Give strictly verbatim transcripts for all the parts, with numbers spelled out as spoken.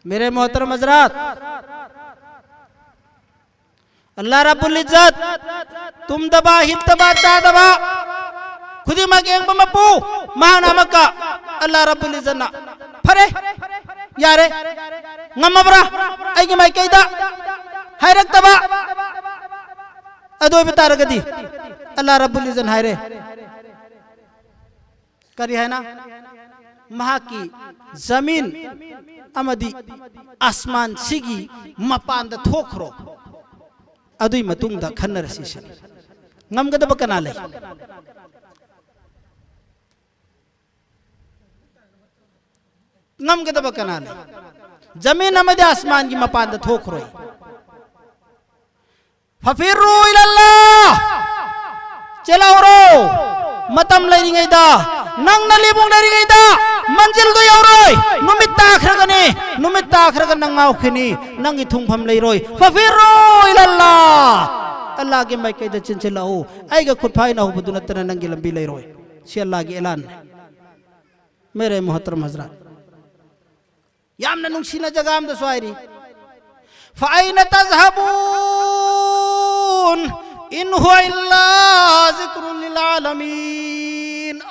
ꯃꯦꯔꯦ ꯃꯣꯍꯇꯔꯝ ꯍꯖꯔꯥꯠ, ꯑꯜꯂꯥ ꯔꯕꯨꯜ ꯏꯖꯠ, ꯇꯨꯝꯗꯕ, ꯍꯤꯞꯇꯕ, ꯆꯥꯗꯕ, ꯈꯨꯗꯤꯡꯃꯛ ꯌꯦꯡꯕ ꯃꯄꯨ, ꯃꯍꯥꯛꯅ ꯑꯃꯛꯀ ꯑꯜꯂꯥ ꯔꯕꯨꯜ ꯏꯖꯠꯅ, "ꯐꯔꯦ, ꯌꯥꯔꯦ, ꯉꯝꯃꯕ꯭ꯔꯥ ꯑꯩꯒꯤ ꯃꯥꯏꯀꯩꯗ?" ꯍꯥꯏꯔꯛꯇꯕ꯫ ꯑꯗꯨ ꯑꯣꯏꯕ ꯇꯥꯔꯒꯗꯤ ꯑꯜꯂꯥ ꯔꯕꯨꯜ ꯏꯖꯠꯅ ꯍꯥꯏꯔꯦ, ꯀꯔꯤ ꯍꯥꯏꯅ? ꯃꯍꯥꯛꯀꯤ ꯖꯃꯤꯟ ꯑꯃꯗꯤ ꯑꯁꯃꯥꯟꯁꯤꯒꯤ ꯃꯄꯥꯟꯗ ꯊꯣꯛꯈ꯭ꯔꯣ, ꯑꯗꯨꯏ ꯃꯇꯨꯡꯗ ꯈꯟꯅꯔꯁꯤ ꯁꯤꯅꯤ꯫ ꯉꯝꯒꯗꯕ ꯀꯅꯥ ꯂꯩ? ꯉꯝꯒꯗꯕ ꯀꯅꯥ ꯂꯩ? ꯖꯃꯤꯟ ꯑꯃꯗꯤ ꯑꯁꯃꯥꯟꯒꯤ ꯃꯄꯥꯟꯗ ꯊꯣꯛꯈ꯭ꯔꯣ꯫ "ꯐꯐꯤꯔꯨ ꯏꯂꯜꯂꯥ", ꯆꯦꯜꯍꯧꯔꯣ꯫ ꯃꯇꯝ ꯂꯩꯔꯤꯉꯩꯗ, ꯅꯪ ꯅꯂꯤꯕꯨꯡ ꯂꯩꯔꯤꯉꯩꯗ ꯃꯟꯖꯤꯜꯗꯨ ꯌꯧꯔꯣꯏ꯫ ꯅꯨꯃꯤꯠ ꯇꯥꯈ꯭ꯔꯒꯅꯤ, ꯅꯨꯃꯤꯠ ꯇꯥꯈ꯭ꯔꯒ ꯅꯪ ꯉꯥꯎꯈꯤꯅꯤ, ꯅꯪꯒꯤ ꯊꯨꯡꯐꯝ ꯂꯩꯔꯣꯏ꯫ "ꯐꯐꯤꯔꯨ ꯏꯂꯜꯂꯥ", ꯑꯜꯂꯥꯒꯤ ꯃꯥꯏꯀꯩꯗ ꯆꯦꯟꯁꯤꯜꯂꯛꯎ꯫ ꯑꯩꯒ ꯈꯨꯠ ꯐꯥꯏꯅ ꯍꯧꯕꯗꯨ ꯅꯠꯇꯅ ꯅꯪꯒꯤ ꯂꯝꯕꯤ ꯂꯩꯔꯣꯏ꯫ ꯁꯤ ꯑꯜꯂꯥꯒꯤ ꯑꯦꯂꯥꯟꯅꯤ꯫ ꯃꯦꯔꯦ ꯃꯣꯍꯇꯔꯝ ꯍꯖꯔꯥꯠ, ꯌꯥꯝꯅ ꯅꯨꯡꯁꯤꯅ ꯖꯒꯥ ꯑꯃꯗꯁꯨ ꯍꯥꯏꯔꯤ, "ꯐꯥꯏꯅ ꯇꯖꯍꯕꯨꯟ ꯏꯟ ꯍꯨꯋ ꯏꯜꯂꯥ ꯖꯤꯀ꯭ꯔꯨꯜ ꯂꯤꯜ ꯑꯥꯂꯃꯤꯟ?" ꯑ,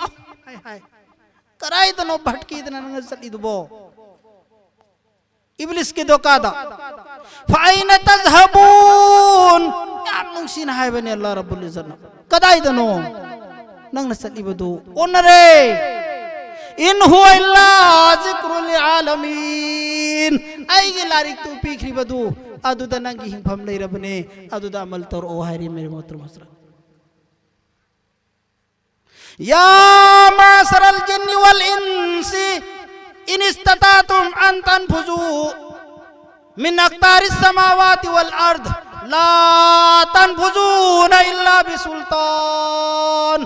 ꯍꯥꯏ, ꯍꯥꯏ꯫ ꯀꯗꯥꯏꯗꯅꯣ ꯚꯠꯀꯤꯗꯅ ꯅꯪꯅ ꯆꯠꯂꯤꯗꯨꯕꯣ? ꯏꯕ꯭ꯂꯤꯁꯀꯤ ꯗꯣꯀꯥꯗ꯫ "ꯐꯥꯏꯅ ꯇꯖꯍꯕꯨꯟ?" ꯌꯥꯝ ꯅꯨꯡꯁꯤꯅ ꯍꯥꯏꯕꯅꯦ ꯑꯜꯂꯥ ꯔꯕꯨꯜ ꯏꯖꯠꯅ꯫ "ꯀꯗꯥꯏꯗꯅꯣ ꯅꯪꯅ ꯆꯠꯂꯤꯕꯗꯨ? ꯑꯣꯟꯅꯔꯦ꯫ ꯏꯟ ꯍꯨꯋ ꯏꯜꯂꯥ ꯖꯤꯀ꯭ꯔꯨꯜ ꯂꯤꯜ ꯑꯥꯂꯃꯤꯟ꯫ ꯑꯩꯒꯤ ꯂꯥꯏꯔꯤꯛꯇꯨ ꯄꯤꯈ꯭ꯔꯤꯕꯗꯨ, ꯑꯗꯨꯗ ꯅꯪꯒꯤ ꯍꯤꯡꯐꯝ ꯂꯩꯔꯕꯅꯦ, ꯑꯗꯨꯗ ꯑꯃꯜ ꯇꯧꯔꯛꯑꯣ" ꯍꯥꯏꯔꯤ꯫ ꯃꯦꯔꯦ ꯃꯣꯍꯇꯔꯝ ꯍꯖꯔꯥꯠ, "يا معشر الجن والإنس إن استطعتم أن تنفذوا من أقطار السماوات والأرض لا تنفذون إلا بسلطان."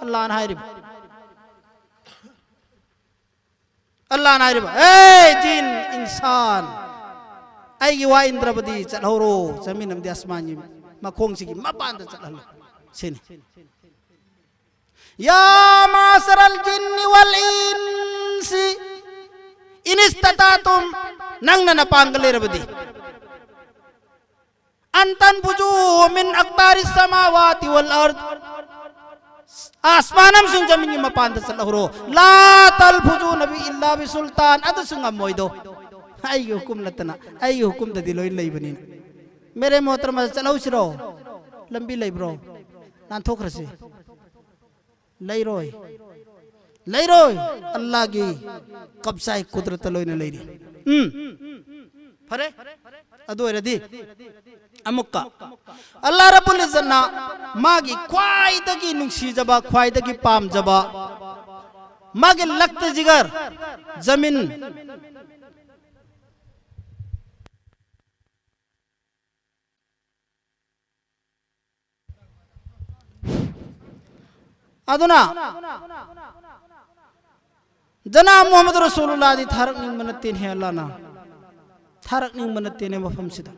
ꯑꯜꯂꯥꯅ ꯍꯥꯏꯔꯤꯕ꯫ ꯑꯜꯂꯥꯅ ꯍꯥꯏꯔꯤꯕ, "ꯑꯦ ꯖꯤꯟ, ꯏꯟꯁꯥꯟ, ꯑꯩꯒꯤ ꯋꯥ ꯏꯟꯗ꯭ꯔꯕꯗꯤ ꯆꯠꯍꯧꯔꯣ, ꯖꯃꯤꯟ ꯑꯃꯗꯤ ꯑꯁꯃꯥꯟꯒꯤ ꯃꯈꯣꯡꯁꯤꯒꯤ ꯃꯄꯥꯟꯗ ꯆꯠꯍꯜꯂꯣ" ꯁꯤꯅꯤ꯫ "يا معشر الجن والإنس إن استطعتم" ꯅꯪꯅ ꯅꯄꯥꯡꯒ ꯂꯩꯔꯕꯗꯤ꯫ "ꯑꯟ ꯇꯟꯐꯨꯖꯨ ꯃꯤꯟ ꯑꯛꯇꯥꯔꯤ ꯁꯃꯥꯋꯥꯇꯤ ꯋꯜ ꯑꯔꯗ"꯫ ꯑꯥꯁꯃꯥꯟ ꯑꯃꯁꯨꯡ ꯖꯃꯤꯟꯒꯤ ꯃꯄꯥꯟꯗ ꯆꯠꯍꯧꯔꯣ꯫ "ꯂꯥ ꯇꯜꯐꯨꯖꯨ ꯅꯕꯤ ꯏꯜꯂꯥ ꯕꯤ ꯁꯨꯜꯇꯥꯟ"꯫ ꯑꯗꯨꯁꯨ ꯉꯝꯃꯣꯏꯗꯣ꯫ ꯑꯩꯒꯤ ꯍꯨꯀꯨꯝ ꯅꯠꯇꯅ, ꯑꯩꯒꯤ ꯍꯨꯀꯨꯝꯗꯗꯤ ꯂꯣꯏ ꯂꯩꯕꯅꯤꯅ꯫ ꯃꯦꯔꯦ ꯃꯣꯍꯇꯔꯃ, ꯆꯠꯍꯧꯁꯤꯔꯣ? ꯂꯝꯕꯤ ꯂꯩꯕ꯭ꯔꯣ? ꯅꯥꯟꯊꯣꯛꯈ꯭ꯔꯁꯤ꯫ ꯂꯩꯔꯣꯏ꯫ ꯂꯩꯔꯣꯏ꯫ ꯑꯜꯂꯥꯒꯤ ꯀꯕꯖꯥꯏ ꯀꯨꯗꯔꯠꯇ ꯂꯣꯏꯅ ꯂꯩꯔꯤ꯫ ꯎꯝ꯫ ꯐꯔꯦ꯫ ꯑꯗꯨ ꯑꯣꯏꯔꯗꯤ ꯑꯃꯨꯛꯀ ꯑꯜꯂꯥ ꯔꯕꯨꯜ ꯏꯖꯠꯅ ꯃꯥꯒꯤ ꯈ꯭ꯋꯥꯏꯗꯒꯤ ꯅꯨꯡꯁꯤꯖꯕ, ꯈ꯭ꯋꯥꯏꯗꯒꯤ ꯄꯥꯝꯖꯕ, ꯃꯥꯒꯤ ꯂꯛꯇ ꯖꯤꯒꯔ, ꯖꯃꯤꯟ, ꯑꯗꯨꯅ ꯖꯅꯥꯕ ꯃꯨꯍꯝꯃꯗ ꯔꯁꯨꯂꯨꯜꯂꯥꯍꯗꯤ ꯊꯥꯔꯛꯅꯤꯡꯕ ꯅꯠꯇꯦꯅꯦ ꯑꯜꯂꯥꯅ꯫ ꯊꯥꯔꯛꯅꯤꯡꯕ ꯅꯠꯇꯦꯅꯦ ꯃꯐꯝꯁꯤꯗ꯫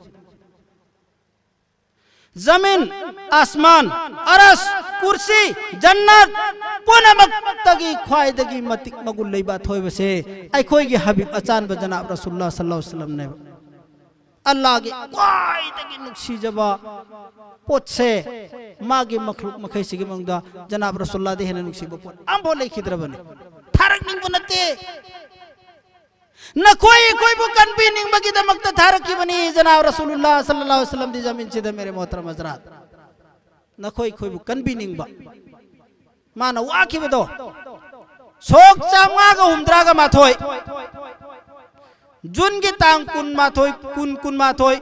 ꯖꯃꯤꯟ, ꯑꯁꯃꯥꯟ, ꯑꯔꯁ, ꯀꯨꯔꯁꯤ, ꯖꯟꯅꯠ ꯄꯨꯝꯅꯃꯛꯇꯒꯤ ꯈ꯭ꯋꯥꯏꯗꯒꯤ ꯃꯇꯤꯛ ꯃꯒꯨꯟ ꯂꯩꯕ ꯑꯊꯣꯏꯕꯁꯦ ꯑꯩꯈꯣꯏꯒꯤ ꯍꯕꯤꯕ ꯑꯆꯥꯟꯕ ꯖꯅꯥꯕ ꯔꯁꯨꯂꯨꯜꯂꯥꯍ ꯁꯜꯂꯜꯂꯥꯍꯨ ꯑꯂꯩꯍꯤ ꯋꯁꯜꯂꯝꯅꯦꯕ꯫ ꯑꯜꯂꯥꯍꯒꯤ ꯈ꯭ꯋꯥꯏꯗꯒꯤ ꯅꯨꯡꯁꯤꯖꯕ ꯄꯣꯠꯁꯦ, ꯃꯥꯒꯤ ꯃꯈꯂꯨꯛ ꯃꯈꯩꯁꯤꯒꯤ ꯃꯅꯨꯡꯗ ꯖꯅꯥꯕ ꯔꯁꯨꯜꯂꯥꯍꯗꯤ ꯍꯦꯟꯅ ꯅꯨꯡꯁꯤꯕ ꯄꯣꯠ ꯑꯝꯐꯥꯎ ꯂꯩꯈꯤꯗ꯭ꯔꯕꯅꯤ꯫ ꯊꯥꯔꯛꯅꯤꯡꯕ ꯅꯠꯇꯦ꯫ ꯅꯈꯣꯏ ꯑꯩꯈꯣꯏꯕꯨ ꯀꯟꯕꯤꯅꯤꯡꯕꯒꯤꯗꯃꯛꯇ ꯊꯥꯔꯛꯈꯤꯕꯅꯤ ꯖꯅꯥꯕ ꯔꯁꯨꯂꯨꯜꯂꯥꯍ ꯁꯜꯂꯜꯂꯥꯍꯨ ꯑꯂꯩꯍꯤ ꯋꯁꯜꯂꯝꯗꯤ ꯖꯃꯤꯟꯁꯤꯗ, ꯃꯦꯔꯦ ꯃꯣꯍꯇꯔꯝ ꯍꯖꯔꯥꯠ꯫ ꯅꯈꯣꯏ ꯑꯩꯈꯣꯏꯕꯨ ꯀꯟꯕꯤꯅꯤꯡꯕ꯫ ꯃꯥꯅ ꯋꯥꯈꯤꯕꯗꯣ ꯁꯣꯛ ꯆꯥꯝꯃꯉꯥꯒ ꯍꯨꯝꯗ꯭ꯔꯥꯒ ꯃꯥꯊꯣꯏ, ꯖꯨꯟꯒꯤ ꯇꯥꯡ ꯀꯨꯟꯃꯥꯊꯣꯏ, ꯀꯨꯟ, ꯀꯨꯟꯃꯥꯊꯣꯏ,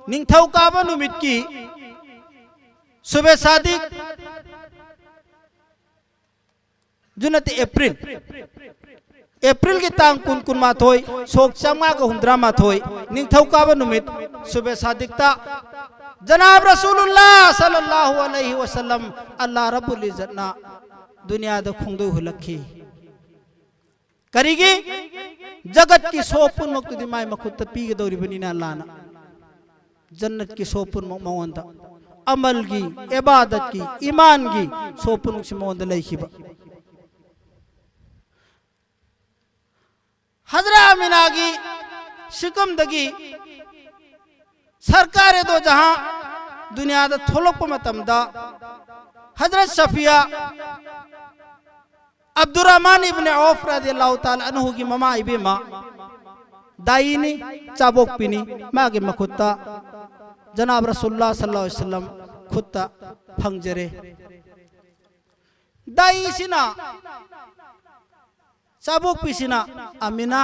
ꯅꯤꯡꯊꯧꯀꯥꯕ ꯅꯨꯃꯤꯠꯀꯤ ꯁꯨꯕꯦ ꯁꯥꯗꯤꯛ, ꯖꯨꯟ ꯅꯠꯇꯦ, ꯑꯦꯄ꯭ꯔꯤꯜ꯫ ꯑꯦꯄ꯭ꯔꯤꯜꯒꯤ ꯇꯥꯡ ꯀꯨꯟ, ꯀꯨꯟꯃꯥꯊꯣꯏ, ꯁꯣꯛ ꯆꯥꯝꯃꯉꯥꯒ ꯍꯨꯝꯗ꯭ꯔꯥꯃꯥꯊꯣꯏ, ꯅꯤꯡꯊꯧꯀꯥꯕ ꯅꯨꯃꯤꯠ, ꯁꯨꯕꯦ ꯁꯥꯗꯤꯛꯇ ꯖꯅꯥꯕ ꯔꯁꯨꯂꯨꯜꯂꯥꯍ ꯁꯜꯂꯜꯂꯥꯍꯨ ꯑꯂꯩꯍꯤ ꯋꯁꯜꯂꯝ ꯑꯜꯂꯥꯍ ꯔꯕꯨꯜ ꯏꯖꯠꯅ ꯗꯨꯅꯤꯌꯥꯗ ꯈꯣꯡꯗꯣꯏ ꯍꯨꯜꯂꯛꯈꯤ꯫ ꯀꯔꯤꯒꯤ? ꯖꯒꯠꯀꯤ ꯁꯣ ꯄꯨꯝꯅꯃꯛꯇꯨꯗꯤ ꯃꯥꯏ ꯃꯈꯨꯠꯇ ꯄꯤꯒꯗꯧꯔꯤꯕꯅꯤꯅ ꯑꯜꯂꯥꯍꯅ꯫ ꯖꯟꯅꯠꯀꯤ ꯁꯣ ꯄꯨꯝꯅꯃꯛ ꯃꯉꯣꯟꯗ, ꯑꯃꯜꯒꯤ, ꯏꯕꯥꯗꯠꯀꯤ, ꯏꯃꯥꯟꯒꯤ ꯁꯣ ꯄꯨꯝꯅꯃꯛꯁꯤ ꯃꯉꯣꯟꯗ ꯂꯩꯈꯤꯕ꯫ ꯍꯖꯔꯥ ꯑꯃꯤꯅꯥꯒꯤ ꯁꯤꯀꯝꯗꯒꯤ ꯁꯔꯀꯥꯔꯦ ꯗꯣ ꯖꯍꯥ ꯗꯨꯅꯤꯌꯥꯗ ꯊꯣꯛꯂꯛꯄ ꯃꯇꯝꯗ ꯍꯖꯔꯠ ꯁꯐꯤꯌꯥ ꯑꯕꯗꯨꯔ ꯔꯍꯃꯥꯟ ꯏꯕꯅꯦ ꯑꯣꯐ ꯔꯗꯤꯌꯜꯂꯥꯍꯨ ꯇꯥꯂꯥ ꯑꯟꯍꯨꯒꯤ ꯃꯃꯥ ꯏꯕꯦꯝꯃ ꯗꯥꯏꯅꯤ, ꯆꯥꯕꯣꯛꯄꯤꯅꯤ꯫ ꯃꯥꯒꯤ ꯃꯈꯨꯠꯇ ꯖꯅꯥꯕ ꯔꯁꯨꯜꯂꯥ ꯁꯜꯂꯜꯂꯥꯍꯨ ꯑꯂꯩꯍꯤ ꯋꯁꯜꯂꯝ ꯈꯨꯠꯇ ꯐꯪꯖꯔꯦ꯫ ꯗꯥꯏꯁꯤꯅ, ꯆꯥꯕꯣꯛꯄꯤꯁꯤꯅ, "ꯑꯃꯤꯅꯥ,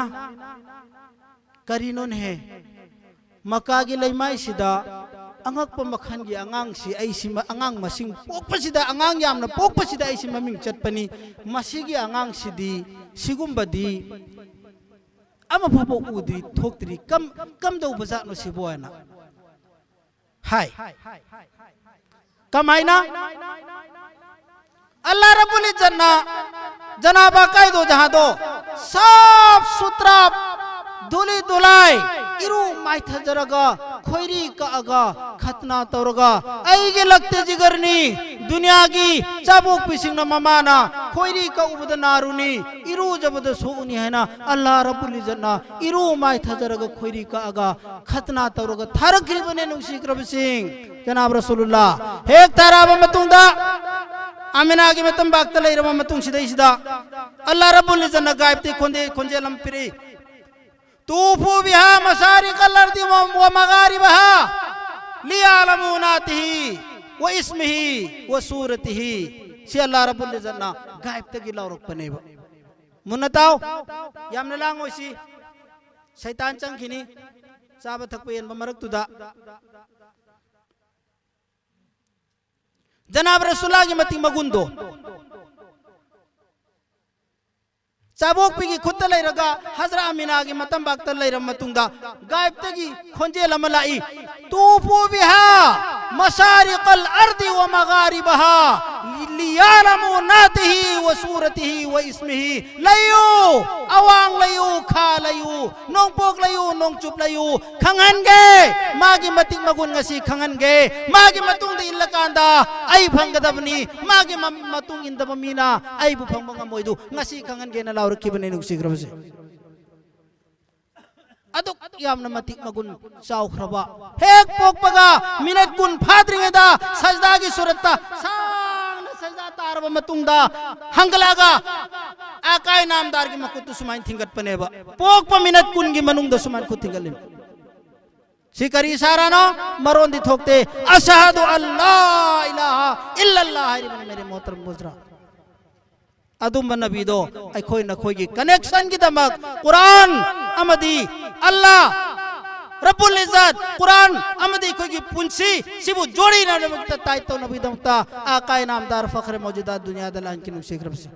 ꯀꯔꯤꯅꯣꯅꯦꯍꯦ? ꯃꯀꯥꯒꯤ ꯂꯩꯃꯥꯏꯁꯤꯗ ꯑꯉꯛꯄ ꯃꯈꯜꯒꯤ ꯑꯉꯥꯡꯁꯤ ꯑꯩꯁꯤ ꯃ-, ꯑꯉꯥꯡ ꯃꯁꯤꯡ ꯄꯣꯛꯄꯁꯤꯗ, ꯑꯉꯥꯡ ꯌꯥꯝꯅ ꯄꯣꯛꯄꯁꯤꯗ ꯑꯩꯁꯤ ꯃꯃꯤꯡ ꯆꯠꯄꯅꯤ꯫ ꯃꯁꯤꯒꯤ ꯑꯉꯥꯡꯁꯤꯗꯤ, ꯁꯤꯒꯨꯝꯕꯗꯤ ꯑꯃꯐꯥꯎꯕ ꯎꯗ꯭ꯔꯤ, ꯊꯣꯛꯇ꯭ꯔꯤ꯫ ꯀꯝ-, ꯀꯝꯗꯧꯕ ꯖꯥꯠꯅꯣ ꯁꯤꯕꯨ?" ꯍꯥꯏꯅ ꯍꯥꯏ꯫ ꯀꯃꯥꯏꯅ? ꯑꯜꯂꯥ ꯔꯕꯨꯜ ꯏꯖꯠꯅ ꯖꯅꯥꯕ ꯀꯥꯏꯗꯣ ꯖꯍꯥꯗꯣ ꯁꯥꯐ ꯁꯨꯇ꯭ꯔꯥ, ꯙꯨꯂꯤ ꯙꯨꯂꯥꯏ, ꯏꯔꯨ ꯃꯥꯏꯊꯖꯔꯒ, ꯈꯣꯏꯔꯤ ꯀꯛꯑꯒ, ꯈꯠꯅꯥ ꯇꯧꯔꯒ, ꯑꯩꯒꯤ ꯂꯛꯇꯦ ꯖꯤꯒꯔꯅꯤ, ꯗꯨꯅꯤꯌꯥꯒꯤ ꯆꯥꯕꯣꯛꯄꯤꯁꯤꯡꯅ ꯃꯃꯥꯅ ꯈꯣꯏꯔꯤ ꯀꯛꯎꯕꯗ ꯅꯥꯔꯨꯅꯤ, ꯏꯔꯨꯖꯕꯗ ꯁꯣꯛꯎꯅꯤ ꯍꯥꯏꯅ ꯑꯜꯂꯥ ꯔꯕꯨꯜ ꯏꯖꯠꯅ ꯏꯔꯨ ꯃꯥꯏꯊꯖꯔꯒ, ꯈꯣꯏꯔꯤ ꯀꯛꯑꯒ, ꯈꯠꯅꯥ ꯇꯧꯔꯒ ꯊꯥꯔꯛꯈ꯭ꯔꯤꯕꯅꯦ, ꯅꯨꯡꯁꯤꯈ꯭ꯔꯕꯁꯤꯡ꯫ ꯖꯅꯥꯕ ꯔꯁꯨꯂꯨꯜꯂꯥ ꯍꯦꯛ ꯊꯥꯔꯛꯑꯕ ꯃꯇꯨꯡꯗ, ꯑꯃꯤꯅꯥꯒꯤ ꯃꯇꯝ ꯕꯥꯛꯇ ꯂꯩꯔꯕ ꯃꯇꯨꯡꯁꯤꯗꯩꯁꯤꯗ, ꯑꯜꯂꯥ ꯔꯕꯨꯜ ꯏꯖꯠꯅ ꯒꯥꯏꯕꯇꯤ ꯈꯣꯟꯖꯦꯜ, ꯈꯣꯟꯖꯦꯜ ꯑꯃ ꯄꯤꯔꯛꯏ꯫ "ꯇꯨꯐꯨ ꯕꯤꯍꯥ ꯃꯁꯥꯔꯤꯀꯜ ꯑꯔꯗꯤ ꯋ-, ꯋ ꯃꯒꯥꯔꯤꯕꯍꯥ ꯂꯤꯌꯥꯂꯃꯨ ꯅꯥꯇꯤꯍꯤ ꯋ ꯏꯁꯃꯤꯍꯤ ꯋ ꯁꯨꯔꯇꯤꯍꯤ"꯫ ꯁꯤ ꯑꯜꯂꯥ ꯔꯕꯨꯜ ꯏꯖꯠꯅ ꯒꯥꯏꯕꯇꯒꯤ ꯂꯥꯎꯔꯛꯄꯅꯦꯕ꯫ ꯃꯨꯟꯅ ꯇꯥꯎ, ꯌꯥꯝꯅ ꯂꯥꯡꯉꯣꯏꯁꯤ, ꯁꯩꯇꯥꯟ ꯆꯪꯈꯤꯅꯤ꯫ ꯆꯥꯕ ꯊꯛꯄ ꯌꯦꯟꯕ ꯃꯔꯛꯇꯨꯗ ꯖꯅꯥꯕ ꯔꯁꯨꯜꯂꯥꯒꯤ ꯃꯇꯤꯛ ꯃꯒꯨꯟꯗꯣ꯫ ꯆꯥꯕꯣꯛꯄꯤꯒꯤ ꯈꯨꯠꯇ ꯂꯩꯔꯒ ꯍꯖꯔ ꯑꯃꯤꯅꯥꯒꯤ ꯃꯇꯝꯕꯥꯛꯇ ꯂꯩꯔꯕ ꯃꯇꯨꯡꯗ ꯒꯥꯏꯕꯇꯒꯤ ꯈꯣꯟꯖꯦꯜ ꯑꯃ ꯂꯥꯛꯏ, "ꯇꯨꯐꯨ ꯕꯤꯍꯥ ꯃꯁꯥꯔꯤꯀꯜ ꯑꯔꯗꯤ ꯋ ꯃꯒꯥꯔꯤꯕꯍꯥ ꯂꯤꯌꯥꯂꯃꯨ ꯅꯥꯇꯤꯍꯤ ꯋ ꯁꯨꯔꯇꯤꯍꯤ ꯋ ꯏꯁꯃꯤꯍꯤ"꯫ ꯂꯩꯌꯨ, ꯑꯋꯥꯡ ꯂꯩꯌꯨ, ꯈꯥ ꯂꯩꯌꯨ, ꯅꯣꯡꯄꯣꯛ ꯂꯩꯌꯨ, ꯅꯣꯡꯆꯨꯞ ꯂꯩꯌꯨ, ꯈꯪꯍꯟꯒꯦ꯫ ꯃꯥꯒꯤ ꯃꯇꯤꯛ ꯃꯒꯨꯟ ꯉꯁꯤ ꯈꯪꯍꯟꯒꯦ꯫ ꯃꯥꯒꯤ ꯃꯇꯨꯡꯗ ꯏꯜꯂꯀꯥꯟꯗ ꯑꯩ ꯐꯪꯒꯗꯕꯅꯤ꯫ ꯃꯥꯒꯤ ꯃ-, ꯃꯇꯨꯡ ꯏꯟꯗꯕ ꯃꯤꯅ ꯑꯩꯕꯨ ꯐꯪꯕ ꯉꯝꯃꯣꯏꯗꯨ ꯉꯁꯤ ꯈꯪꯍꯟꯒꯦꯅ ꯂꯥꯎꯔꯛꯈꯤꯕꯅꯤ, ꯅꯨꯡꯁꯤꯈ꯭ꯔꯕꯁꯦ꯫ ꯑꯗꯨ ꯌꯥꯝꯅ ꯃꯇꯤꯛ ꯃꯒꯨꯟ ꯆꯥꯎꯈ꯭ꯔꯕ, ꯍꯦꯛ ꯄꯣꯛꯄꯒ ꯃꯤꯅꯠ ꯀꯨꯟ ꯐꯥꯗ꯭ꯔꯤꯉꯩꯗ ꯁꯖꯗꯥꯒꯤ ꯁꯨꯔꯠꯇ ꯁꯥꯡꯅ ꯁꯖꯗꯥ ꯇꯥꯔꯕ ꯃꯇꯨꯡꯗ ꯍꯪꯒꯠꯂꯛꯑꯒ ꯑꯀꯥꯏ ꯅꯥꯝꯗꯥꯔꯒꯤ ꯃꯈꯨꯠꯇꯨ ꯁꯨꯃꯥꯏꯅ ꯊꯤꯡꯒꯠꯄꯅꯦꯕ꯫ ꯄꯣꯛꯄ ꯃꯤꯅꯠ ꯀꯨꯟꯒꯤ ꯃꯅꯨꯡꯗ ꯁꯨꯃꯥꯏꯅ ꯈꯨꯠ ꯊꯤꯡꯒꯠꯂꯤꯅꯤ꯫ ꯁꯤ ꯀꯔꯤ ꯏꯁꯥꯔꯥꯅꯣ? ꯃꯔꯣꯟꯗꯤ ꯊꯣꯛꯇꯦ꯫ "ꯑꯁꯍꯗꯨ ꯑꯜ ꯂꯥ ꯏꯂꯥꯍ ꯏꯜꯂꯜꯂꯥꯍ" ꯍꯥꯏꯔꯤꯕꯅꯤ, ꯃꯦꯔꯦ ꯃꯣꯍꯇꯔꯝ ꯍꯖꯔꯥꯠ꯫ ꯑꯗꯨꯝꯕ ꯅꯕꯤꯗꯣ ꯑꯩꯈꯣꯏ ꯅꯈꯣꯏꯒꯤ ꯀꯅꯦꯛꯁꯟꯒꯤꯗꯃꯛ ꯀꯨꯔꯥꯟ ꯑꯃꯗꯤ ꯑꯜꯂꯥ ꯔꯕꯨꯜ ꯏꯖꯠ, ꯀꯨꯔꯥꯟ ꯑꯃꯗꯤ ꯑꯩꯈꯣꯏꯒꯤ ꯄꯨꯟꯁꯤ ꯁꯤꯕꯨ ꯖꯣꯔꯤꯅꯅꯕꯒꯤꯗꯃꯛꯇ, ꯇꯥꯏꯠ ꯇꯧꯅꯕꯒꯤꯗꯃꯛꯇ ꯑꯀꯥꯏ ꯅꯥꯝꯗꯥꯔ ꯐꯈ꯭ꯔꯦ ꯃꯧꯖꯨꯗꯥꯠ ꯗꯨꯅꯤꯌꯥꯗ ꯂꯥꯟꯈꯤ ꯅꯨꯡꯁꯤꯈ꯭ꯔꯕꯁꯦ꯫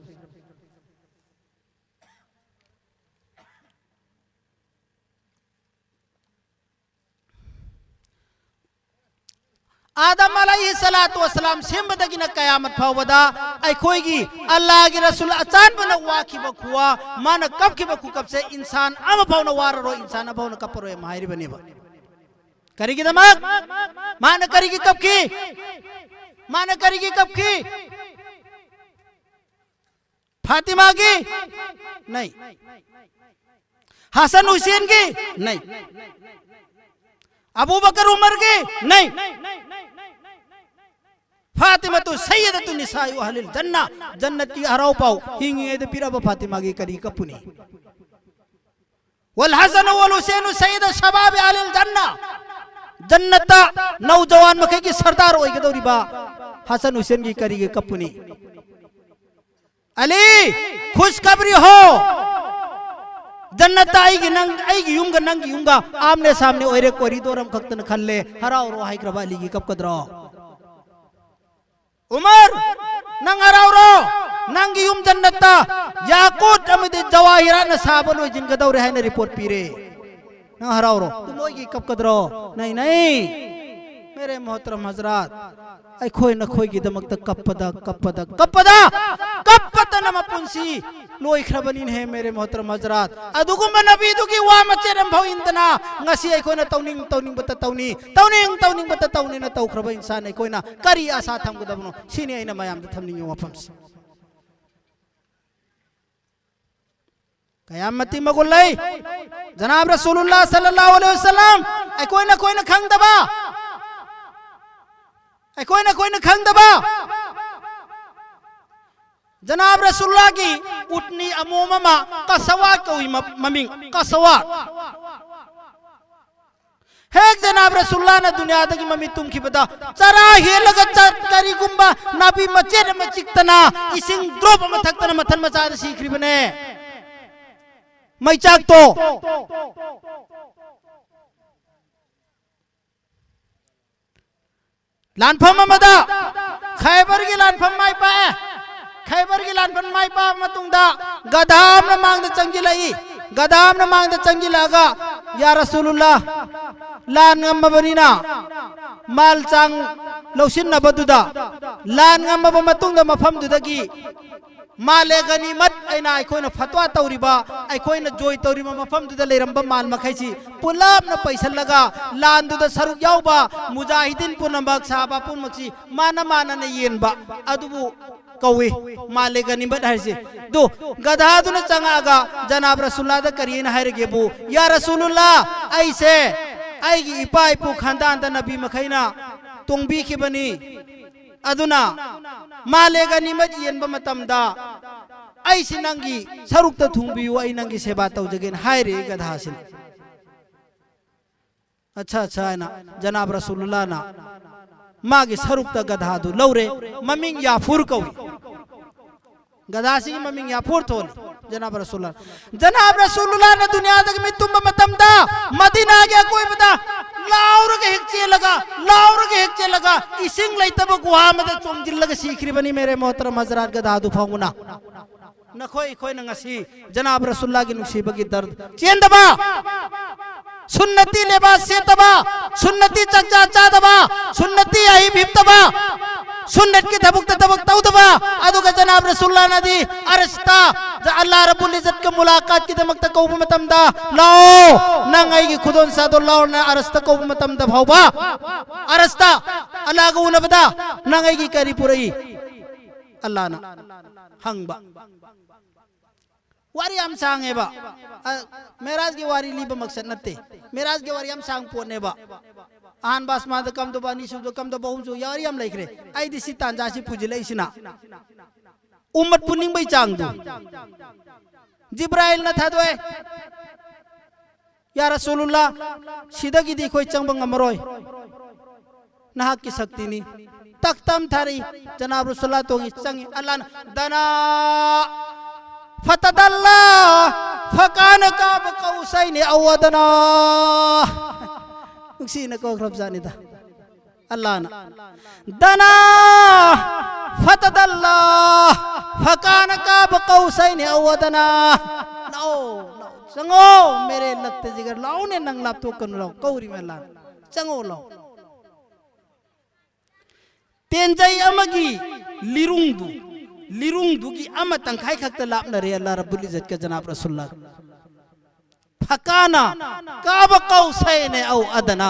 ꯑꯥꯗꯝ ꯑꯂꯩꯍꯤ ꯁꯂꯥꯇꯨ ꯋꯁꯂꯥꯝ ꯁꯦꯝꯕꯗꯒꯤꯅ ꯀꯌꯥꯃꯠ ꯐꯥꯎꯕꯗ ꯑꯩꯈꯣꯏꯒꯤ ꯑꯜꯂꯥꯍꯒꯤ ꯔꯁꯨꯜ ꯑꯆꯥꯟꯕꯅ ꯋꯥꯈꯤꯕ ꯈꯨꯋꯥ, ꯃꯥꯅ ꯀꯞꯈꯤꯕ ꯈꯨꯀꯞꯁꯦ ꯏꯟꯁꯥꯟ ꯑꯃ ꯐꯥꯎꯅ ꯋꯥꯔꯔꯣꯏ, ꯏꯟꯁꯥꯟ ꯑꯃ ꯐꯥꯎꯅ ꯀꯞꯄꯔꯣꯏ ꯑꯃ ꯍꯥꯏꯔꯤꯕꯅꯦꯕ꯫ ꯀꯔꯤꯒꯤꯗꯃꯛ? ꯃꯥꯅ ꯀꯔꯤꯒꯤ ꯀꯞꯈꯤ? ꯃꯥꯅ ꯀꯔꯤꯒꯤ ꯀꯞꯈꯤ? ꯐꯥꯇꯤꯃꯥꯒꯤ? ꯅꯩ꯫ ꯍꯁꯟ ꯍꯨꯁꯦꯟꯒꯤ? ꯅꯩ꯫ ꯑꯕꯨ ꯕꯀꯔ ꯎꯃꯔꯒꯤ? ꯅꯩ꯫ ꯐꯥꯇꯤꯃꯥꯇꯨ ꯁꯩꯌꯗꯇꯨ ꯅꯤꯁꯥꯏ ꯑꯍꯂꯤꯜ ꯖꯟꯅ, ꯖꯟꯅꯠꯀꯤ ꯍꯔꯥꯎ ꯄꯥꯎ ꯍꯤꯡꯉꯤꯉꯩꯗ ꯄꯤꯔꯕ ꯐꯥꯇꯤꯃꯥꯒꯤ ꯀꯔꯤ ꯀꯞꯄꯨꯅꯤ? ꯋꯜ ꯍꯁꯟ ꯋꯜ ꯍꯨꯁꯦꯟ ꯁꯩꯌꯗ ꯁꯕꯥꯕ ꯑꯍꯂꯤꯜ ꯖꯟꯅ, ꯖꯟꯅꯠꯇ ꯅꯧꯖꯋꯥꯟ ꯃꯈꯩꯒꯤ ꯁꯔꯗꯥꯔ ꯑꯣꯏꯒꯗꯧꯔꯤꯕ ꯍꯁꯟ ꯍꯨꯁꯦꯟꯒꯤ ꯀꯔꯤꯒꯤ ꯀꯞꯄꯨꯅꯤ? ꯑꯂꯤ, ꯈꯨꯁ ꯈꯕꯔꯤ ꯍꯣ꯫ ꯖꯟꯅꯠꯇ ꯑꯩꯒꯤ ꯅꯪ, ꯑꯩꯒꯤ ꯌꯨꯝꯒ ꯅꯪꯒꯤ ꯌꯨꯝꯒ ꯑꯥꯝꯅꯦ ꯁꯥꯝꯅꯦ ꯑꯣꯏꯔꯦ, ꯀꯣꯔꯤꯗꯣꯔ ꯑꯃꯈꯛꯇꯅ ꯈꯜꯂꯦ, ꯍꯔꯥꯎꯔꯣ ꯍꯥꯏꯈ꯭ꯔꯕ ꯑꯂꯤꯒꯤ ꯀꯞꯀꯗ꯭ꯔꯣ? ꯎꯃꯔ, ꯅꯪ ꯍꯔꯥꯎꯔꯣ, ꯅꯪꯒꯤ ꯌꯨꯝ ꯖꯟꯅꯠꯇ ꯌꯥꯀꯨꯠ ꯑꯃꯗꯤ ꯖꯋꯥꯍꯤꯔꯥꯠꯅ ꯁꯥꯕ ꯂꯣꯏꯁꯤꯟꯒꯗꯧꯔꯦ ꯍꯥꯏꯅ ꯔꯤꯄꯣꯔꯠ ꯄꯤꯔꯦ꯫ ꯅꯪ ꯍꯔꯥꯎꯔꯣ꯫ ꯑꯗꯨ ꯃꯣꯏꯒꯤ ꯀꯞꯀꯗ꯭ꯔꯣ? ꯅꯩ, ꯅꯩ꯫ ꯃꯦꯔꯦ ꯃꯣꯍꯇꯔꯝ ꯍꯖꯔꯥꯠ, ꯑꯩꯈꯣꯏ ꯅꯈꯣꯏꯒꯤꯗꯃꯛꯇ ꯀꯞꯄꯗ, ꯀꯞꯄꯗ, ꯀꯞꯄꯗ, ꯀꯞꯄꯇꯅ ꯃꯄꯨꯟꯁꯤ ꯂꯣꯏꯈ꯭ꯔꯕꯅꯤꯅꯦꯍꯦ, ꯃꯦꯔꯦ ꯃꯣꯍꯇꯔꯝ ꯍꯖꯔꯥꯠ꯫ ꯑꯗꯨꯒꯨꯝꯕ ꯅꯕꯤꯗꯨꯒꯤ ꯋꯥ ꯃꯆꯦꯠ ꯑꯃꯐꯥꯎ ꯏꯟꯗꯅ ꯉꯁꯤ ꯑꯩꯈꯣꯏꯅ ꯇꯧꯅꯤꯡ ꯇꯧꯅꯤꯡꯕꯇ ꯇꯧꯅꯤ, ꯇꯧꯅꯤꯡ ꯇꯧꯅꯤꯡꯕꯇ ꯇꯧꯅꯤꯅ ꯇꯧꯈ꯭ꯔꯕ ꯏꯟꯁꯥꯟ ꯑꯩꯈꯣꯏꯅ ꯀꯔꯤ ꯑꯁꯥ ꯊꯝꯒꯗꯕꯅꯣ? ꯁꯤꯅꯤ ꯑꯩꯅ ꯃꯌꯥꯝꯗ ꯊꯝꯅꯤꯡꯉꯤ ꯋꯥꯐꯝꯁꯤ꯫ ꯀꯌꯥꯝ ꯃꯇꯤꯛ ꯃꯒꯨꯟ ꯂꯩ꯫ ꯖꯅꯥꯕ ꯔꯁꯨꯂꯨꯜꯂꯥ ꯁꯜꯂꯜꯂꯥꯍꯨ ꯑꯂꯩꯍꯤ ꯋꯁꯜꯂꯝ, ꯑꯩꯈꯣꯏꯅ, ꯑꯩꯈꯣꯏꯅ ꯈꯪꯗꯕ, ꯑꯩꯈꯣꯏꯅ, ꯑꯩꯈꯣꯏꯅ ꯈꯪꯗꯕ ꯖꯅꯥꯕ ꯔꯁꯨꯜꯂꯥꯒꯤ ꯎꯠꯅꯤ ꯑꯃꯣꯝ ꯑꯃ, ꯀꯁꯋꯥꯠ ꯀꯧꯏ ꯃ-, ꯃꯃꯤꯡ, ꯀꯁꯋꯥꯠ꯫ ꯍꯦꯛ ꯖꯅꯥꯕ ꯔꯁꯨꯜꯂꯥꯅ ꯗꯨꯅꯤꯌꯥꯗꯒꯤ ꯃꯃꯤꯠ ꯇꯨꯝꯈꯤꯕꯗ, ꯆꯔꯥ ꯍꯦꯜꯂꯒ ꯆꯠ-, ꯀꯔꯤꯒꯨꯝꯕ ꯅꯥꯄꯤ ꯃꯆꯦꯠ ꯑꯃ ꯆꯤꯛꯇꯅ, ꯏꯁꯤꯡ ꯗ꯭ꯔꯣꯞ ꯑꯃ ꯊꯛꯇꯅ ꯃꯊꯟ ꯃꯆꯥꯗ ꯁꯤꯈ꯭ꯔꯤꯕꯅꯦ꯫ ꯃꯩꯆꯥꯛꯇꯣ꯫ ꯂꯥꯟꯐꯝ ꯑꯃꯗ, ꯈꯥꯏꯕꯔꯒꯤ ꯂꯥꯟꯐꯝ ꯃꯥꯏ ꯄꯥꯛꯑꯦ꯫ ꯈꯥꯏꯕꯔꯒꯤ ꯂꯥꯟꯐꯝ ꯃꯥꯏ ꯄꯥꯛꯄ ꯃꯇꯨꯡꯗ ꯒꯙꯥ ꯑꯃꯅ ꯃꯥꯡꯗ ꯆꯪꯁꯤꯜꯂꯛꯏ꯫ ꯒꯙꯥ ꯑꯃꯅ ꯃꯥꯡꯗ ꯆꯪꯁꯤꯜꯂꯛꯑꯒ, "ꯌꯥ ꯔꯁꯨꯂꯨꯜꯂꯥ, ꯂꯥꯟ ꯉꯝꯃꯕꯅꯤꯅ ꯃꯥꯜ ꯆꯥꯡ ꯂꯧꯁꯤꯟꯅꯕꯗꯨꯗ, ꯂꯥꯟ ꯉꯝꯃꯕ ꯃꯇꯨꯡꯗ ꯃꯐꯝꯗꯨꯗꯒꯤ ꯃꯥꯂꯦ ꯒꯅꯤꯃꯠ ꯑꯩꯅ ꯑꯩꯈꯣꯏꯅ ꯐꯠꯋꯥ ꯇꯧꯔꯤꯕ, ꯑꯩꯈꯣꯏꯅ ꯖꯣꯏ ꯇꯧꯔꯤꯕ ꯃꯐꯝꯗꯨꯗ ꯂꯩꯔꯝꯕ ꯃꯥꯜ ꯃꯈꯩꯁꯤ ꯄꯨꯂꯞꯅ ꯄꯩꯁꯜꯂꯒ ꯂꯥꯟꯗꯨꯗ ꯁꯔꯨꯛ ꯌꯥꯎꯕ ꯃꯨꯖꯥꯍꯤꯗꯤꯟ ꯄꯨꯝꯅꯃꯛ, ꯁꯍꯥꯕꯥ ꯄꯨꯝꯅꯃꯛꯁꯤ ꯃꯥꯅ ꯃꯥꯅꯅ ꯌꯦꯟꯕ, ꯑꯗꯨꯕꯨ ꯀꯧꯏ ꯃꯥꯂꯦ ꯒꯅꯤꯃꯠ ꯍꯥꯏꯁꯤ"꯫ ꯑꯗꯨ ꯒꯙꯥꯗꯨꯅ ꯆꯪꯉꯛꯑꯒ ꯖꯅꯥꯕ ꯔꯁꯨꯜꯂꯥꯗ ꯀꯔꯤ ꯍꯥꯏꯅ ꯍꯥꯏꯔꯒꯦꯕꯨ, "ꯌꯥ ꯔꯁꯨꯂꯨꯜꯂꯥ, ꯑꯩꯁꯦ ꯑꯩꯒꯤ ꯏꯄꯥ ꯏꯄꯨ ꯈꯥꯟꯗꯥꯟꯗ ꯅꯕꯤ ꯃꯈꯩꯅ ꯇꯣꯡꯕꯤꯈꯤꯕꯅꯤ꯫ ꯑꯗꯨꯅ ꯃꯥꯂꯦ ꯒꯅꯤꯃꯠ ꯌꯦꯟꯕ ꯃꯇꯝꯗ ꯑꯩꯁꯤ ꯅꯪꯒꯤ ꯁꯔꯨꯛꯇ ꯊꯨꯡꯕꯤꯌꯨ, ꯑꯩ ꯅꯪꯒꯤ ꯁꯦꯕꯥ ꯇꯧꯖꯒꯦꯅ" ꯍꯥꯏꯔꯦ ꯒꯙꯥꯁꯤꯅ꯫ "ꯑꯠꯁꯥ, ꯑꯠꯁꯥ" ꯍꯥꯏꯅ ꯖꯅꯥꯕ ꯔꯁꯨꯂꯨꯜꯂꯥꯅ ꯃꯥꯒꯤ ꯁꯔꯨꯛꯇ ꯒꯙꯥꯗꯨ ꯂꯧꯔꯦ꯫ ꯃꯃꯤꯡ ꯌꯥꯐꯨꯔ ꯀꯧꯏ꯫ ꯒꯙꯥꯁꯤꯒꯤ ꯃꯃꯤꯡ ꯌꯥꯐꯨꯔ ꯊꯣꯜꯂꯤ꯫ ꯖꯅꯥꯕ ꯔꯁꯨꯂꯨꯜꯂꯥ, ꯖꯅꯥꯕ ꯔꯁꯨꯂꯨꯜꯂꯥꯅ ꯗꯨꯅꯤꯌꯥꯗꯒꯤ ꯃꯤꯠ ꯇꯨꯝꯕ ꯃꯇꯝꯗ ꯃꯗꯤꯅꯥꯒꯤ ꯑꯀꯣꯏꯕꯗ ꯂꯥꯎꯔꯒ ꯍꯦꯛ ꯆꯦꯜꯂꯒ, ꯂꯥꯎꯔꯒ ꯍꯦꯛ ꯆꯦꯜꯂꯒ ꯏꯁꯤꯡ ꯂꯩꯇꯕ ꯒꯨꯍꯥ ꯑꯃꯗ ꯆꯣꯡꯁꯤꯜꯂꯒ ꯁꯤꯈ꯭ꯔꯤꯕꯅꯤ꯫ ꯃꯦꯔꯦ ꯃꯣꯍꯇꯔꯝ ꯍꯖꯔꯥꯠ, ꯒꯙꯥꯗꯨ ꯐꯥꯎꯕꯅ꯫ ꯅꯈꯣꯏ ꯑꯩꯈꯣꯏꯅ ꯉꯁꯤ ꯖꯅꯥꯕ ꯔꯁꯨꯜꯂꯥꯒꯤ ꯅꯨꯡꯁꯤꯕꯒꯤ ꯗꯔꯗ ꯆꯦꯟꯗꯕ, ꯁꯨꯟꯅꯇꯤ ꯂꯦꯕꯥꯁ ꯁꯦꯠꯇꯕ, ꯁꯨꯟꯅꯇꯤ ꯆꯥꯛꯆꯥ ꯆꯥꯗꯕ, ꯁꯨꯟꯅꯇꯤ ꯑꯍꯤꯞ ꯍꯤꯞꯇꯕ, ꯁꯨꯟꯅꯠꯀꯤ ꯊꯕꯛꯇ ꯊꯕꯛ ꯇꯧꯗꯕ, ꯑꯗꯨꯒ ꯖꯅꯥꯕ ꯔꯁꯨꯜꯂꯥꯅꯗꯤ ꯑꯔꯁꯇ ꯑꯜꯂꯥ ꯔꯕꯨꯜ ꯏꯖꯠꯀ ꯃꯨꯂꯥꯀꯥꯠꯀꯤꯗꯃꯛꯇ ꯀꯧꯕ ꯃꯇꯝꯗ, "ꯂꯥꯛꯑꯣ, ꯅꯪ ꯑꯩꯒꯤ ꯈꯨꯗꯣꯜ ꯁꯥꯗꯣ ꯂꯥꯛꯑꯣꯅ" ꯑꯔꯁꯇ ꯀꯧꯕ ꯃꯇꯝꯗ ꯐꯥꯎꯕ, ꯑꯔꯁꯇ ꯑꯜꯂꯥꯒ ꯎꯅꯕꯗ, "ꯅꯪ ꯑꯩꯒꯤ ꯀꯔꯤ ꯄꯨꯔꯛꯏ?" ꯑꯜꯂꯥꯅ ꯍꯪꯕ꯫ ꯋꯥꯔꯤ ꯌꯥꯝ ꯁꯥꯡꯉꯦꯕ꯫ ꯑ, ꯃꯦꯔꯥꯖꯀꯤ ꯋꯥꯔꯤ ꯂꯤꯕ ꯃꯛꯁꯠ ꯅꯠꯇꯦ꯫ ꯃꯦꯔꯥꯖꯀꯤ ꯋꯥꯔꯤ ꯌꯥꯝ ꯁꯥꯡ ꯄꯣꯠꯅꯦꯕ꯫ ꯑꯍꯥꯟꯕ ꯑꯁꯃꯥꯟꯗ ꯀꯝꯗꯧꯕ, ꯑꯅꯤꯁꯨꯕꯗ ꯀꯝꯗꯧꯕ, ꯑꯍꯨꯝꯁꯨ ꯋꯥꯔꯤ ꯌꯥꯝ ꯂꯩꯈ꯭ꯔꯦ꯫ ꯑꯩꯗꯤ ꯁꯤ ꯇꯥꯟꯖꯥꯁꯤ ꯄꯨꯁꯤꯜꯂꯛꯏꯁꯤꯅ ꯎꯝꯃꯠ ꯄꯨꯅꯤꯡꯕꯩ ꯆꯥꯡꯗꯣ꯫ ꯖꯤꯕ꯭ꯔꯥꯏꯜꯅ ꯊꯥꯗꯣꯛꯑꯦ꯫ "ꯌꯥ ꯔꯁꯨꯂꯨꯜꯂꯥ, ꯁꯤꯗꯒꯤꯗꯤ ꯑꯩꯈꯣꯏ ꯆꯪꯕ ꯉꯝꯃꯔꯣꯏ꯫ ꯅꯍꯥꯛꯀꯤ ꯁꯛꯇꯤꯅꯤ"꯫ ꯇꯛꯇꯝ ꯊꯥꯔꯛꯏ꯫ ꯖꯅꯥꯕ ꯔꯁꯨꯜꯂꯥ ꯇꯣꯡꯉꯤ, ꯆꯪꯉꯤ꯫ ꯑꯜꯂꯥꯅ "ꯗꯅꯥ ꯐꯇꯗꯜꯂꯥ ꯐꯀꯥꯅ ꯀꯥꯕ ꯀꯧꯁꯩꯅꯦ ꯑꯧ ꯑꯗꯅꯥ"꯫ ꯅꯨꯡꯁꯤꯅ ꯀꯧꯈ꯭ꯔꯕꯖꯥꯠꯅꯤꯗ꯫ ꯑꯜꯂꯥꯅ "ꯗꯅꯥ ꯐꯇꯗꯜꯂꯥ ꯐꯀꯥꯅ ꯀꯥꯕ ꯀꯧꯁꯩꯅꯦ ꯑꯧ ꯑꯗꯅꯥ"꯫ "ꯂꯥꯛꯑꯣ, ꯂꯥꯛꯑꯣ, ꯆꯪꯉꯣ, ꯃꯦꯔꯦ ꯂꯛꯇ ꯖꯤꯒꯔ, ꯂꯥꯛꯑꯣꯅꯦ, ꯅꯪ ꯂꯥꯞꯊꯣꯛꯀꯅꯨ, ꯂꯥꯛꯑꯣ", ꯀꯧꯔꯤꯕ ꯑꯜꯂꯥꯅ꯫ "ꯆꯪꯉꯣ, ꯂꯥꯛꯑꯣ"꯫ ꯇꯦꯟꯖꯩ ꯑꯃꯒꯤ ꯂꯤꯔꯨꯡꯗꯨ, ꯂꯤꯔꯨꯡꯗꯨꯒꯤ ꯑꯃ ꯇꯪꯈꯥꯏ ꯈꯛꯇ ꯂꯥꯞꯅꯔꯦ ꯑꯜꯂꯥ ꯔꯕꯨꯜ ꯏꯖꯠꯀ ꯖꯅꯥꯕ ꯔꯁꯨꯜꯂꯥꯒ꯫ "ꯐꯀꯥꯅ ꯀꯥꯕ ꯀꯧꯁꯩꯅꯦ ꯑꯧ ꯑꯗꯅꯥ"꯫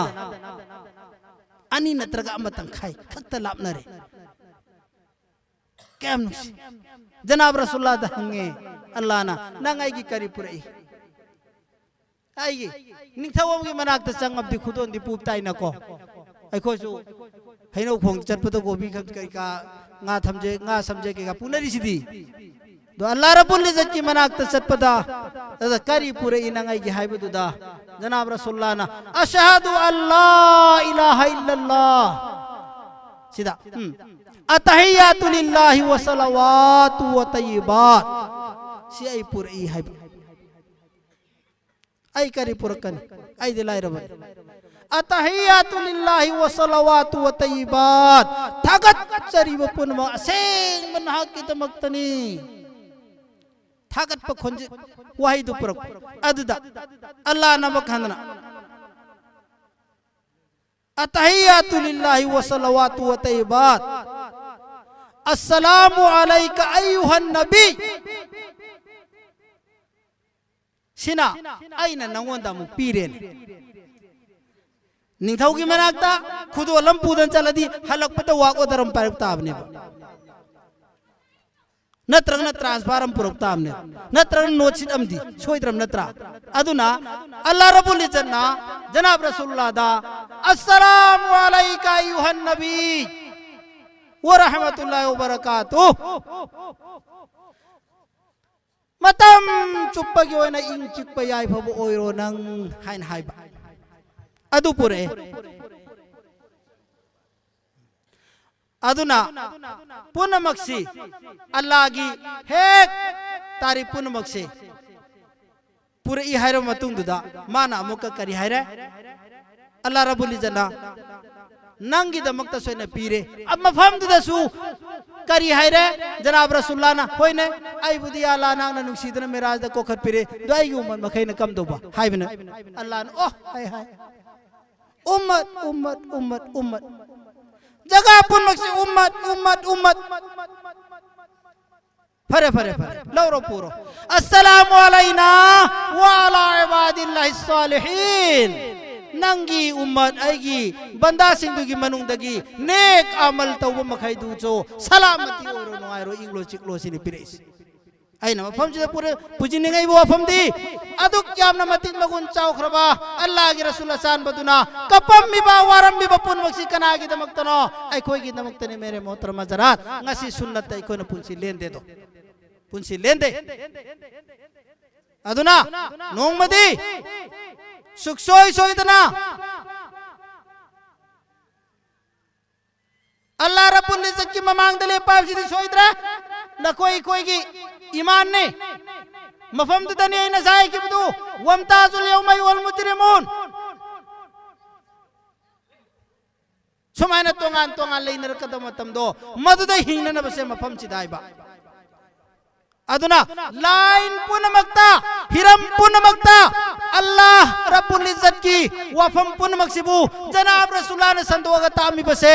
ꯑꯅꯤ ꯅꯠꯇ꯭ꯔꯒ ꯑꯃ ꯇꯪꯈꯥꯏ ꯈꯛꯇ ꯂꯥꯞꯅꯔꯦ꯫ ꯀꯌꯥꯝ ꯅꯨꯡꯁꯤ꯫ ꯖꯅꯥꯕ ꯔꯁꯨꯜꯂꯥꯗ ꯍꯪꯉꯦ ꯑꯜꯂꯥꯅ, "ꯅꯪ ꯑꯩꯒꯤ ꯀꯔꯤ ꯄꯨꯔꯛꯏ?" ꯑꯩꯒꯤ ꯅꯤꯡꯊꯧ ꯑꯃꯒꯤ ꯃꯅꯥꯛꯇ ꯆꯪꯉꯕꯗꯤ ꯈꯨꯗꯣꯟꯗꯤ ꯄꯨ ꯇꯥꯏꯅꯀꯣ꯫ ꯑꯩꯈꯣꯏꯁꯨ ꯍꯩꯅꯧ ꯈꯣꯡ ꯆꯠꯄꯗ ꯀꯣꯕꯤ ꯈꯛ ꯀꯩꯀꯥ, ꯉꯥ ꯊꯝꯖꯦ, ꯉꯥ ꯁꯝꯖꯦ ꯀꯩꯀꯥ ꯄꯨꯅꯔꯤꯁꯤꯗꯤ꯫ ꯑꯗꯣ ꯑꯜꯂꯥ ꯔꯕꯨꯜ ꯏꯖꯠꯀꯤ ꯃꯅꯥꯛꯇ ꯆꯠꯄꯗ, ꯑꯗ "ꯀꯔꯤ ꯄꯨꯔꯛꯏ ꯅꯪ ꯑꯩꯒꯤ?" ꯍꯥꯏꯕꯗꯨꯗ ꯖꯅꯥꯕ ꯔꯁꯨꯜꯂꯥꯅ "ꯑꯁꯍꯗꯨ ꯑꯜꯂꯥ ꯏꯂꯥꯍ ꯏꯜꯂꯜꯂꯥ"꯫ ꯁꯤꯗ, ꯎꯝ, "ꯑꯇꯍꯤꯌꯥꯇꯨ ꯂꯤꯜꯂꯥꯍꯤ ꯋ ꯁꯂꯋꯥꯇꯨ ꯋ ꯇꯌꯤꯕꯥꯠ"꯫ ꯁꯤ ꯑꯩ ꯄꯨꯔꯛꯏ ꯍꯥꯏꯕ꯫ ꯑꯩ ꯀꯔꯤ ꯄꯨꯔꯛꯀꯅꯤ? ꯑꯩꯗꯤ ꯂꯥꯏꯔꯕꯅꯤ꯫ "ꯑꯇꯍꯤꯌꯥꯇꯨ ꯂꯤꯜꯂꯥꯍꯤ ꯋ ꯁꯂꯋꯥꯇꯨ ꯋ ꯇꯌꯤꯕꯥꯠ"꯫ ꯊꯥꯒꯠꯆꯔꯤꯕ ꯄꯨꯝꯅꯃꯛ ꯑꯁꯦꯡꯕ ꯅꯍꯥꯛꯀꯤꯗꯃꯛꯇꯅꯤ꯫ ꯊꯥꯒꯠꯄ ꯈꯣꯟꯖꯦꯜ, ꯋꯥꯍꯩꯗꯨ ꯄꯨꯔꯛꯄ꯫ ꯑꯗꯨꯗ ꯑꯜꯂꯥꯅ ꯑꯃꯨꯛ ꯍꯟꯗꯅ "ꯑꯇꯍꯤꯌꯥꯇꯨ ꯂꯤꯜꯂꯥꯍꯤ ꯋ ꯁꯂꯋꯥꯇꯨ ꯋ ꯇꯌꯤꯕꯥꯠ꯫ ꯑꯁꯁꯂꯥꯃꯨ ꯑꯂꯩꯀ ꯑꯌꯨꯍꯟ ꯅꯕꯤ"꯫ ꯁꯤꯅ ꯑꯩꯅ ꯅꯉꯣꯟꯗ ꯑꯃꯨꯛ ꯄꯤꯔꯦꯅꯦ꯫ ꯅꯤꯡꯊꯧꯒꯤ ꯃꯅꯥꯛꯇ ꯈꯨꯗꯣꯜ ꯑꯃ ꯄꯨꯗꯅ ꯆꯠꯂꯗꯤ ꯍꯜꯂꯛꯄꯗ ꯋꯥꯛ ꯑꯣꯗꯔ ꯑꯃ ꯄꯥꯏꯔꯛ ꯇꯥꯕꯅꯦꯕ꯫ ꯅꯠꯇ꯭ꯔꯒꯅ transfer ꯑꯃ ꯄꯨꯔꯛ ꯇꯥꯕꯅꯦ, ꯅꯠꯇ꯭ꯔꯒꯅ note sheet ꯑꯃꯗꯤ ꯁꯣꯏꯗ꯭ꯔꯕ ꯅꯠꯇ꯭ꯔꯥ? ꯑꯗꯨꯅ ꯑꯜꯂꯥ ꯔꯕꯨꯜ ꯏꯖꯠꯅ ꯖꯅꯥꯕ ꯔꯁꯨꯜꯂꯥꯗ "ꯑꯁꯁꯂꯥꯃꯨ ꯑꯂꯩꯀ ꯑꯌꯨꯍꯟ ꯅꯕꯤ ꯋ ꯔꯍꯃꯇꯨꯜꯂꯥꯍꯤ ꯋ ꯕꯔꯀꯥꯇꯨꯍ, ꯃꯇꯝ ꯆꯨꯞꯄꯒꯤ ꯑꯣꯏꯅ ꯏꯪ ꯆꯤꯛꯄ ꯌꯥꯏꯐꯕ ꯑꯣꯏꯔꯣ ꯅꯪ" ꯍꯥꯏꯅ ꯍꯥꯏꯕ ꯑꯗꯨ ꯄꯨꯔꯛꯑꯦ꯫ ꯑꯗꯨꯅ ꯄꯨꯝꯅꯃꯛꯁꯤ, ꯑꯜꯂꯥꯒꯤ ꯍꯦꯛ ꯇꯥꯔꯤꯐ ꯄꯨꯝꯅꯃꯛꯁꯦ ꯄꯨꯔꯛꯏ ꯍꯥꯏꯔꯕ ꯃꯇꯨꯡꯗꯨꯗ, ꯃꯥꯅ ꯑꯃꯨꯛꯀ ꯀꯔꯤ ꯍꯥꯏꯔꯦ? ꯑꯜꯂꯥ ꯔꯕꯨꯜ ꯏꯖꯠꯅ ꯅꯪꯒꯤꯗꯃꯛꯇꯁꯨ ꯑꯩꯅ ꯄꯤꯔꯦ꯫ ꯑ, ꯃꯐꯝꯗꯨꯗꯁꯨ ꯀꯔꯤ ꯍꯥꯏꯔꯦ? ꯖꯅꯥꯕ ꯔꯁꯨꯜꯂꯥꯅ, "ꯍꯣꯏꯅꯦ, ꯑꯩꯕꯨꯗꯤ ꯑꯜꯂꯥ ꯅꯪꯅ ꯅꯨꯡꯁꯤꯗꯨꯅ ꯃꯤꯔꯥꯖꯗ ꯀꯣꯛꯈꯠꯄꯤꯔꯦ, ꯑꯗꯣ ꯑꯩꯒꯤ ꯎꯃꯠ ꯃꯈꯩꯅ ꯀꯝꯗꯧꯕ?" ꯍꯥꯏꯕꯅ ꯑꯜꯂꯥꯅ, "ꯑꯣ, ꯍꯥꯏ, ꯍꯥꯏ, ꯎꯝꯃꯠ, ꯎꯝꯃꯠ, ꯎꯝꯃꯠ, ꯎꯝꯃꯠ, ꯖꯒꯥ ꯄꯨꯝꯅꯃꯛꯁꯤ ꯎꯝꯃꯠ, ꯎꯝꯃꯠ, ꯎꯝꯃꯠ꯫ ꯐꯔꯦ, ꯐꯔꯦ, ꯐꯔꯦ, ꯂꯧꯔꯣ, ꯄꯨꯔꯣ꯫ ꯑꯁꯁꯂꯥꯃꯨ ꯑꯂꯩꯅꯥ ꯋ ꯑꯂꯥ ꯏꯕꯥꯗꯤꯜꯂꯥꯍꯤ ꯁꯥꯂꯤꯍꯤꯟ꯫ ꯅꯪꯒꯤ ꯎꯝꯃꯠ, ꯑꯩꯒꯤ ꯕꯟꯗꯥꯁꯤꯡꯗꯨꯒꯤ ꯃꯅꯨꯡꯗꯒꯤ ꯅꯦꯛ ꯑꯃꯜ ꯇꯧꯕ ꯃꯈꯩꯗꯨꯁꯨ ꯁꯂꯥꯃꯇꯤ ꯑꯣꯏꯔꯣ, ꯅꯨꯡꯉꯥꯏꯔꯣ, ꯏꯪꯂꯣ, ꯆꯤꯛꯂꯣ" ꯁꯤꯅꯤ ꯄꯤꯔꯛꯏꯁꯤ꯫ ꯑꯩꯅ ꯃꯐꯝꯁꯤꯗ ꯄꯨꯔ-, ꯄꯨꯖꯅꯤꯡꯉꯛꯏꯕ ꯋꯥꯐꯝꯗꯤ, ꯑꯗꯨꯛ ꯌꯥꯝꯅ ꯃꯇꯤꯛ ꯃꯒꯨꯟ ꯆꯥꯎꯈ꯭ꯔꯕ ꯑꯜꯂꯥꯒꯤ ꯔꯁꯨꯜ ꯑꯆꯥꯟꯕꯗꯨꯅ ꯀꯞꯄꯝꯃꯤꯕ, ꯋꯥꯔꯝꯃꯤꯕ ꯄꯨꯝꯅꯃꯛꯁꯤ ꯀꯅꯥꯒꯤꯗꯃꯛꯇꯅꯣ? ꯑꯩꯈꯣꯏꯒꯤꯗꯃꯛꯇꯅꯤ, ꯃꯦꯔꯦ ꯃꯣꯍꯇꯔꯝ ꯍꯖꯔꯥꯠ꯫ ꯉꯁꯤ ꯁꯨꯟꯅꯠꯇ ꯑꯩꯈꯣꯏꯅ ꯄꯨꯟꯁꯤ ꯂꯦꯟꯗꯦꯗꯣ꯫ ꯄꯨꯟꯁꯤ ꯂꯦꯟꯗꯦ꯫ ꯑꯗꯨꯅ ꯅꯣꯡꯃꯗꯤ ꯁꯨꯛꯁꯣꯏ ꯁꯣꯏꯗꯅ ꯑꯜꯂꯥ ꯔꯕꯨꯜ ꯏꯖꯠꯀꯤ ꯃꯃꯥꯡꯗ ꯂꯦꯞꯄ ꯍꯥꯏꯕꯁꯤꯗꯤ ꯁꯣꯏꯗ꯭ꯔꯦ꯫ ꯅꯈꯣꯏ ꯑꯩꯈꯣꯏꯒꯤ ꯏꯃꯥꯟꯅꯤ꯫ ꯃꯐꯝꯗꯨꯗꯅꯤ ꯑꯩꯅ ꯉꯁꯥꯏ ꯍꯥꯏꯈꯤꯕꯗꯨ, "ꯋꯝꯇꯥꯖꯨꯜ ꯌꯧꯃ ꯑꯌꯨꯍꯜ ꯃꯨꯖꯔꯤꯃꯨꯟ"꯫ ꯁꯨꯃꯥꯏꯅ ꯇꯣꯉꯥꯟ ꯇꯣꯉꯥꯟ ꯂꯩꯅꯔꯛꯀꯗꯕ ꯃꯇꯝꯗꯣ, ꯃꯗꯨꯗ ꯍꯤꯡꯅꯅꯕꯁꯦ ꯃꯐꯝꯁꯤꯗ ꯍꯥꯏꯕ꯫ ꯑꯗꯨꯅ ꯂꯥꯏꯟ ꯄꯨꯝꯅꯃꯛꯇ, ꯍꯤꯔꯝ ꯄꯨꯝꯅꯃꯛꯇ ꯑꯜꯂꯥ ꯔꯕꯨꯜ ꯏꯖꯠꯀꯤ ꯋꯥꯐꯝ ꯄꯨꯝꯅꯃꯛꯁꯤꯕꯨ ꯖꯅꯥꯕ ꯔꯁꯨꯂꯥꯅ ꯁꯟꯗꯣꯛꯑꯒ ꯇꯥꯛꯑꯝꯃꯤꯕꯁꯦ,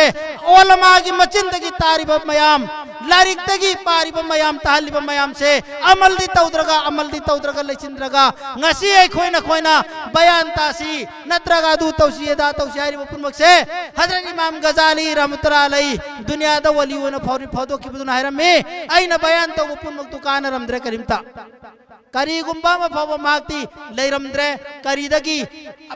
ꯑꯣꯂꯃꯥꯒꯤ ꯃꯆꯤꯟꯗꯒꯤ ꯇꯥꯔꯤꯕ ꯃꯌꯥꯝ, ꯂꯥꯏꯔꯤꯛꯇꯒꯤ ꯄꯥꯔꯤꯕ ꯃꯌꯥꯝ, ꯇꯥꯍꯜꯂꯤꯕ ꯃꯌꯥꯝꯁꯦ ꯑꯃꯜꯗꯤ ꯇꯧꯗ꯭ꯔꯒ, ꯑꯃꯜꯗꯤ ꯇꯧꯗ꯭ꯔꯒ ꯂꯩꯁꯤꯟꯗ꯭ꯔꯒ, ꯉꯁꯤ ꯑꯩꯈꯣꯏ ꯅꯈꯣꯏꯅ ꯕꯌꯥꯟ ꯇꯥꯁꯤ, ꯅꯠꯇ꯭ꯔꯒ ꯑꯗꯨ ꯇꯧꯁꯤ, ꯑꯗꯥ ꯇꯧꯁꯤ ꯍꯥꯏꯔꯤꯕ ꯄꯨꯝꯅꯃꯛꯁꯦ, ꯍꯖꯔꯠ ꯏꯃꯥꯝ ꯒꯖꯥꯂꯤ ꯔꯍꯃꯇꯨꯜꯂꯥꯍꯤ ꯑꯂꯩ ꯗꯨꯅꯤꯌꯥꯗ ꯋꯂꯤ ꯑꯣꯏꯅ ꯐꯥꯎꯔꯤ-, ꯐꯥꯎꯗꯣꯛꯈꯤꯕꯗꯨꯅ ꯍꯥꯏꯔꯝꯃꯤ, ꯑꯩꯅ ꯕꯌꯥꯟ ꯇꯧꯕ ꯄꯨꯝꯅꯃꯛꯇꯨ ꯀꯥꯟꯅꯔꯝꯗ꯭ꯔꯦ ꯀꯔꯤꯝꯇ꯫ ꯀꯔꯤꯒꯨꯝꯕ ꯑꯃ ꯐꯥꯎꯕ ꯃꯍꯥꯛꯇꯤ ꯂꯩꯔꯝꯗ꯭ꯔꯦ꯫ ꯀꯔꯤꯗꯒꯤ?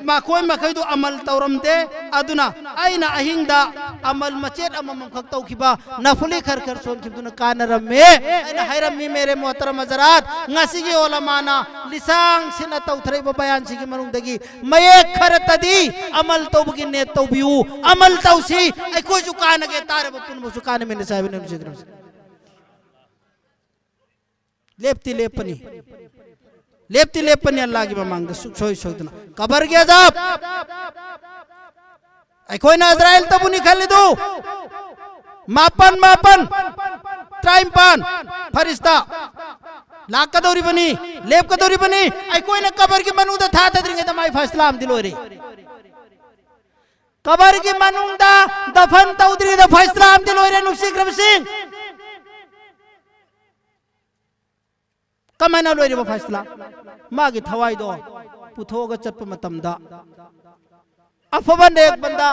ꯃꯈꯣꯏ ꯃꯈꯩꯗꯨ ꯑꯃꯜ ꯇꯧꯔꯝꯗꯦ꯫ ꯑꯗꯨꯅ ꯑꯩꯅ ꯑꯍꯤꯡꯗ ꯑꯃꯜ ꯃꯆꯦꯠ ꯑꯃꯃꯝꯈꯛ ꯇꯧꯈꯤꯕ, ꯅꯐꯨꯂꯤ ꯈꯔ ꯈꯔ ꯁꯣꯟꯈꯤꯕꯗꯨꯅ ꯀꯥꯟꯅꯔꯝꯃꯦ꯫ ꯑꯩꯅ ꯍꯥꯏꯔꯝꯃꯤ, ꯃꯦꯔꯦ ꯃꯣꯍꯇꯔꯝ ꯍꯖꯔꯥꯠ, ꯉꯁꯤꯒꯤ ꯑꯣꯂꯃꯥꯅ ꯂꯤꯁꯥꯡ ꯁꯤꯠꯅ ꯇꯧꯊꯔꯛꯏꯕ ꯕꯌꯥꯟꯁꯤꯒꯤ ꯃꯅꯨꯡꯗꯒꯤ ꯃꯌꯦꯛ ꯈꯔꯇꯗꯤ ꯑꯃꯜ ꯇꯧꯕꯒꯤ ꯅꯦꯠ ꯇꯧꯕꯤꯌꯨ, ꯑꯃꯜ ꯇꯧꯁꯤ, ꯑꯩꯈꯣꯏꯁꯨ ꯀꯥꯟꯅꯒꯦ, ꯇꯥꯔꯕ ꯄꯨꯝꯅꯃꯛꯁꯨ ꯀꯥꯟꯅꯃꯤꯟꯅꯁꯤ ꯍꯥꯏꯕꯅꯤ꯫ ꯂꯦꯞꯇꯤ ꯂꯦꯞꯄꯅꯤ꯫ ꯂꯦꯞꯇꯤ ꯂꯦꯞꯄꯅꯤ ꯑꯜꯂꯥꯒꯤ ꯃꯃꯥꯡꯗ ꯁꯨꯛꯁꯣꯏ ꯁꯣꯏꯗꯅ꯫ ꯀꯕꯔꯒꯤ ꯑꯖꯥꯕ꯫ ꯑꯩꯈꯣꯏꯅ ꯑꯖꯔꯥꯏꯜꯇꯕꯨꯅꯤ ꯈꯜꯂꯤꯗꯨ꯫ ꯃꯥꯄꯟ, ꯃꯥꯄꯟ, ꯇꯔꯥꯅꯤꯄꯥꯟ ꯐꯔꯤꯁꯇꯥ ꯂꯥꯛꯀꯗꯧꯔꯤꯕꯅꯤ, ꯂꯦꯞꯀꯗꯧꯔꯤꯕꯅꯤ꯫ ꯑꯩꯈꯣꯏꯅ ꯀꯕꯔꯒꯤ ꯃꯅꯨꯡꯗ ꯊꯥꯗꯗ꯭ꯔꯤꯉꯩꯗ ꯃꯥꯏ ꯐꯥꯏꯁꯂꯥ ꯑꯃꯗꯤ ꯂꯣꯏꯔꯦ꯫ ꯀꯕꯔꯒꯤ ꯃꯅꯨꯡꯗ ꯗꯐꯟ ꯇꯧꯗ꯭ꯔꯤꯉꯩꯗ ꯐꯥꯏꯁꯂꯥ ꯑꯃꯗꯤ ꯂꯣꯏꯔꯦ, ꯅꯨꯡꯁꯤꯈ꯭ꯔꯕꯁꯤꯡ꯫ ꯀꯃꯥꯏꯅ ꯂꯣꯏꯔꯤꯕ ꯐꯥꯏꯁꯂꯥ? ꯃꯥꯒꯤ ꯊꯋꯥꯏꯗꯣ ꯄꯨꯊꯣꯛꯑꯒ ꯆꯠꯄ ꯃꯇꯝꯗ, ꯑꯐꯕ ꯅꯦꯛ ꯕꯟꯗꯥ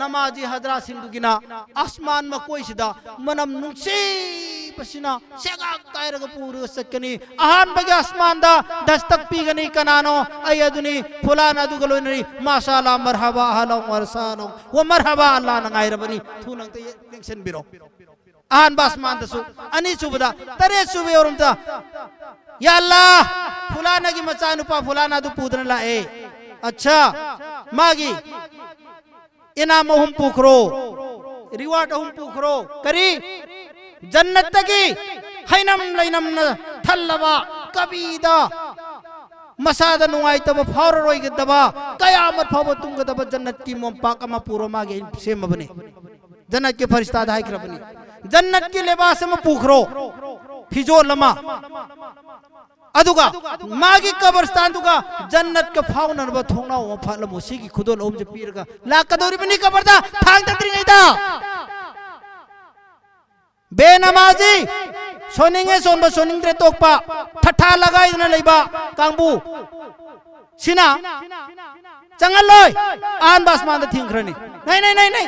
ꯅꯃꯥꯖꯤ ꯍꯖꯔꯥꯁꯤꯡꯗꯨꯒꯤꯅ ꯑꯁꯃꯥꯟ ꯃꯀꯣꯏꯁꯤꯗ ꯃꯅꯝ ꯅꯨꯡꯁꯤꯕꯁꯤꯅ ꯁꯦꯒꯥꯛ ꯀꯥꯏꯔꯒ ꯄꯨꯔꯒ ꯆꯠꯀꯅꯤ꯫ ꯑꯍꯥꯟꯕꯒꯤ ꯑꯁꯃꯥꯟꯗ ꯗꯁꯇꯛ ꯄꯤꯒꯅꯤ꯫ ꯀꯅꯥꯅꯣ? ꯑꯩ ꯑꯗꯨꯅꯤ, ꯐꯨꯂꯥꯟ ꯑꯗꯨꯒ ꯂꯣꯏꯅꯔꯤ꯫ ꯃꯥꯁꯥ ꯑꯜꯂꯥ, ꯃꯔꯍꯕꯥ, ꯑꯍꯂꯥ ꯋ ꯁꯍꯂꯥ ꯋ ꯃꯔꯍꯕꯥ, ꯑꯜꯂꯥꯅ ꯉꯥꯏꯔꯕꯅꯤ꯫ ꯊꯨꯅ ꯑꯝꯇ ꯌꯦꯡꯁꯤꯟꯕꯤꯔꯣ꯫ ꯑꯍꯥꯟꯕ ꯑꯁꯃꯥꯟꯗꯁꯨ, ꯑꯅꯤꯁꯨꯕꯗ, ꯇꯔꯦꯠꯁꯨꯕ ꯌꯧꯔꯝꯗ, "ꯌꯥ ꯑꯜꯂꯥ, ꯐꯨꯂꯥꯅꯒꯤ ꯃꯆꯥꯅꯨꯄꯥ ꯐꯨꯂꯥꯅ ꯑꯗꯨ ꯄꯨꯗꯨꯅ ꯂꯥꯛꯑꯦ꯫ ꯑꯠꯁꯥ, ꯃꯥꯒꯤ ꯏꯅꯥꯝ ꯑꯍꯨꯝ ꯄꯨꯈ꯭ꯔꯣ, ꯔꯤꯋꯥꯔꯗ ꯑꯍꯨꯝ ꯄꯨꯈ꯭ꯔꯣ꯫ ꯀꯔꯤ? ꯖꯟꯅꯠꯇꯒꯤ ꯍꯩꯅꯝ ꯂꯩꯅꯝꯅ ꯊꯜꯂꯕ, ꯀꯕꯤꯗ ꯃꯁꯥꯗ ꯅꯨꯡꯉꯥꯏꯇꯕ ꯐꯥꯎꯔꯔꯣꯏꯒꯗꯕ, ꯀꯌꯥꯃꯠ ꯐꯥꯎꯕ ꯇꯨꯝꯒꯗꯕ ꯖꯟꯅꯠꯀꯤ ꯃꯣꯝꯄꯥꯛ ꯑꯃ ꯄꯨꯔꯣ, ꯃꯥꯒꯤ ꯑꯩꯅ ꯁꯦꯝꯃꯕꯅꯤ"꯫ ꯖꯟꯅꯠꯀꯤ ꯐꯔꯤꯁꯇꯥꯗ ꯍꯥꯏꯈ꯭ꯔꯕꯅꯤ, "ꯖꯟꯅꯠꯀꯤ ꯂꯦꯕꯥꯁ ꯑꯃ ꯄꯨꯈ꯭ꯔꯣ, ꯐꯤꯖꯣꯜ ꯑꯃ"꯫ ꯑꯗꯨꯒ ꯃꯥꯒꯤ ꯀꯕꯔꯁꯇꯥꯟꯗꯨꯒ ꯖꯟꯅꯠꯀ ꯐꯥꯎꯅꯅꯕ ꯊꯣꯡꯅꯥꯎ ꯑꯃ ꯐꯥꯠꯂꯝꯃꯨ꯫ ꯁꯤꯒꯤ ꯈꯨꯗꯣꯜ ꯑꯍꯨꯝꯁꯦ ꯄꯤꯔꯒ ꯂꯥꯛꯀꯗꯧꯔꯤꯕꯅꯤ ꯀꯕꯔꯗ ꯊꯥꯡ ꯇꯠꯇ꯭ꯔꯤꯉꯩꯗ꯫ ꯕꯦꯅꯃꯥꯖꯤ, ꯁꯣꯟꯅꯤꯡꯉꯦ ꯁꯣꯟꯕ, ꯁꯣꯟꯅꯤꯡꯗ꯭ꯔꯦ ꯇꯣꯛꯄ, ꯊꯠꯊꯥ ꯂꯒꯥꯏꯗꯅ ꯂꯩꯕ ꯀꯥꯡꯕꯨ ꯁꯤꯅ ꯆꯪꯍꯜꯂꯣꯏ꯫ ꯑꯍꯥꯟꯕ ꯑꯁꯃꯥꯟꯗ ꯊꯤꯡꯈ꯭ꯔꯅꯤ꯫ ꯅꯩ, ꯅꯩ, ꯅꯩ, ꯅꯩ꯫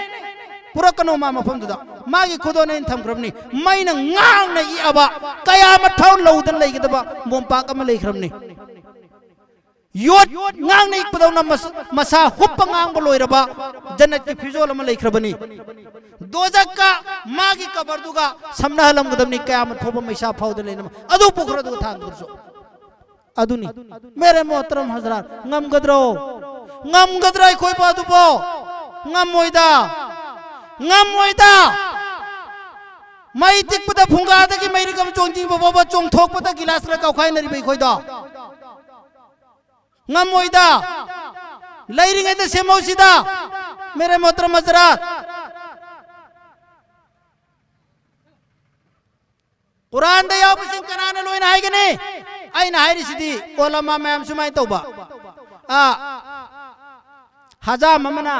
ꯄꯨꯔꯛꯀꯅꯨ ꯃꯥ ꯃꯐꯝꯗꯨꯗ꯫ ꯃꯥꯒꯤ ꯈꯨꯗꯣꯜ ꯑꯩꯅ ꯊꯝꯈ꯭ꯔꯕꯅꯤ꯫ ꯃꯩꯅ ꯉꯥꯡꯅ ꯏꯛꯑꯕ ꯀꯌꯥꯃꯠ ꯐꯥꯎ ꯂꯧꯗꯅ ꯂꯩꯒꯗꯕ ꯃꯣꯝꯄꯥꯛ ꯑꯃ ꯂꯩꯈ꯭ꯔꯕꯅꯤ꯫ ꯌꯣꯠ ꯉꯥꯡꯅ ꯏꯛꯄꯗꯧꯅ ꯃꯁ-, ꯃꯁꯥ ꯍꯨꯞꯄ ꯉꯥꯡꯕ ꯂꯣꯏꯔꯕ ꯖꯟꯅꯠꯀꯤ ꯐꯤꯖꯣꯜ ꯑꯃ ꯂꯩꯈ꯭ꯔꯕꯅꯤ꯫ ꯗꯣꯖꯛꯀ ꯃꯥꯒꯤ ꯀꯕꯔꯗꯨꯒ ꯁꯝꯅꯍꯜꯂꯝꯒꯗꯕꯅꯤ꯫ ꯀꯌꯥꯃꯠ ꯐꯥꯎꯕ ꯃꯩꯁꯥ ꯐꯥꯎꯗ ꯂꯩꯅꯕ ꯑꯗꯨ ꯄꯨꯈ꯭ꯔꯗꯨꯒ ꯊꯥꯡꯗꯨꯁꯨ꯫ ꯑꯗꯨꯅꯤ꯫ ꯃꯦꯔꯦ ꯃꯣꯍꯇꯔꯝ ꯍꯖꯔꯥꯠ, ꯉꯝꯒꯗ꯭ꯔꯣ? ꯉꯝꯒꯗ꯭ꯔꯥ ꯑꯩꯈꯣꯏꯕꯨ ꯑꯗꯨꯕꯣ? ꯉꯝꯃꯣꯏꯗ꯫ ꯉꯝꯃꯣꯏꯗ꯫ ꯃꯩ ꯇꯤꯛꯄꯗ ꯐꯨꯡꯒꯥꯗꯒꯤ ꯃꯩꯔꯤꯛ ꯑꯃ ꯆꯣꯡꯊꯤꯕ ꯐꯥꯎꯕ ꯆꯣꯡꯊꯣꯛꯄꯗ ꯒꯤꯂꯥꯁ ꯈꯔ ꯀꯥꯎꯈꯥꯏꯅꯔꯤꯕ ꯑꯩꯈꯣꯏꯗꯣ꯫ ꯉꯝꯃꯣꯏꯗ꯫ ꯂꯩꯔꯤꯉꯩꯗ ꯁꯦꯝꯍꯧꯁꯤꯗ꯫ ꯃꯦꯔꯦ ꯃꯣꯍꯇꯔꯝ ꯍꯖꯔꯥꯠ꯫ ꯀꯨꯔꯥꯟꯗ ꯌꯥꯎꯕꯁꯤꯡ ꯀꯅꯥꯅ ꯂꯣꯏꯅ ꯍꯥꯏꯒꯅꯤ? ꯑꯩꯅ ꯍꯥꯏꯔꯤꯁꯤꯗꯤ ꯑꯣꯂꯃꯥ ꯃꯌꯥꯝ ꯁꯨꯃꯥꯏꯅ ꯇꯧꯕ꯫ ꯑꯥ, ꯍꯖꯥꯝ ꯑꯃꯅ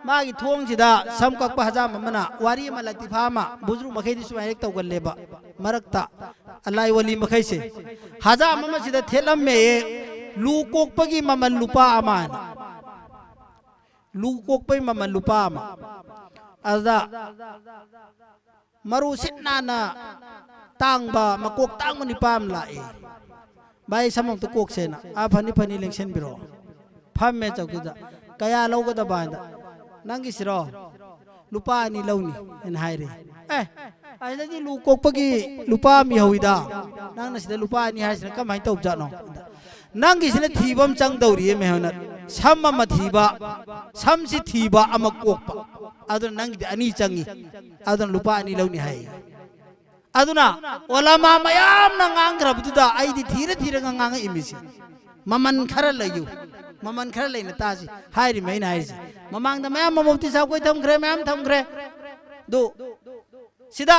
ꯃꯥꯒꯤ ꯊꯣꯡꯁꯤꯗ ꯁꯝ ꯀꯛꯄ ꯍꯖꯥꯝ ꯑꯃꯅ ꯋꯥꯔꯤ ꯑꯃ, ꯂꯇꯤꯐꯥ ꯑꯃ, ꯕꯨꯖꯨꯔꯨꯛ ꯃꯈꯩꯗꯤ ꯁꯨꯃꯥꯏꯅ ꯍꯦꯛ ꯇꯧꯒꯜꯂꯦꯕ꯫ ꯃꯔꯛꯇ ꯑꯂꯥꯏ ꯋꯥꯂꯤ ꯃꯈꯩꯁꯦ ꯍꯖꯥꯝ ꯑꯃꯁꯤꯗ ꯊꯦꯠꯂꯝꯃꯦꯌꯦ, ꯂꯨ ꯀꯣꯛꯄꯒꯤ ꯃꯃꯜ ꯂꯨꯄꯥ ꯑꯃ ꯍꯥꯏꯅ꯫ ꯂꯨ ꯀꯣꯛꯄꯒꯤ ꯃꯃꯜ ꯂꯨꯄꯥ ꯑꯃ꯫ ꯑꯗꯨꯗ ꯃꯔꯨ ꯁꯤꯠ ꯅꯥꯟꯅ ꯇꯥꯡꯕ, ꯃꯀꯣꯛ ꯇꯥꯡꯕ ꯅꯤꯄꯥ ꯑꯃ ꯂꯥꯛꯏ꯫ "ꯚꯥꯏ, ꯁꯝ ꯑꯝꯇ ꯀꯣꯛꯁꯦꯅ꯫" "ꯑꯥ, ꯐꯅꯤ, ꯐꯅꯤ, ꯂꯦꯡꯁꯤꯟꯕꯤꯔꯛꯑꯣ꯫" ꯐꯝꯃꯦ ꯆꯧꯀꯤꯗ꯫ "ꯀꯌꯥ ꯂꯧꯒꯗꯕ?" ꯍꯥꯏꯗ꯫ "ꯅꯪꯒꯤꯁꯤꯔꯣ? ꯂꯨꯄꯥ ꯑꯅꯤ ꯂꯧꯅꯤ," ꯍꯥꯏꯅ ꯍꯥꯏꯔꯦ꯫ "ꯑꯦ, ꯑꯁꯤꯗꯗꯤ ꯂꯨ ꯀꯣꯛꯄꯒꯤ ꯂꯨꯄꯥ ꯑꯃ ꯌꯧꯏꯗ, ꯅꯪꯅ ꯁꯤꯗ ꯂꯨꯄꯥ ꯑꯅꯤ ꯍꯥꯏꯁꯤꯅ ꯀꯃꯥꯏꯅ ꯇꯧꯕꯖꯥꯠꯅꯣ?" "ꯅꯪꯒꯤꯁꯤꯅ ꯊꯤꯕ ꯑꯃ ꯆꯪꯗꯧꯔꯤꯌꯦ, ꯃꯦꯍꯅꯠ꯫ ꯁꯝ ꯑꯃ ꯊꯤꯕ, ꯁꯝꯁꯤ ꯊꯤꯕ, ꯑꯃ ꯀꯣꯛꯄ꯫ ꯑꯗꯨꯅ ꯅꯪꯒꯤꯗꯤ ꯑꯅꯤ ꯆꯪꯉꯤ꯫ ꯑꯗꯨꯅ ꯂꯨꯄꯥ ꯑꯅꯤ ꯂꯧꯅꯤ," ꯍꯥꯏ꯫ ꯑꯗꯨꯅ ꯑꯣꯂꯃꯥ ꯃꯌꯥꯝꯅ ꯉꯥꯡꯈ꯭ꯔꯕꯗꯨꯗ ꯑꯩꯗꯤ ꯊꯤꯔ ꯊꯤꯔꯒ ꯉꯥꯡꯉꯛꯏꯃꯤꯁꯤ꯫ "ꯃꯃꯜ ꯈꯔ ꯂꯩꯌꯨ, ꯃꯃꯜ ꯈꯔ ꯂꯩꯅ ꯇꯥꯁꯤ" ꯍꯥꯏꯔꯤꯃꯤ ꯑꯩꯅ ꯍꯥꯏꯔꯤꯁꯦ꯫ ꯃꯃꯥꯡꯗ ꯃꯌꯥꯝ ꯑꯃ ꯃꯨꯐꯇꯤ ꯁꯥꯍꯕ ꯈꯣꯏ ꯊꯝꯈ꯭ꯔꯦ, ꯃꯌꯥꯝ ꯊꯝꯈ꯭ꯔꯦ꯫ ꯑꯗꯨ ꯁꯤꯗ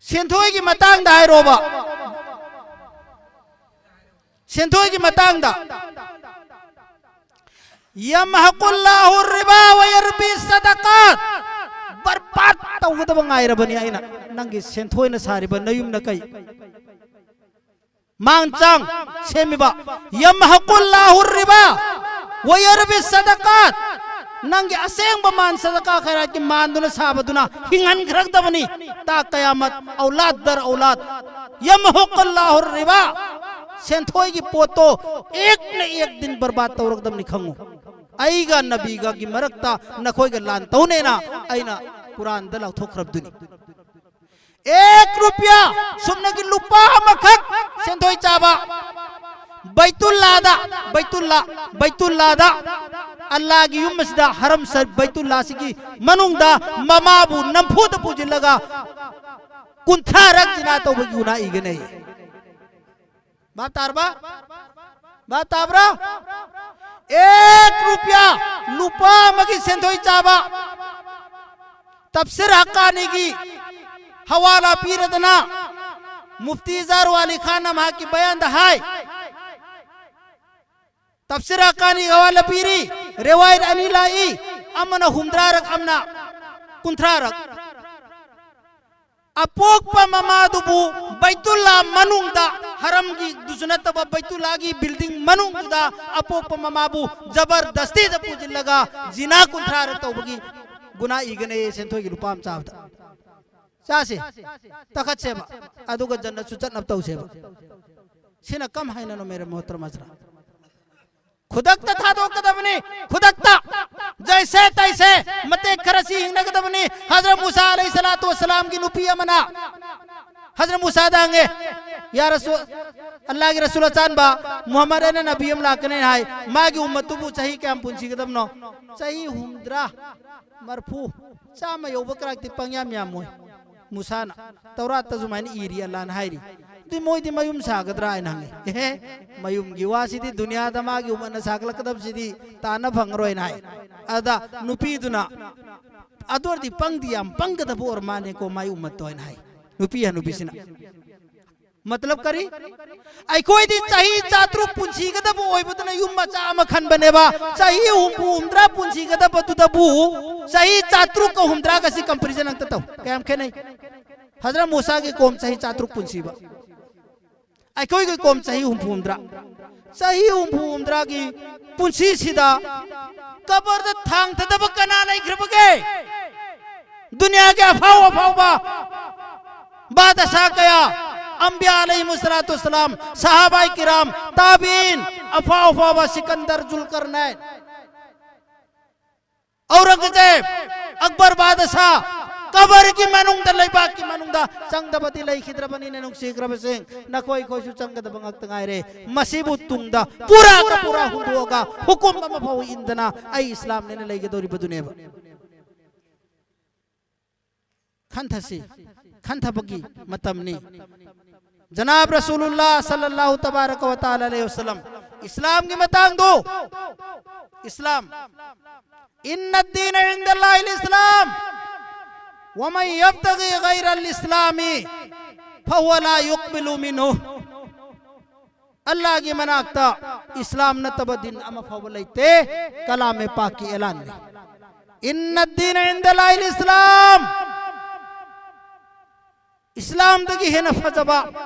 ꯁꯦꯟꯊꯣꯏꯒꯤ ꯃꯇꯥꯡꯗ ꯍꯥꯏꯔꯣꯕ꯫ ꯁꯦꯟꯊꯣꯏꯒꯤ ꯃꯇꯥꯡꯗ, "ꯌꯝꯍꯛꯀꯨꯜꯂꯥꯍꯨ ꯔꯤꯕꯥ ꯋ ꯌꯨꯔꯕꯤ ꯁꯗꯀꯥꯠ", ꯕꯔꯕꯥꯗ ꯇꯧꯒꯗꯕ ꯉꯥꯏꯔꯕꯅꯤ ꯑꯩꯅ꯫ ꯅꯪꯒꯤ ꯁꯦꯟꯊꯣꯏꯅ ꯁꯥꯔꯤꯕ ꯅꯌꯨꯝꯅ ꯀꯩ ꯃꯥꯡ ꯆꯥꯡ ꯁꯦꯝꯃꯤꯕ? "ꯌꯝꯍꯛꯀꯨꯜꯂꯥꯍꯨ ꯔꯤꯕꯥ ꯋ ꯌꯨꯔꯕꯤ ꯁꯗꯀꯥꯠ", ꯅꯪꯒꯤ ꯑꯁꯦꯡꯕ ꯃꯥꯟ, ꯁꯗꯀꯥ ꯈꯩꯔꯥꯠꯀꯤ ꯃꯥꯟꯗꯨꯅ ꯁꯥꯕꯗꯨꯅ ꯍꯤꯡꯍꯟꯈ꯭ꯔꯗꯕꯅꯤ꯫ ꯇꯥ ꯀꯌꯥꯃꯠ, ꯑꯧꯂꯥꯗ ꯗꯔ ꯑꯧꯂꯥꯗ꯫ "ꯌꯝꯍꯛꯀꯨꯜꯂꯥꯍꯨ ꯔꯤꯕꯥ", ꯁꯦꯟꯊꯣꯏꯒꯤ ꯄꯣꯠꯇꯣ ꯑꯦꯛꯅ ꯑꯦꯛ ꯗꯤꯟ ꯕꯔꯕꯥꯗ ꯇꯧꯔꯛꯀꯗꯕꯅꯤ ꯈꯪꯉꯨ꯫ ꯑꯩꯒ ꯅꯕꯤꯒꯒꯤ ꯃꯔꯛꯇ ꯅꯈꯣꯏꯒ ꯂꯥꯟ ꯇꯧꯅꯦꯅ ꯑꯩꯅ ꯀꯨꯔꯥꯟꯗ ꯂꯥꯎꯊꯣꯛꯈ꯭ꯔꯕꯗꯨꯅꯤ꯫ ꯑꯦꯛ ꯔꯨꯄꯤꯌꯥ, ꯁꯨꯞꯅꯒꯤ ꯂꯨꯄꯥ ꯑꯃꯈꯛ ꯁꯦꯟꯊꯣꯏ ꯆꯥꯕ, ꯕꯩꯇꯨꯜꯂꯥꯗ, ꯕꯩꯇꯨꯜꯂꯥ, ꯕꯩꯇꯨꯜꯂꯥꯗ, ꯑꯜꯂꯥꯒꯤ ꯌꯨꯝ ꯑꯁꯤꯗ, ꯍꯔꯝ ꯁꯔꯤꯐ ꯕꯩꯇꯨꯜꯂꯥꯁꯤꯒꯤ ꯃꯅꯨꯡꯗ ꯃꯃꯥꯕꯨ ꯅꯝꯐꯨꯗ ꯄꯨꯁꯤꯜꯂꯒ ꯀꯨꯟꯊ꯭ꯔꯥꯔꯛ ꯖꯤꯅꯥ ꯇꯧꯕꯒꯤ ꯒꯨꯅꯥ ꯏꯒꯅꯤ꯫ ꯚꯥꯞ ꯇꯥꯔꯕ? ꯚꯥꯞ ꯇꯥꯕ꯭ꯔꯥ? ꯑꯦꯛ ꯔꯨꯄꯤꯌꯥ, ꯂꯨꯄꯥ ꯑꯃꯒꯤ ꯁꯦꯟꯊꯣꯏ ꯆꯥꯕ, ꯇꯞꯁꯤꯔ ꯍꯛꯀꯥꯅꯤꯒꯤ ꯍꯋꯥꯂꯥ ꯄꯤꯔꯗꯅ, ꯃꯨꯐꯇꯤ ꯏꯖꯥꯔꯨ ꯑꯂꯤ ꯈꯥꯟꯅ ꯃꯍꯥꯛꯀꯤ ꯕꯌꯥꯟꯗ ꯍꯥꯏ, ꯇꯞꯁꯤꯔ ꯍꯛꯀꯥꯅꯤꯒꯤ ꯍꯋꯥꯂꯥ ꯄꯤꯔꯤ, ꯔꯦꯋꯥꯌꯠ ꯑꯅꯤ ꯂꯥꯛꯏ, ꯑꯃꯅ ꯍꯨꯝꯗ꯭ꯔꯥꯔꯛ, ꯑꯃꯅ ꯀꯨꯟꯊ꯭ꯔꯥꯔꯛ꯫ ꯑꯄꯣꯛꯄ ꯃꯃꯥꯗꯨꯕꯨ ꯕꯩꯇꯨꯜꯂꯥ ꯃꯅꯨꯡꯗ, ꯍꯔꯝꯒꯤꯗꯨꯁꯨ ꯅꯠꯇꯕ ꯕꯩꯇꯨꯜꯂꯥꯒꯤ ꯕꯤꯜꯗꯤꯡ ꯃꯅꯨꯡꯗꯨꯗ ꯑꯄꯣꯛꯄ ꯃꯃꯥꯕꯨ ꯖꯕꯔꯗꯁꯇꯤꯗ ꯄꯨꯁꯤꯜꯂꯒ ꯖꯤꯅꯥ ꯀꯨꯟꯊ꯭ꯔꯥꯔꯛ ꯇꯧꯕꯒꯤ ꯒꯨꯅꯥ ꯏꯒꯅꯦ ꯁꯦꯟꯊꯣꯏꯒꯤ ꯂꯨꯄꯥ ꯑꯃ ꯆꯥꯕꯗ꯫ ꯆꯥꯁꯦ, ꯇꯈꯠꯁꯦꯕ, ꯑꯗꯨꯒ ꯖꯟꯅꯠꯁꯨ ꯆꯠꯅꯕ ꯇꯧꯁꯦꯕ꯫ ꯁꯤꯅ ꯀꯝ ꯍꯥꯏꯅꯅꯣ, ꯃꯦꯔꯦ ꯃꯣꯍꯇꯔꯝ ꯍꯖꯔꯥꯠ? ꯈꯨꯗꯛꯇ ꯊꯥꯗꯣꯛꯀꯗꯕꯅꯤ, ꯈꯨꯗꯛꯇ꯫ ꯖꯩꯁꯦ ꯇꯩꯁꯦ ꯃꯇꯦꯛ ꯈꯔꯁꯤ ꯍꯤꯡꯅꯒꯗꯕꯅꯤ꯫ ꯍꯖꯔꯠ ꯃꯨꯁꯥ ꯑꯂꯩꯍꯤ ꯁꯂꯥꯇꯨ ꯋꯁꯁꯂꯥꯝꯒꯤ ꯅꯨꯄꯤ ꯑꯃꯅ ꯍꯖꯔꯠ ꯃꯨꯁꯥꯗ ꯍꯪꯉꯦ, "ꯌꯥ ꯔꯁꯨ-, ꯑꯜꯂꯥꯍꯒꯤ ꯔꯁꯨꯜ ꯑꯆꯥꯟꯕ ꯃꯨꯍꯝꯃꯗ ꯑꯅ ꯅꯕꯤ ꯑꯃ ꯂꯥꯛꯀꯅꯤ ꯍꯥꯏ, ꯃꯥꯒꯤ ꯎꯝꯃꯠꯇꯨꯕꯨ ꯆꯍꯤ ꯀꯌꯥꯝ ꯄꯨꯟꯁꯤꯒꯗꯕꯅꯣ?" "ꯆꯍꯤ ꯍꯨꯝꯗ꯭ꯔꯥ, ꯃꯔꯐꯨ, ꯆꯥꯝꯃ ꯌꯧꯕ ꯀꯔꯥꯛꯇꯤ ꯄꯪꯌꯥꯝ ꯌꯥꯝꯃꯣꯏ"꯫ ꯃꯨꯁꯥꯅ, "ꯇꯧꯔꯥꯠꯇ ꯁꯨꯃꯥꯏꯅ ꯏꯔꯤ, ꯑꯜꯂꯥꯍꯅ ꯍꯥꯏꯔꯤ꯫ ꯑꯗꯨꯗꯤ ꯃꯣꯏꯗꯤ ꯃꯌꯨꯝ ꯁꯥꯒꯗ꯭ꯔꯥ?" ꯍꯥꯏꯅ ꯍꯪꯉꯤ꯫ "ꯑꯦꯍꯦ, ꯃꯌꯨꯝꯒꯤ ꯋꯥꯁꯤꯗꯤ ꯗꯨꯅꯤꯌꯥꯗ ꯃꯥꯒꯤ ꯎꯃꯠꯅ ꯁꯥꯒꯠꯂꯛꯀꯗꯕꯁꯤꯗꯤ ꯇꯥꯟꯅ ꯐꯪꯉꯔꯣꯏꯅ" ꯍꯥꯏ꯫ ꯑꯗ ꯅꯨꯄꯤꯗꯨꯅ, "ꯑꯗꯨ ꯑꯣꯏꯔꯗꯤ ꯄꯪꯗꯤ ꯌꯥꯝ ꯄꯪꯒꯗꯕ ꯑꯣꯏꯔ ꯃꯥꯜꯂꯦꯀꯣ ꯃꯥꯏ ꯎꯃꯠꯇꯣ" ꯍꯥꯏꯅ ꯍꯥꯏ꯫ ꯅꯨꯄꯤ ꯍꯅꯨꯕꯤꯁꯤꯅ꯫ ꯃꯇꯂꯕ ꯀꯔꯤ? ꯑꯩꯈꯣꯏꯗꯤ ꯆꯍꯤ ꯆꯥꯇ꯭ꯔꯨꯛ ꯄꯨꯟꯁꯤꯒꯗꯕ ꯑꯣꯏꯕꯗꯨꯅ ꯌꯨꯝ ꯃꯆꯥ ꯑꯃ ꯈꯟꯕꯅꯦꯕ꯫ ꯆꯍꯤ ꯍꯨꯝꯐꯨ ꯍꯨꯝꯗ꯭ꯔꯥ ꯄꯨꯟꯁꯤꯒꯗꯕꯗꯨꯗꯕꯨ ꯆꯍꯤ ꯆꯥꯇ꯭ꯔꯨꯛꯀ ꯍꯨꯝꯗ꯭ꯔꯥꯒꯁꯤ comparison ꯑꯝꯇ ꯇꯧ꯫ ꯀꯌꯥꯝ ꯈꯦꯠꯅꯩ? ꯍꯖꯔꯠ ꯃꯨꯁꯥꯒꯤ ꯀꯣꯝ ꯆꯍꯤ ꯆꯥꯇ꯭ꯔꯨꯛ ꯄꯨꯟꯁꯤꯕ, ꯑꯩꯈꯣꯏꯒꯤ ꯀꯣꯝ ꯆꯍꯤ ꯍꯨꯝꯐꯨ ꯍꯨꯝꯗ꯭ꯔꯥ꯫ ꯆꯍꯤ ꯍꯨꯝꯐꯨ ꯍꯨꯝꯗ꯭ꯔꯥꯒꯤ ꯄꯨꯟꯁꯤꯁꯤꯗ ꯀꯕꯔꯗ ꯊꯥꯡꯊꯗꯕ ꯀꯅꯥ ꯂꯩꯈ꯭ꯔꯕꯒꯦ? ꯗꯨꯅꯤꯌꯥꯒꯤ ꯑꯐꯥꯎ ꯑꯐꯥꯎꯕ ꯕꯥꯗꯁꯥ ꯀꯌꯥ, ꯑꯝꯕꯤꯌꯥ ꯑꯂꯩꯍꯤꯃꯨ ꯁꯂꯥꯇꯨ ꯋꯁꯁꯂꯥꯝ, ꯁꯍꯥꯕꯥꯏ ꯀꯤꯔꯥꯝ, ꯇꯥꯕꯤꯟ, ꯑꯐꯥꯎ ꯑꯐꯥꯎꯕ ꯁꯤꯀꯟꯗꯔ, ꯖꯨꯜꯀꯔꯅꯥꯏꯟ, ꯑꯧꯔꯪꯒꯖꯦꯕ, ꯑꯛꯕꯔ ꯕꯥꯗꯁꯥ, ꯀꯕꯔꯒꯤ ꯃꯅꯨꯡꯗ, ꯂꯩꯕꯥꯛꯀꯤ ꯃꯅꯨꯡꯗ ꯆꯪꯗꯕꯗꯤ ꯂꯩꯈꯤꯗ꯭ꯔꯕꯅꯤꯅ, ꯅꯨꯡꯁꯤꯈ꯭ꯔꯕꯁꯤꯡ, ꯅꯈꯣꯏ ꯑꯩꯈꯣꯏꯁꯨ ꯆꯪꯒꯗꯕ ꯉꯥꯛꯇ ꯉꯥꯏꯔꯦ꯫ ꯃꯁꯤꯕꯨ ꯇꯨꯡꯗ ꯄꯨꯔꯥꯒ ꯄꯨꯔꯥ ꯍꯨꯟꯗꯣꯛꯑꯒ ꯍꯨꯀꯨꯝ ꯑꯃ ꯐꯥꯎ ꯏꯟꯗꯅ ꯑꯩ ꯏꯁꯂꯥꯝꯅꯦꯅ ꯂꯩꯒꯗꯧꯔꯤꯕꯗꯨꯅꯦꯕ꯫ ꯈꯟꯊꯁꯤ, ꯈꯟꯊꯕꯒꯤ ꯃꯇꯝꯅꯤ꯫ ꯖꯅꯥꯕ ꯔꯁꯨꯂꯨꯜꯂꯥ ꯁꯜꯂꯜꯂꯥꯍꯨ ꯇꯕꯥꯔꯀ ꯋ ꯇꯥꯂꯥ ꯑꯂꯩꯍꯤ ꯋꯁꯜꯂꯝ, ꯏꯁꯂꯥꯝꯒꯤ ꯃꯇꯥꯡꯗꯣ, ꯏꯁꯂꯥꯝ, "ꯏꯟꯅ ꯗꯤꯅ ꯏꯟꯗꯜꯂꯥꯍꯤꯜ ꯏꯁꯂꯥꯝ, ꯋꯃꯟ ꯌꯕꯇꯒꯤ ꯒꯩꯔꯜ ꯏꯁꯂꯥꯃꯤ ꯐꯍꯨꯋ ꯂꯥ ꯌꯨꯛꯕꯤꯂꯨ ꯃꯤꯟꯍꯨ"꯫ ꯑꯜꯂꯥꯍꯒꯤ ꯃꯅꯥꯛꯇ ꯏꯁꯂꯥꯝ ꯅꯠꯇꯕ ꯗꯤꯟ ꯑꯃ ꯐꯥꯎꯕ ꯂꯩꯇꯦ꯫ ꯀꯂꯥꯃꯦ ꯄꯥꯛꯀꯤ ꯑꯦꯂꯥꯟꯅꯤ꯫ "ꯏꯟꯅ ꯗꯤꯅ ꯏꯟꯗꯜꯂꯥꯍꯤꯜ ꯏꯁꯂꯥꯝ"꯫ ꯏꯁꯂꯥꯝꯗꯒꯤ ꯍꯦꯟꯅ ꯐꯖꯕ,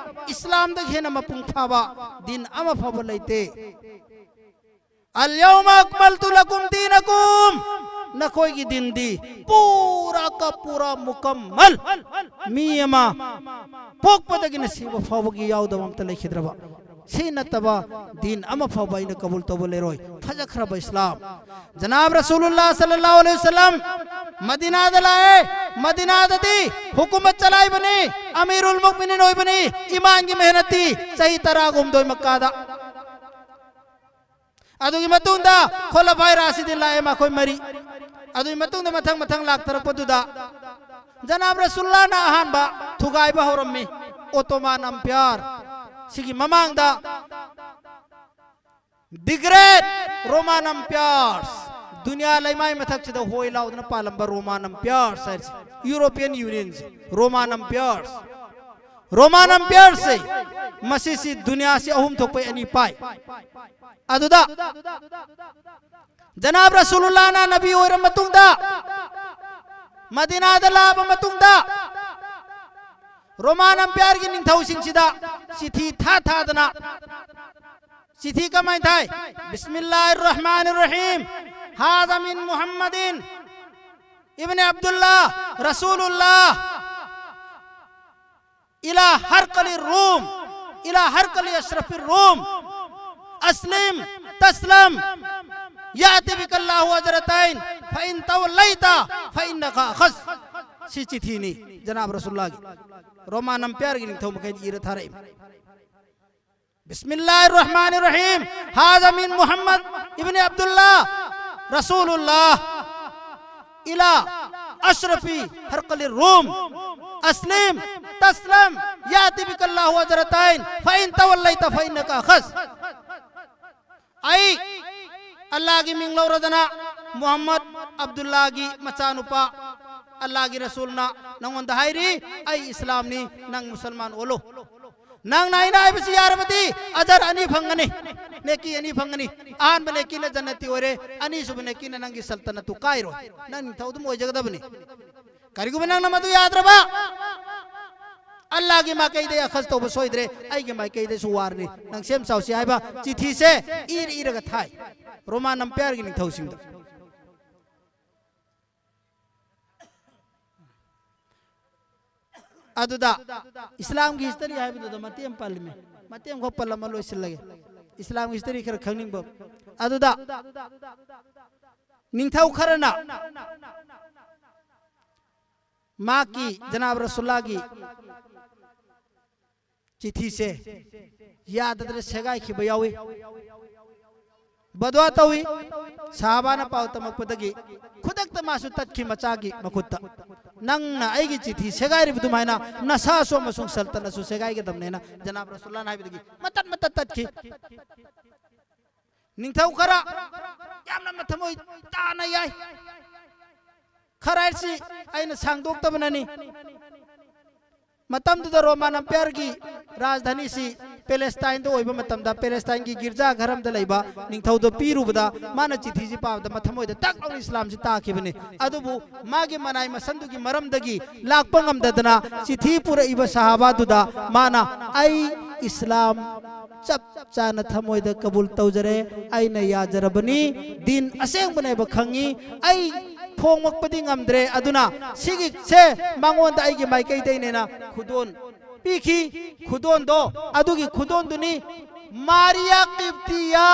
ꯏꯁꯂꯥꯝꯗꯒꯤ ꯍꯦꯟꯅ ꯃꯄꯨꯡ ꯐꯥꯕ ꯗꯤꯟ ꯑꯃ ꯐꯥꯎꯕ ꯂꯩꯇꯦ꯫ "ꯑꯜ ꯌꯧꯃ ꯑꯛꯃꯜꯇꯨ ꯂꯀꯨꯝ ꯗꯤꯅꯀꯨꯝ"꯫ ꯅꯈꯣꯏꯒꯤ ꯗꯤꯟꯗꯤ ꯄꯨꯔꯥ ꯀ ꯄꯨꯔꯥ ꯃꯨꯀꯝꯃꯜ, ꯃꯤ ꯑꯃ ꯄꯣꯛꯄꯗꯒꯤꯅ ꯁꯤꯕ ꯐꯥꯎꯕꯒꯤ ꯌꯥꯎꯗꯕ ꯑꯝꯇ ꯂꯩꯈꯤꯗ꯭ꯔꯕ, ꯁꯤ ꯅꯠꯇꯕ ꯗꯤꯟ ꯑꯃ ꯐꯥꯎꯕ ꯑꯩꯅ ꯀꯕꯨꯜ ꯇꯧꯕ ꯂꯩꯔꯣꯏ꯫ ꯐꯖꯈ꯭ꯔꯕ ꯏꯁꯂꯥꯝ꯫ ꯖꯅꯥꯕ ꯔꯁꯨꯂꯨꯜꯂꯥ ꯁꯜꯂꯜꯂꯥꯍꯨ ꯑꯂꯩꯍꯤ ꯋꯁꯜꯂꯝ ꯃꯗꯤꯅꯥꯗ ꯂꯥꯛꯑꯦ꯫ ꯃꯗꯤꯅꯥꯗꯗꯤ ꯍꯨꯀꯨꯃꯠ ꯆꯂꯥꯏꯕꯅꯤ, ꯑꯃꯤꯔꯨꯜ ꯃꯨꯛꯃꯤꯅꯤꯟ ꯑꯣꯏꯕꯅꯤ, ꯏꯃꯥꯟꯒꯤ ꯃꯦꯍꯅꯠꯇꯤ ꯆꯍꯤ ꯇꯔꯥꯒꯍꯨꯝꯗꯣꯏ ꯃꯛꯀꯥꯗ꯫ ꯑꯗꯨꯒꯤ ꯃꯇꯨꯡꯗ ꯈꯨꯂꯐꯥꯏ ꯔꯥꯁꯤꯗꯤꯟ ꯂꯥꯛꯑꯦ, ꯃꯈꯣꯏ ꯃꯔꯤ꯫ ꯑꯗꯨꯒꯤ ꯃꯇꯨꯡꯗ ꯃꯊꯪ ꯃꯊꯪ ꯂꯥꯛꯇꯔꯛꯄꯗꯨꯗ ꯖꯅꯥꯕ ꯔꯁꯨꯜꯂꯥꯅ ꯑꯍꯥꯟꯕ ꯊꯨꯒꯥꯏꯕ ꯍꯧꯔꯝꯃꯤ꯫ ꯑꯣꯇꯣꯃꯥꯟ ꯑꯝꯄꯤꯌꯥꯔ, ꯁꯤꯒꯤ ꯃꯃꯥꯡꯗ the great Roman Empires, ꯗꯨꯅꯤꯌꯥ ꯂꯩꯃꯥꯏ ꯃꯊꯛꯁꯤꯗ ꯍꯣꯏ ꯂꯥꯎꯗꯅ ꯄꯥꯜꯂꯝꯕ Roman Empires ꯍꯥꯏꯔꯤꯁꯦ, European Union ꯁꯦ, Roman Empires꯫ ꯔꯣꯃꯥꯟ ꯑꯝꯄꯤꯌꯔꯁꯦ, ꯃꯁꯤꯁꯤ ꯗꯨꯅꯤꯌꯥꯁꯤ ꯑꯍꯨꯝ ꯊꯣꯛꯄꯩ ꯑꯅꯤ ꯄꯥꯏ꯫ ꯑꯗꯨꯗ ꯖꯅꯥꯕ ꯔꯁꯨꯂꯨꯜꯂꯥꯍꯅ ꯅꯕꯤ ꯑꯣꯏꯔ ꯃꯇꯨꯡꯗ, ꯃꯗꯤꯅꯥꯗ ꯂꯥꯛꯑꯕ ꯃꯇꯨꯡꯗ, ꯔꯣꯃꯥꯟ ꯑꯝꯄꯤꯌꯔꯒꯤ ꯅꯤꯡꯊꯧꯁꯤꯡꯁꯤꯗ ꯆꯤꯊꯤ ꯊꯥ ꯊꯥꯗꯅ, ꯆꯤꯊꯤ ꯀꯃꯥꯏꯅ ꯊꯥꯏ? بسم الله الرحمن الرحيم. هذا من محمد ابن عبد الله رسول الله إلى هرقل الروم، إلى هرقل أشرف الروم. أسلم تسلم، يأتي بك الله أجرتين، فإن توليت فإنك أخذت. ꯁꯤ ꯆꯤꯊꯤꯅꯤ ꯖꯅꯥꯕ ꯔꯁꯨꯜꯂꯥꯒꯤ, ꯔꯣꯃꯥꯟ ꯑꯝꯄꯤꯌꯔꯒꯤ ꯅꯤꯡꯊꯧ ꯃꯈꯩꯗ ꯏꯔ ꯊꯥꯔꯛꯏ꯫ بسم الله الرحمن الرحيم. هذا من محمد ابن عبد الله رسول الله إلى أشرف هرقل الروم. أسلم تسلم، يأتي بك الله أجرتين، فإن توليت فإنك أخذت. ꯑꯩ ꯑꯜꯂꯥꯒꯤ ꯃꯤꯡ ꯂꯧꯔꯗꯅ ꯃꯨꯍꯝꯃꯗ ꯑꯕꯗꯨꯜꯂꯥꯒꯤ ꯃꯆꯥꯅꯨꯄꯥ ꯑꯜꯂꯥꯒꯤ ꯔꯁꯨꯜꯅ ꯅꯉꯣꯟꯗ ꯍꯥꯏꯔꯤ, ꯑꯩ ꯏꯁꯂꯥꯝꯅꯤ, ꯅꯪ ꯃꯨꯁꯜꯃꯥꯟ ꯑꯣꯜꯂꯨ꯫ ꯅꯪꯅ ꯑꯩꯅ ꯍꯥꯏꯕꯁꯤ ꯌꯥꯔꯕꯗꯤ ꯑꯖꯔ ꯑꯅꯤ ꯐꯪꯒꯅꯤ, ꯅꯦꯀꯤ ꯑꯅꯤ ꯐꯪꯒꯅꯤ꯫ ꯑꯍꯥꯟꯕ ꯅꯦꯀꯤꯅ ꯖꯟꯅꯇꯤ ꯑꯣꯏꯔꯦ, ꯑꯅꯤꯁꯨꯕ ꯅꯦꯀꯤꯅ ꯅꯪꯒꯤ ꯁꯜꯇꯅꯠꯇꯨ ꯀꯥꯏꯔꯣꯏ, ꯅꯪ ꯅꯤꯡꯊꯧ ꯑꯗꯨꯝ ꯑꯣꯏꯖꯒꯗꯕꯅꯤ꯫ ꯀꯔꯤꯒꯨꯝꯕ ꯅꯪꯅ ꯃꯗꯨ ꯌꯥꯗ꯭ꯔꯕ, ꯑꯜꯂꯥꯒꯤ ꯃꯥꯏꯀꯩꯗ ꯑꯈꯖ ꯇꯧꯕ ꯁꯣꯏꯗ꯭ꯔꯦ, ꯑꯩꯒꯤ ꯃꯥꯏꯀꯩꯗꯁꯨ ꯋꯥꯔꯅꯤ, ꯅꯪ ꯁꯦꯝ ꯁꯥꯎꯁꯤ ꯍꯥꯏꯕ ꯆꯤꯊꯤꯁꯦ ꯏꯔ ꯏꯔꯒ ꯊꯥꯏ ꯔꯣꯃꯥꯟ ꯑꯝꯄꯤꯌꯔꯒꯤ ꯅꯤꯡꯊꯧꯁꯤꯡꯗ꯫ ꯑꯗꯨꯗ ꯏꯁꯂꯥꯝꯒꯤ ꯍꯤꯁꯇꯔꯤ ꯍꯥꯏꯕꯗꯨꯗ ꯃꯇꯦꯛ ꯑꯃ ꯄꯜꯂꯝꯃꯤ, ꯃꯇꯦꯛ ꯑꯃꯈꯛ ꯄꯜꯂꯝꯃ ꯂꯣꯏꯁꯤꯜꯂꯒꯦ꯫ ꯏꯁꯂꯥꯝꯒꯤ ꯍꯤꯁꯇꯔꯤ ꯈꯔ ꯈꯪꯅꯤꯡꯕ꯫ ꯑꯗꯨꯗ ꯅꯤꯡꯊꯧ ꯈꯔꯅ ꯃꯍꯥꯛꯀꯤ ꯖꯅꯥꯕ ꯔꯁꯨꯜꯂꯥꯒꯤ ꯆꯤꯊꯤꯁꯦ ꯌꯥꯗꯗꯅ ꯁꯦꯒꯥꯏꯈꯤꯕ ꯌꯥꯎꯏ꯫ ꯕꯗꯋꯥ ꯇꯧꯏ꯫ ꯁꯍꯥꯕꯥꯅ ꯄꯥꯎ ꯇꯝꯃꯛꯄꯗꯒꯤ ꯈꯨꯗꯛꯇ ꯃꯥꯁꯨ ꯇꯠꯈꯤ ꯃꯆꯥꯒꯤ ꯃꯈꯨꯠꯇ꯫ ꯅꯪꯅ ꯑꯩꯒꯤ ꯆꯤꯊꯤ ꯁꯦꯒꯥꯏꯔꯤꯕ ꯑꯗꯨꯃꯥꯏꯅ ꯅꯁꯥꯁꯨ ꯑꯃꯁꯨꯡ ꯁꯜꯇꯅꯁꯨ ꯁꯦꯒꯥꯏꯒꯗꯕꯅꯦꯅ ꯖꯅꯥꯕ ꯔꯁꯨꯜꯂꯥꯅ ꯍꯥꯏꯕꯗꯒꯤ ꯃꯇꯠ ꯃꯇꯠ ꯇꯠꯈꯤ꯫ ꯅꯤꯡꯊꯧ ꯈꯔ ꯌꯥꯝꯅ ꯃꯊꯃꯣꯏ ꯇꯥꯅ ꯌꯥꯏ꯫ ꯈꯔ ꯍꯥꯏꯁꯤ ꯑꯩꯅ ꯁꯥꯡꯗꯣꯛꯇꯕꯅꯅꯤ꯫ ꯃꯇꯝꯗꯨꯗ ꯔꯣꯃꯥꯟ ꯑꯝꯄꯤꯌꯔꯒꯤ ꯔꯥꯖꯙꯥꯅꯤꯁꯤ ꯄꯦꯂꯦꯁꯇꯥꯏꯟꯗ ꯑꯣꯏꯕ ꯃꯇꯝꯗ, ꯄꯦꯂꯦꯁꯇꯥꯏꯟꯒꯤ ꯒꯤꯔꯖꯥ ꯘꯔꯝꯗ ꯂꯩꯕ ꯅꯤꯡꯊꯧꯗ ꯄꯤꯔꯨꯕꯗ, ꯃꯥꯅ ꯆꯤꯊꯤꯁꯤ ꯄꯥꯕꯗ ꯃꯊꯃꯣꯏꯗ ꯇꯛ ꯂꯥꯎꯅ ꯏꯁꯂꯥꯝꯁꯤ ꯇꯥꯈꯤꯕꯅꯤ꯫ ꯑꯗꯨꯕꯨ ꯃꯥꯒꯤ ꯃꯅꯥꯏ ꯃꯁꯟꯗꯨꯒꯤ ꯃꯔꯝꯗꯒꯤ ꯂꯥꯛꯄ ꯉꯝꯗꯗꯅ ꯆꯤꯊꯤ ꯄꯨꯔꯛꯏꯕ ꯁꯍꯥꯕꯥꯗꯨꯗ ꯃꯥꯅ, "ꯑꯩ ꯏꯁꯂꯥꯝ ꯆꯞ ꯆꯥꯅ ꯊꯃꯣꯏꯗ ꯀꯕꯨꯜ ꯇꯧꯖꯔꯦ, ꯑꯩꯅ ꯌꯥꯖꯔꯕꯅꯤ, ꯗꯤꯟ ꯑꯁꯦꯡꯕꯅꯦꯕ ꯈꯪꯉꯤ, ꯑꯩ ꯐꯣꯡꯉꯛꯄꯗꯤ ꯉꯝꯗ꯭ꯔꯦ, ꯑꯗꯨꯅ ꯁꯤꯒꯤꯁꯦ ꯃꯉꯣꯟꯗ ꯑꯩꯒꯤ ꯃꯥꯏꯀꯩꯗꯩꯅꯦꯅ ꯈꯨꯗꯣꯟ ꯄꯤꯈꯤ꯫ ꯈꯨꯗꯣꯟꯗꯣ, ꯑꯗꯨꯒꯤ ꯈꯨꯗꯣꯟꯗꯨꯅꯤ ꯃꯥꯔꯤꯌꯥ ꯀꯤꯞꯇꯤꯌꯥ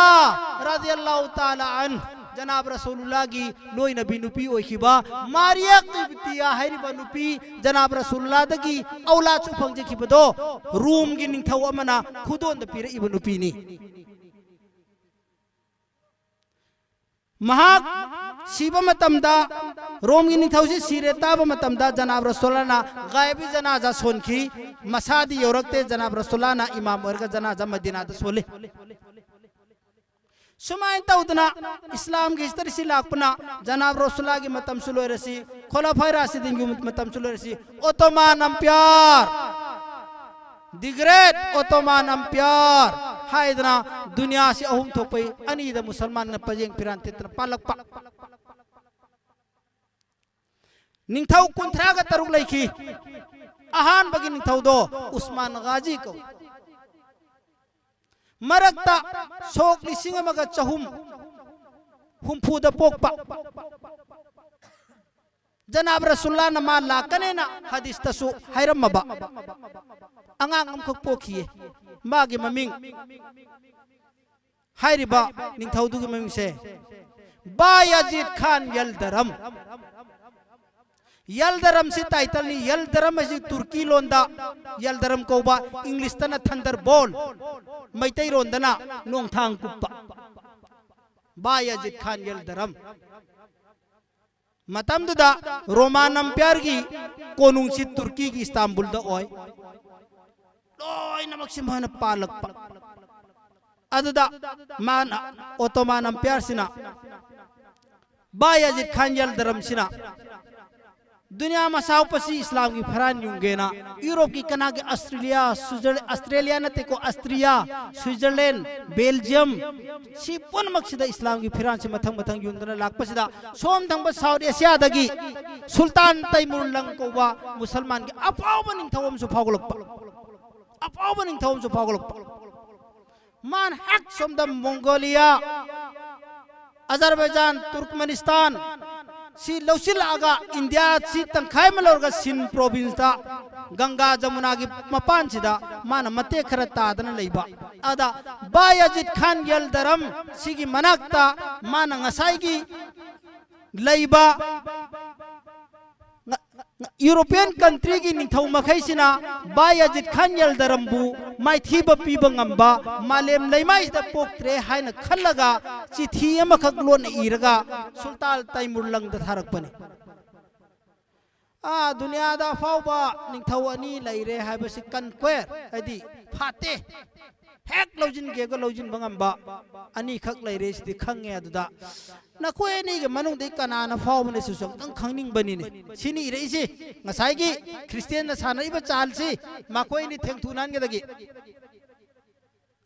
ꯔꯥꯗꯤꯌꯜꯂꯥꯍꯨ ꯇꯥꯂꯥ ꯑꯟ, ꯖꯅꯥꯕ ꯔꯁꯨꯂꯨꯜꯂꯥꯒꯤ ꯂꯣꯏꯅꯕꯤ ꯅꯨꯄꯤ ꯑꯣꯏꯈꯤꯕ ꯃꯥꯔꯤꯌꯥ ꯀꯤꯞꯇꯤꯌꯥ ꯍꯥꯏꯔꯤꯕ ꯅꯨꯄꯤ, ꯖꯅꯥꯕ ꯔꯁꯨꯂꯨꯜꯂꯥꯗꯒꯤ ꯑꯧꯂꯥꯗꯁꯨ ꯐꯪꯖꯈꯤꯕꯗꯣ, ꯔꯣꯝꯒꯤ ꯅꯤꯡꯊꯧ ꯑꯃꯅ ꯈꯨꯗꯣꯟꯗ ꯄꯤꯔꯛꯏꯕ ꯅꯨꯄꯤꯅꯤ꯫ ꯃꯍꯥꯛ ꯁꯤꯕ ꯃꯇꯝꯗ, ꯔꯣꯝꯒꯤ ꯅꯤꯡꯊꯧꯁꯤ ꯁꯤꯔꯦ ꯇꯥꯕ ꯃꯇꯝꯗ, ꯖꯅꯥꯕ ꯔꯁꯨꯂꯨꯜꯂꯥꯅ ꯒꯥꯏꯕꯤ ꯖꯅꯥꯖꯥ ꯁꯣꯟꯈꯤ꯫ ꯃꯁꯥꯗꯤ ꯌꯧꯔꯛꯇꯦ, ꯖꯅꯥꯕ ꯔꯁꯨꯂꯨꯜꯂꯥꯅ ꯏꯃꯥꯝ ꯑꯣꯏꯔꯒ ꯖꯅꯥꯖꯥ ꯃꯗꯤꯅꯥꯗ ꯁꯣꯜꯂꯤ꯫ ꯁꯨꯃꯥꯏꯅ ꯇꯧꯗꯅ ꯏꯁꯂꯥꯝꯒꯤ ꯍꯤꯁꯇꯔꯤꯁꯤ ꯂꯥꯛꯄꯅ, ꯖꯅꯥꯕ ꯔꯁꯨꯂꯨꯜꯂꯥꯒꯤ ꯃꯇꯝꯁꯨ ꯂꯣꯏꯔꯁꯤ, ꯈꯨꯂꯐꯥꯏ ꯔꯥꯁꯤꯗꯤꯟꯒꯤ ꯃꯇꯝꯁꯨ ꯂꯣꯏꯔꯁꯤ, ꯑꯣꯇꯣꯃꯥꯟ ꯑꯝꯄꯤꯌꯔ, "The Great Ottoman Empire" ꯍꯥꯏꯗꯅ ꯗꯨꯅꯤꯌꯥꯁꯤ ꯑꯍꯨꯝ ꯊꯣꯛꯄꯩ ꯑꯅꯤꯗ ꯃꯨꯁꯜꯃꯥꯟꯅ ꯄꯖꯦꯡ ꯐꯤꯔꯥꯟ ꯊꯦꯠꯇꯅ ꯄꯥꯜꯂꯛꯄ꯫ ꯅꯤꯡꯊꯧ ꯀꯨꯟꯊ꯭ꯔꯥꯒ ꯇꯔꯨꯛ ꯂꯩꯈꯤ꯫ ꯑꯍꯥꯟꯕꯒꯤ ꯅꯤꯡꯊꯧꯗꯣ ꯎꯁꯃꯥꯟ ꯒꯥꯖꯤ ꯀꯧꯏ꯫ ꯃꯔꯛꯇ ꯁꯣꯛ ꯂꯤꯁꯤꯡ ꯑꯃꯒ ꯆꯍꯨꯝ ꯍꯨꯝꯐꯨꯗ ꯄꯣꯛꯄ ꯖꯅꯥꯕ ꯔꯁꯨꯜꯂꯥꯅ ꯃꯥ ꯂꯥꯛꯀꯅꯦꯅ ꯍꯗꯤꯁꯇꯁꯨ ꯍꯥꯏꯔꯝꯃꯕ ꯑꯉꯥꯡ ꯑꯃꯈꯛ ꯄꯣꯛꯈꯤꯌꯦ꯫ ꯃꯥꯒꯤ ꯃꯃꯤꯡ, ꯍꯥꯏꯔꯤꯕ ꯅꯤꯡꯊꯧꯗꯨꯒꯤ ꯃꯃꯤꯡꯁꯦ ꯕꯥꯌꯥꯖꯤꯠ ꯈꯥꯟ ꯌꯜꯗꯔꯝ꯫ ꯌꯜꯗꯔꯝꯁꯤ ꯇꯥꯏꯇꯜꯅꯤ꯫ ꯌꯜꯗꯔꯝ ꯍꯥꯏꯁꯤ ꯇꯨꯔꯀꯤ ꯂꯣꯟꯗ ꯌꯜꯗꯔꯝ ꯀꯧꯕ, ꯏꯪꯂꯤꯁꯇꯅ ꯊꯟꯗꯔꯕꯣꯜ, ꯃꯩꯇꯩꯔꯣꯟꯗꯅ ꯅꯣꯡꯊꯥꯡ ꯀꯨꯞꯄ꯫ ꯕꯥꯌꯥꯖꯤꯠ ꯈꯥꯟ ꯌꯜꯗꯔꯝ꯫ ꯃꯇꯝꯗꯨꯗ ꯔꯣꯃꯥꯟ ꯑꯝꯄꯤꯌꯔꯒꯤ ꯀꯣꯅꯨꯡꯁꯤ ꯇꯨꯔꯀꯤꯒꯤ ꯏꯁꯇꯥꯝꯕꯨꯜꯗ ꯑꯣꯏ꯫ ꯂꯣꯏꯅꯃꯛꯁꯤ ꯃꯣꯏꯅ ꯄꯥꯜꯂꯛꯄ꯫ ꯑꯗꯨꯗ ꯃꯥꯅ, ꯑꯣꯇꯣꯃꯥꯟ ꯑꯝꯄꯤꯌꯔꯁꯤꯅ, ꯕꯥꯌꯥꯖꯤꯠ ꯈꯥꯟ ꯌꯜꯗꯔꯝꯁꯤꯅ ꯗꯨꯅꯤꯌꯥ ꯃꯆꯥ ꯄꯣꯛꯄꯁꯤ ꯏꯁꯂꯥꯝꯒꯤ ꯐꯤꯔꯥꯟ ꯌꯨꯡꯒꯦꯅ ꯌꯨꯔꯣꯞꯀꯤ ꯀꯅꯥꯒꯤ ꯑꯁꯇ꯭ꯔꯦꯂꯤꯌꯥ, ꯁ꯭ꯋꯤꯖꯔ-, ꯑꯁꯇ꯭ꯔꯦꯂꯤꯌꯥ ꯅꯠꯇꯦꯀꯣ, ꯑꯁꯇ꯭ꯔꯤꯌꯥ, ꯁ꯭ꯋꯤꯖꯔꯂꯦꯟ, ꯕꯦꯜꯖꯤꯌꯝ, ꯁꯤ ꯄꯨꯝꯅꯃꯛꯁꯤꯗ ꯏꯁꯂꯥꯝꯒꯤ ꯐꯤꯔꯥꯟꯁꯤ ꯃꯊꯪ ꯃꯊꯪ ꯌꯨꯡꯗꯨꯅ ꯂꯥꯛꯄꯁꯤꯗ, ꯁꯣꯝ ꯊꯪꯕ ꯁꯥꯎꯠ ꯑꯦꯁꯤꯌꯥꯗꯒꯤ ꯁꯨꯜꯇꯥꯟ ꯇꯩꯃꯨꯔ ꯂꯪ ꯀꯧꯕ ꯃꯨꯁꯜꯃꯥꯟꯒꯤ ꯑꯐꯥꯎꯕ ꯅꯤꯡꯊꯧ ꯑꯃꯁꯨ ꯐꯥꯎꯒꯠꯂꯛꯄ꯫ ꯑꯐꯥꯎꯕ ꯅꯤꯡꯊꯧ ꯑꯃꯁꯨ ꯐꯥꯎꯒꯠꯂꯛꯄ꯫ ꯃꯥꯅ ꯍꯦꯛ ꯁꯣꯝꯗ ꯃꯣꯡꯒꯣꯂꯤꯌꯥ, ꯑꯖꯔꯕꯩꯖꯥꯟ, ꯇꯨꯔꯀꯃꯦꯅꯤꯁꯇꯥꯟ ꯁꯤ ꯂꯧꯁꯤꯜꯂꯛꯑꯒ ꯏꯟꯗꯤꯌꯥ ꯁꯤ ꯇꯪꯈꯥꯏ ꯑꯃ ꯂꯧꯔꯒ ꯁꯤꯟ ꯄ꯭ꯔꯣꯚꯤꯟꯁꯇ ꯒꯪꯒꯥ ꯖꯃꯨꯅꯥꯒꯤ ꯃꯄꯥꯟꯁꯤꯗ ꯃꯥꯅ ꯃꯇꯦꯛ ꯈꯔ ꯇꯥꯗꯅ ꯂꯩꯕ꯫ ꯑꯗ ꯕꯥꯌꯥꯖꯤꯠ ꯈꯥꯟ ꯌꯦꯜ ꯗꯔꯝ ꯁꯤꯒꯤ ꯃꯅꯥꯛꯇ ꯃꯥꯅ ꯉꯁꯥꯏꯒꯤ ꯂꯩꯕ ꯉ-, ꯉ-, ꯌꯨꯔꯣꯄꯤꯌꯟ ꯀꯟꯇ꯭ꯔꯤꯒꯤ ꯅꯤꯡꯊꯧ ꯃꯈꯩꯁꯤꯅ ꯕꯥꯌꯥꯖꯤꯠ ꯈꯥꯟ ꯌꯦꯜ ꯗꯔꯝꯕꯨ ꯃꯥꯏꯊꯤꯕ ꯄꯤꯕ ꯉꯝꯕ ꯃꯥꯂꯦꯝ ꯂꯩꯃꯥꯏꯁꯤꯗ ꯄꯣꯛꯇ꯭ꯔꯦ ꯍꯥꯏꯅ ꯈꯜꯂꯒ ꯆꯤꯊꯤ ꯑꯃꯈꯛ ꯂꯣꯟꯅ ꯏꯔꯒ ꯁꯨꯜꯇꯥꯟ ꯇꯩꯃꯨꯔ ꯂꯪꯗ ꯊꯥꯔꯛꯄꯅꯤ꯫ ꯑꯥ, ꯗꯨꯅꯤꯌꯥꯗ ꯑꯐꯥꯎꯕ ꯅꯤꯡꯊꯧ ꯑꯅꯤ ꯂꯩꯔꯦ ꯍꯥꯏꯕꯁꯤ ꯀꯟꯀ꯭ꯋꯦꯔ, ꯍꯥꯏꯗꯤ ꯐꯥꯇꯦ, ꯍꯦꯛ ꯂꯧꯁꯤꯟꯒꯦꯒ ꯂꯧꯁꯤꯟꯕ ꯉꯝꯕ ꯑꯅꯤꯈꯛ ꯂꯩꯔꯦ ꯁꯤꯗꯤ ꯈꯪꯉꯦ꯫ ꯑꯗꯨꯗ ꯅꯈꯣꯏ ꯑꯅꯤꯒꯤ ꯃꯅꯨꯡꯗꯒꯤ ꯀꯅꯥꯅ ꯐꯥꯎꯕꯅꯣ ꯁꯤꯁꯨ ꯑꯝꯇꯪ ꯈꯪꯅꯤꯡꯕꯅꯤꯅꯦ꯫ ꯁꯤꯅꯤ ꯏꯔꯛꯏꯁꯦ꯫ ꯉꯁꯥꯏꯒꯤ ꯈ꯭ꯔꯤꯁꯇꯤꯌꯥꯟꯅ ꯁꯥꯟꯅꯔꯤꯕ ꯆꯥꯜꯁꯤ ꯃꯈꯣꯏ ꯑꯅꯤ ꯊꯦꯡꯊꯨ ꯅꯥꯟꯒꯗꯒꯤ꯫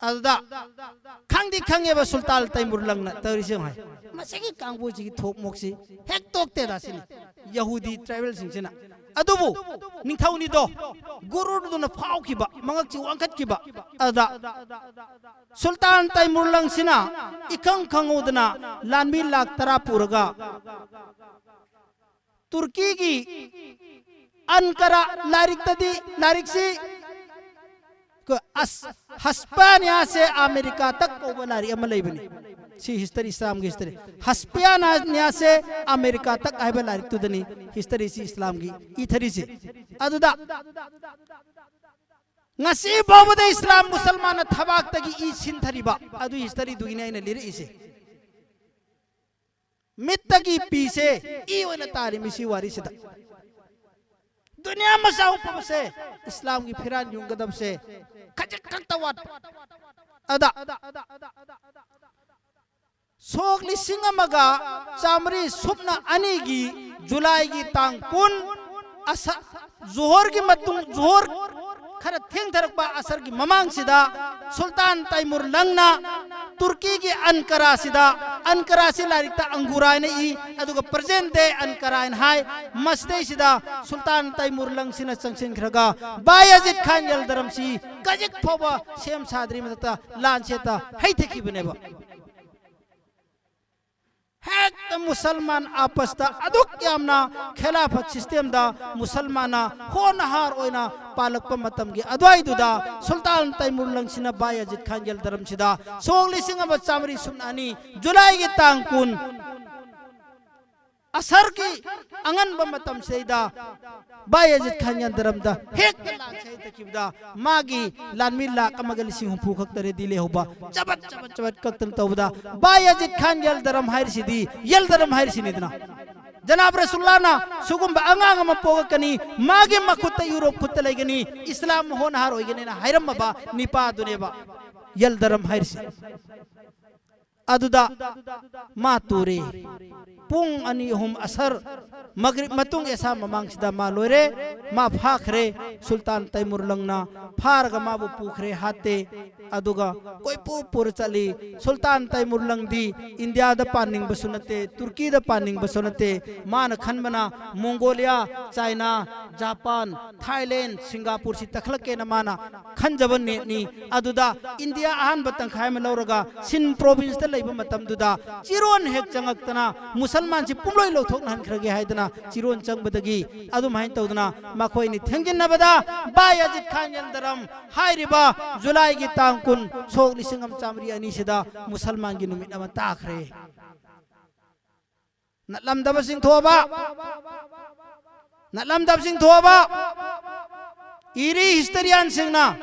ꯑꯗꯨꯗ ꯈꯪꯗꯤ ꯈꯪꯉꯦꯕ ꯁꯨꯜꯇꯥꯟ ꯇꯩꯃꯨꯔ ꯂꯪꯅ ꯇꯧꯔꯤꯁꯦ ꯌꯦꯡꯉꯨ ꯍꯥꯏ꯫ ꯃꯁꯤꯒꯤ ꯀꯥꯡꯕꯨꯁꯤꯒꯤ ꯊꯣꯛ ꯃꯣꯛꯁꯤ ꯍꯦꯛ ꯇꯣꯛꯇꯦꯗ ꯁꯤꯅꯤ꯫ ꯌꯍꯨꯗꯤ ꯇ꯭ꯔꯥꯏꯕꯦꯜꯁꯤꯡꯁꯤꯅ꯫ ꯑꯗꯨꯕꯨ ꯅꯤꯡꯊꯧꯅꯤꯗꯣ, ꯒꯨꯔꯨꯗꯨꯅ ꯐꯥꯎꯈꯤꯕ, ꯃꯉꯛꯁꯤ ꯋꯥꯡꯈꯠꯈꯤꯕ꯫ ꯑꯗꯨꯗ ꯁꯨꯜꯇꯥꯟ ꯇꯩꯃꯨꯔ ꯂꯪꯁꯤꯅ ꯏꯈꯪ ꯈꯪꯍꯧꯗꯅ ꯂꯥꯟꯃꯤ ꯂꯥꯛ ꯇꯔꯥ ꯄꯨꯔꯒ ꯇꯨꯔꯀꯤꯒꯤ ꯑꯟꯀꯔꯥ ꯂꯥꯏꯔꯤꯛꯇꯗꯤ, ꯂꯥꯏꯔꯤꯛꯁꯤ ꯀ-, ꯑꯁ, ꯍꯁꯄꯥꯅꯤꯌꯥꯁꯦ ꯑꯃꯦꯔꯤꯀꯥ ꯇꯛ ꯀꯧꯕ ꯂꯥꯏꯔꯤꯛ ꯑꯃ ꯂꯩꯕꯅꯤ꯫ ꯁꯤ ꯍꯤꯁꯇꯔꯤ, ꯏꯁꯂꯥꯝꯒꯤ ꯍꯤꯁꯇꯔꯤ꯫ ꯍꯁꯄꯥꯅꯤꯌꯥꯁꯦ ꯑꯃꯦꯔꯤꯀꯥ ꯇꯛ ꯍꯥꯏꯕ ꯂꯥꯏꯔꯤꯛꯇꯨꯗꯅꯤ ꯍꯤꯁꯇꯔꯤꯁꯤ, ꯏꯁꯂꯥꯝꯒꯤ ꯏꯊꯔꯤꯁꯤ꯫ ꯑꯗꯨꯗ ꯉꯁꯤ ꯐꯥꯎꯕꯗ ꯏꯁꯂꯥꯝ ꯃꯨꯁꯜꯃꯥꯟꯅ ꯊꯕꯥꯛꯇꯒꯤ ꯏ ꯁꯤꯟꯊꯔꯤꯕ ꯑꯗꯨ ꯍꯤꯁꯇꯔꯤꯗꯨꯒꯤꯅꯤ ꯑꯩꯅ ꯂꯤꯔꯛꯏꯁꯦ꯫ ꯃꯤꯠꯇꯒꯤ ꯄꯤꯁꯦ ꯏ ꯑꯣꯏꯅ ꯇꯥꯔꯤ ꯃꯤꯁꯤ ꯋꯥꯔꯤꯁꯤꯗ꯫ ꯗꯨꯅꯤꯌꯥ ꯃꯆꯥ ꯄꯣꯛꯄꯁꯦ, ꯏꯁꯂꯥꯝꯒꯤ ꯐꯤꯔꯥꯟ ꯌꯨꯡꯒꯗꯕꯁꯦ ꯈꯖꯤꯛ ꯈꯛꯇ ꯋꯥꯠꯄ꯫ ꯑꯗ ꯁꯣꯛ ꯂꯤꯁꯤꯡ ꯑꯃꯒ ꯆꯥꯃꯔꯤ ꯁꯨꯞꯅ ꯑꯅꯤꯒꯤ ꯖꯨꯂꯥꯏꯒꯤ ꯇꯥꯡ ꯀꯨꯟ, ꯑꯁ, ꯖꯣꯍꯣꯔꯒꯤ ꯃꯇꯨꯡ, ꯖꯣꯍꯣꯔ ꯈꯔ ꯊꯦꯡꯊꯔꯛꯄ ꯑꯁꯔꯒꯤ ꯃꯃꯥꯡꯁꯤꯗ ꯁꯨꯜꯇꯥꯟ ꯇꯥꯏꯃꯨꯔ ꯂꯪꯅ ꯇꯨꯔꯀꯤꯒꯤ ꯑꯟꯀꯔꯥꯁꯤꯗ, ꯑꯟꯀꯔꯥꯁꯤ ꯂꯥꯏꯔꯤꯛꯇ ꯑꯪꯒꯨꯔꯥ ꯍꯥꯏꯅ ꯏ, ꯑꯗꯨꯒ present day ꯑꯟꯀꯔꯥ ꯍꯥꯏꯅ ꯍꯥꯏ, ꯃꯁꯤꯗꯩꯁꯤꯗ ꯁꯨꯜꯇꯥꯟ ꯇꯥꯏꯃꯨꯔ ꯂꯪꯁꯤꯅ ꯆꯪꯁꯤꯟꯈ꯭ꯔꯒ ꯕꯥꯌꯥꯖꯤꯠ ꯈꯥꯟ ꯌꯜꯗꯔꯝꯁꯤ ꯀꯖꯤꯛ ꯐꯥꯎꯕ ꯁꯦꯝ ꯁꯥꯗ꯭ꯔꯤ ꯃꯊꯛꯇ ꯂꯥꯟꯁꯦꯠꯇ ꯍꯩꯊꯈꯤꯕꯅꯦꯕ꯫ ꯍꯦꯛꯇ ꯃꯨꯁꯜꯃꯥꯟ ꯑꯥꯄꯁꯇ ꯑꯗꯨꯛ ꯌꯥꯝꯅ ꯈꯦꯂꯥꯐꯠ systemꯗ ꯃꯨꯁꯜꯃꯥꯟꯅ ꯍꯣꯟꯍꯥꯔ ꯑꯣꯏꯅ ꯄꯥꯜꯂꯛꯄ ꯃꯇꯝꯒꯤ ꯑꯗꯨꯋꯥꯏꯗꯨꯗ ꯁꯨꯜꯇꯥꯟ ꯇꯩꯃꯨꯔ ꯂꯪꯁꯤꯅ ꯕꯥꯌꯥꯖꯤꯠ ꯈꯥꯟ ꯌꯜꯗꯔꯝꯁꯤꯗ ꯁꯣꯛ ꯂꯤꯁꯤꯡ ꯑꯃ ꯆꯥꯃꯔꯤ ꯁꯨꯞꯅ ꯑꯅꯤ ꯖꯨꯂꯥꯏꯒꯤ ꯇꯥꯡ ꯀꯨꯟ ꯑꯁꯔꯒꯤ ꯑꯉꯟꯕ ꯃꯇꯝꯁꯤꯗꯩꯗ ꯕꯥꯌꯥꯖꯤꯠ ꯈꯥꯟ ꯌꯟꯗꯔꯝꯗ ꯍꯦꯛꯇ ꯂꯥꯟꯁꯦ ꯍꯩꯊꯈꯤꯕꯗ ꯃꯥꯒꯤ ꯂꯥꯟꯃꯤ ꯂꯥꯛ ꯑꯃꯒ ꯂꯤꯁꯤꯡ ꯍꯨꯝꯐꯨ ꯈꯛꯇ ready ꯂꯩꯍꯧꯕ, ꯆꯕꯠ ꯆꯕꯠ ꯆꯕꯠ ꯀꯛꯇꯅ ꯇꯧꯕꯗ ꯕꯥꯌꯥꯖꯤꯠ ꯈꯥꯟ ꯌꯜꯗꯔꯝ ꯍꯥꯏꯔꯤꯁꯤꯗꯤ, ꯌꯜꯗꯔꯝ ꯍꯥꯏꯔꯤꯁꯤꯅꯤꯗꯅ꯫ ꯖꯅꯥꯕ ꯔꯁꯨꯜꯂꯥꯅ ꯁꯤꯒꯨꯝꯕ ꯑꯉꯥꯡ ꯑꯃ ꯄꯣꯛꯂꯛꯀꯅꯤ, ꯃꯥꯒꯤ ꯃꯈꯨꯠꯇ ꯌꯨꯔꯣꯞ ꯈꯨꯠꯇ ꯂꯩꯒꯅꯤ, ꯏꯁꯂꯥꯝ ꯍꯣꯟꯍꯥꯔ ꯑꯣꯏꯒꯅꯤꯅ ꯍꯥꯏꯔꯝꯃꯕ ꯅꯤꯄꯥꯗꯨꯅꯦꯕ ꯌꯜꯗꯔꯝ ꯍꯥꯏꯔꯤꯁꯤ꯫ ꯑꯗꯨꯗ ꯃꯥ ꯇꯨꯔꯦ꯫ ꯄꯨꯡ ꯑꯅꯤ ꯑꯍꯨꯝ ꯑꯁꯔ ꯃꯒ꯭ꯔꯤꯕ ꯃꯇꯨꯡ ꯏꯁꯥ ꯃꯃꯥꯡꯁꯤꯗ ꯃꯥ ꯂꯣꯏꯔꯦ, ꯃꯥ ꯐꯥꯈ꯭ꯔꯦ꯫ ꯁꯨꯜꯇꯥꯟ ꯇꯩꯃꯨꯔ ꯂꯪꯅ ꯐꯥꯔꯒ ꯃꯥꯕꯨ ꯄꯨꯈ꯭ꯔꯦ, ꯍꯥꯠꯇꯦ꯫ ꯑꯗꯨꯒ ꯀꯣꯏꯄꯨ ꯄꯨꯔ ꯆꯠꯂꯤ꯫ ꯁꯨꯜꯇꯥꯟ ꯇꯩꯃꯨꯔ ꯂꯪꯗꯤ ꯏꯟꯗꯤꯌꯥꯗ ꯄꯥꯟꯅꯤꯡꯕꯁꯨ ꯅꯠꯇꯦ, ꯇꯨꯔꯀꯤꯗ ꯄꯥꯟꯅꯤꯡꯕꯁꯨ ꯅꯠꯇꯦ꯫ ꯃꯥꯅ ꯈꯟꯕꯅ ꯃꯣꯡꯒꯣꯂꯤꯌꯥ, ꯆꯥꯏꯅꯥ, ꯖꯄꯥꯟ, ꯊꯥꯏꯂꯦꯟ, ꯁꯤꯡꯒꯥꯄꯨꯔꯁꯤ ꯇꯛꯈꯠꯂꯛꯀꯦꯅ ꯃꯥꯅ ꯈꯟꯖꯕ ꯅꯦꯠꯅꯤ꯫ ꯑꯗꯨꯗ ꯏꯟꯗꯤꯌꯥ ꯑꯍꯥꯟꯕ ꯇꯪꯈꯥꯏ ꯑꯃ ꯂꯧꯔꯒ ꯁꯤꯟ provinceꯇ ꯂꯩꯕ ꯃꯇꯝꯗꯨꯗ ꯆꯤꯔꯣꯟ ꯍꯦꯛ ꯆꯪꯉꯛꯇꯅ ꯃꯨꯁꯜꯃꯥꯟꯁꯤ ꯄꯨꯝꯂꯣꯏ ꯂꯧꯊꯣꯛꯅꯍꯟꯈ꯭ꯔꯒꯦ ꯍꯥꯏꯗꯅ ꯆꯤꯔꯣꯟ ꯆꯪꯕꯗꯒꯤ ꯑꯗꯨꯃꯥꯏꯅ ꯇꯧꯗꯅ ꯃꯈꯣꯏꯅꯤ ꯊꯦꯡꯖꯤꯟꯅꯕꯗ ꯕꯥꯌꯥꯖꯤꯠ ꯈꯥꯟ ꯌꯜꯗꯔꯝ ꯍꯥꯏꯔꯤꯕ ꯖꯨꯂꯥꯏꯒꯤ ꯇꯥꯡ ꯀꯨꯟ, ꯁꯣꯛ ꯂꯤꯁꯤꯡ ꯑꯃ ꯆꯥꯃꯔꯤ ꯑꯅꯤꯁꯤꯗ ꯃꯨꯁꯜꯃꯥꯟꯒꯤ ꯅꯨꯃꯤꯠ ꯑꯃ ꯇꯥꯈ꯭ꯔꯦ꯫ ꯅꯠꯂꯝꯗꯕꯁꯤꯡ ꯊꯣꯛꯑꯕ, ꯅꯠꯂꯝꯗꯕꯁꯤꯡ ꯊꯣꯛꯑꯕ ꯏꯔꯤ historianꯁꯤꯡꯅ꯫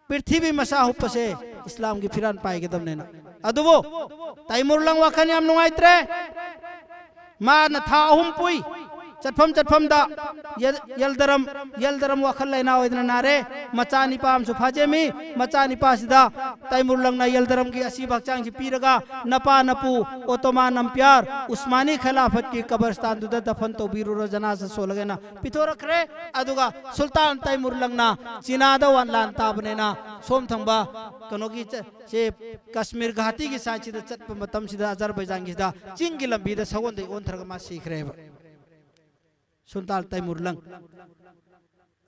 ꯄ꯭ꯔꯤꯊꯤꯕꯤ ꯃꯁꯥ ꯍꯨꯞꯄꯁꯦ ꯏꯁꯂꯥꯝꯒꯤ ꯐꯤꯔꯥꯟ ꯄꯥꯏꯒꯗꯕꯅꯦꯅ꯫ ꯑꯗꯨꯕꯨ ꯇꯩꯃꯨꯔ ꯂꯪ ꯋꯥꯈꯜ ꯌꯥꯝ ꯅꯨꯡꯉꯥꯏꯇ꯭ꯔꯦ꯫ ꯃꯥꯅ ꯊꯥ ꯑꯍꯨꯝ ꯄꯨꯏ ꯆꯠꯐꯝ ꯆꯠꯐꯝꯗ꯫ ꯌꯦꯜ-, ꯌꯦꯜꯗꯔꯝ, ꯌꯦꯜꯗꯔꯝ ꯋꯥꯈꯜ ꯂꯩꯅꯥ ꯑꯣꯏꯗꯅ ꯅꯥꯔꯦ꯫ ꯃꯆꯥꯅꯤꯄꯥ ꯑꯃꯁꯨ ꯐꯥꯖꯦꯝꯃꯤ꯫ ꯃꯆꯥꯅꯤꯄꯥꯁꯤꯗ ꯇꯩꯃꯨꯔ ꯂꯪꯅ ꯌꯦꯜꯗꯔꯝꯒꯤ ꯑꯁꯤꯕ ꯍꯛꯆꯥꯡꯁꯤ ꯄꯤꯔꯒ, ꯅꯄꯥ ꯅꯄꯨ ꯑꯣꯇꯣꯃꯥꯟ ꯑꯝꯄꯤꯌꯥꯔ ꯎꯁꯃꯥꯅꯤ ꯈꯤꯂꯥꯐꯠꯀꯤ ꯀꯕꯔꯁꯇꯥꯟꯗꯨꯗ ꯗꯐꯟ ꯇꯧꯕꯤꯔꯨꯔꯣ, ꯖꯅꯥꯖꯥ ꯁꯣꯜꯂꯒꯦꯅ ꯄꯤꯊꯣꯔꯛꯈ꯭ꯔꯦ꯫ ꯑꯗꯨꯒ ꯁꯨꯜꯇꯥꯟ ꯇꯩꯃꯨꯔ ꯂꯪꯅ ꯆꯤꯅꯥꯗ ꯋꯥꯟ ꯂꯥꯟ ꯇꯥꯕꯅꯤꯅ, ꯁꯣꯝ ꯊꯪꯕ ꯀꯩꯅꯣꯒꯤ ꯆ-, ꯁꯦ ꯀꯥꯁꯃꯤꯔ ꯘꯥꯇꯤꯒꯤ ꯁꯥꯏꯠꯁꯤꯗ ꯆꯠꯄ ꯃꯇꯝꯁꯤꯗ, ꯑꯖꯔꯕꯩꯖꯥꯟꯒꯤꯁꯤꯗ ꯆꯤꯡꯒꯤ ꯂꯝꯕꯤꯗ ꯁꯒꯣꯜꯗꯩ ꯑꯣꯟꯊꯔꯒ ꯃꯥ ꯁꯤꯈ꯭ꯔꯦꯕ꯫ ꯁꯨꯜꯇꯥꯟ ꯇꯩꯃꯨꯔ ꯂꯪ꯫